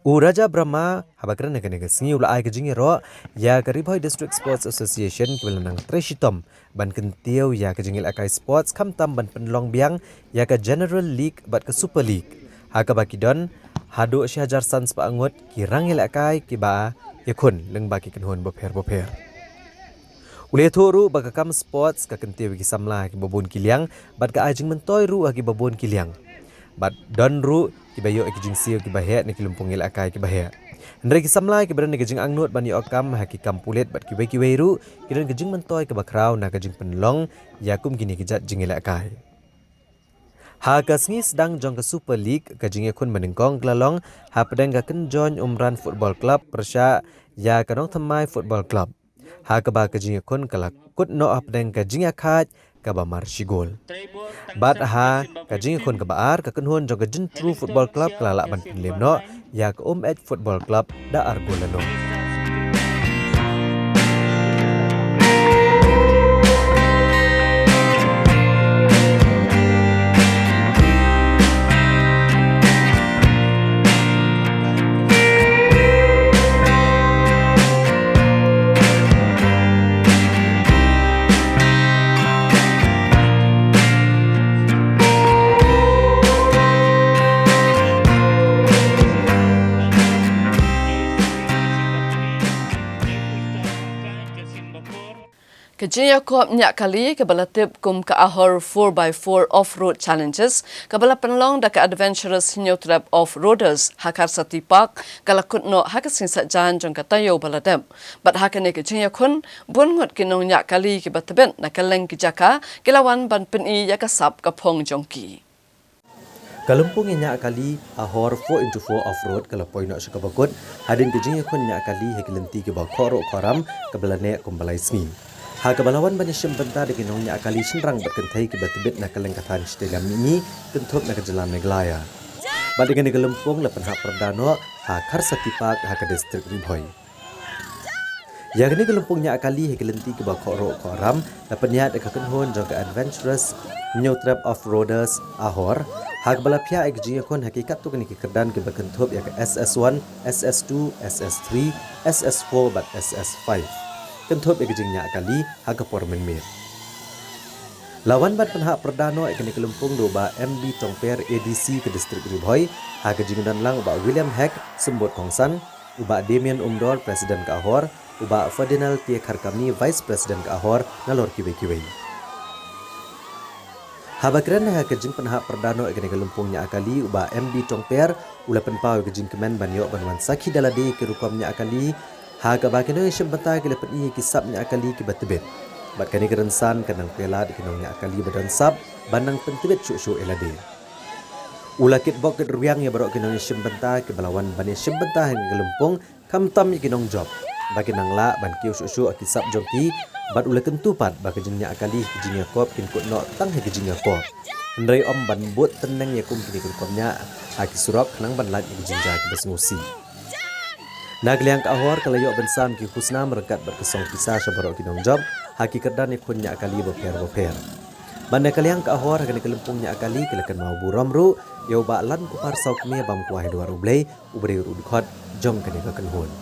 U Raja Brahma haba kren ha kane ka sngi u la ai ka jingïaroh ïa ka Ri Bhoi District Sports Association kiba la nang trei shitom ban kyntiew ïa ka jingïalehkai sports, khamtam ban pynlong biang ïa ka General League bad ka Super League, ha kaba ki don haduh shi hajar san spah ngut ki rang ïalehkai kiba ïakhun lyngba ki kynhun bapher bapher. U la ïathuh ruh ba ka kam sports ka kyntiew ïa ki samla ha kiba bun ki liang, bad ka ai jingmyntoi ruh ha kiba bun ki liang. Bad don ruh kiba ïoh ïa ki jingsiew kiba heh na ki lympung ïalehkai kiba heh. Hynrei ki samla kiba don ïa ka jingangnud ban ïoh kam ha ki kam pulit bad kiwei kiwei ruh ki don ka jingmyntoi kaba khraw na ka jingpynlong ïa kum kine ki jait jingïalehkai. Ha ka sngi sdang jong ka Super League, ka jingïakhun banyngkong ka la long hapdeng ka Kynjoin Umran Football Club pyrshah ïa ka Nongthymmai Football Club, ha kaba ka jingïakhun ka la kut noh hapdeng ka jingïakhaid kaba mar shi gol. Bad ha ka jingïakhun kaba ar, ka kynhun jong ka Jyntru Football Club ka la lah ban pynlem noh ïa ka Umeit Football Club da ar gol la nol. Ka jingïakop ñiah kali kaba la tip kum ka Ahor four by four Off-Road Challenges, kaba la pynlong da ka Adventurous Hynñiewtrep Off-Roaders ha Kharsati Park, ka la kut noh ha ka sngi Saitjaiñ jong ka taïew ba la dep. Bad ha kane ka jingïakhun, bun ngut ki nongñiah kali kiba tbit na kylleng ki jaka ki la wan ban pyni ïa ka sap ka phong jong ki. Ka lympung ïa ñiah kali Ahor four into four Off-Road ka la poi noh sha kaba kut hadien ka jingïakhun ñiah kali ha ki lynti kiba khohruh khohram kaba la neh kumba lai sngi, ha kaba la wan ban ïashim bynta da ki nongñiah kali shynrang bad kynthei kiba tbit na kylleng ka thaiñ shatei lam mihngi kynthup na ka jylla Meghalaya. Bad ïa kane ka lympung la pynhap pyrda noh ha Kharsati Park ha ka district Ri Bhoi. Ïa kane ka lympung ñiah kali ha ki lynti kiba khohruh khohram la pynïaid da ka kynhun jong ka Adventurous Hynñiewtrep Off-Roaders, Ahor, ha kaba la phiah ïa ka jingïakhun ha ki katto katne ki kyrdan kiba kynthup ïa ka S S one, S S two, S S three, S S four bad S S five, kynthup ïa ka jingñiah kali ha ka por mynmiet. La wan ban pynhap pyrda noh ïa kane ka lympung da u Bah M B Tongper, A D C ka district Ri Bhoi, ha ka jingdon lang u Bah William Hek, symbud kongsan, u Bah Damian Umdor, President ka Ahor, u Bah Ferdinand T Kharkami, Vice President ka Ahor, nalor kiwei kiwei. Haba kren ha ka jingpynhap pyrda noh ïa kane ka lympung ñiah kali, u Bah M B Tongper u la pynpaw ïa ka jingkmen ban ïoh ban wan sakhi da lade ïa ki rukom ñiah kali, ha kaba ki nongïashim bynta ki la pyni ïa ki sap ñiah kali kiba tbit. Bad kane ka rynsan ka nang pynlait ïa ki nongñiah kali ba don sap ban nang pyntbit shuh shuh ïa lade. U la kitbok kitrwiang ïa baroh ki nongïashim bynta kiba la wan ban ïashim bynta ha kane ka lympung, khamtam ïa ki nongjop, ba kin nang lah ban kiew shuh shuh ha ki sap jong ki, bad u la kyntu pat ba ka jingñiah kali, ka jingïakop kin kut noh tang ha ka jingïakop, hynrei ym ban bud tynning ïa kum kine ki rukom ñiah ha ki surok khnang ban lait ïa ka jingjia kiba sngewsih. Na ka liang ka Ahor ka la ïoh ban sam ki khusnam ryngkat bad ka song pisa sha baroh ki nongjop ha ki kyrdan ïakhun ñiah kali bapher bapher. Bad na ka liang ka Ahor ha kane ka lympung ñiah kali ka la kynmaw burom ruh ïa u Bah Lankupar Sawkmie, bam kwai ha dwar U Blei, u briew ruh u dkhot jong kane ka kynhun.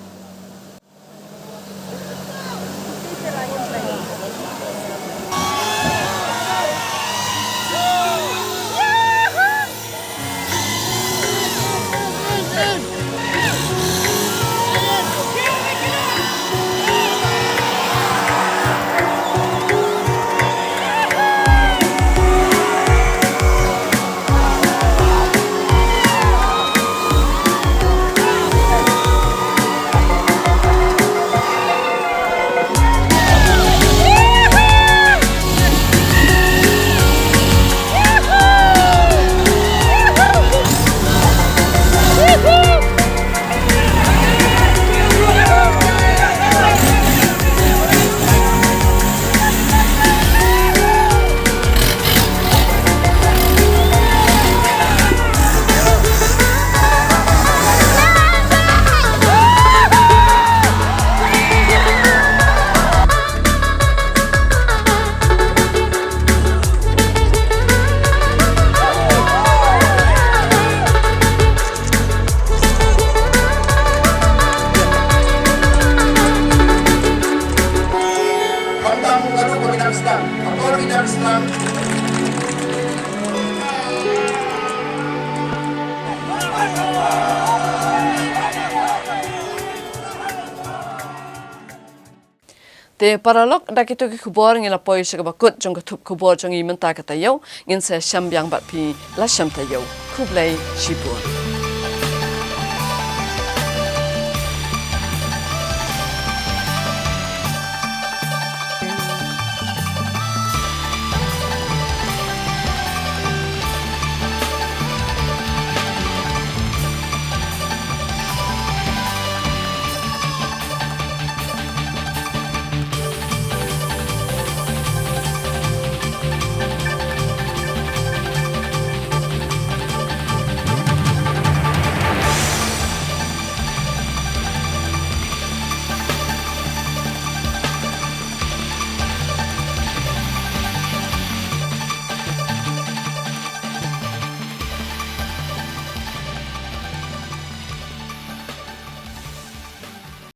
Te paralok, da kito ki khubor ngi la poi sha kaba kut jong ka thup khubor jong ngi mynta ka taïew. Ngin sa shem biang bad phi la shem taïew. Khublei shibun.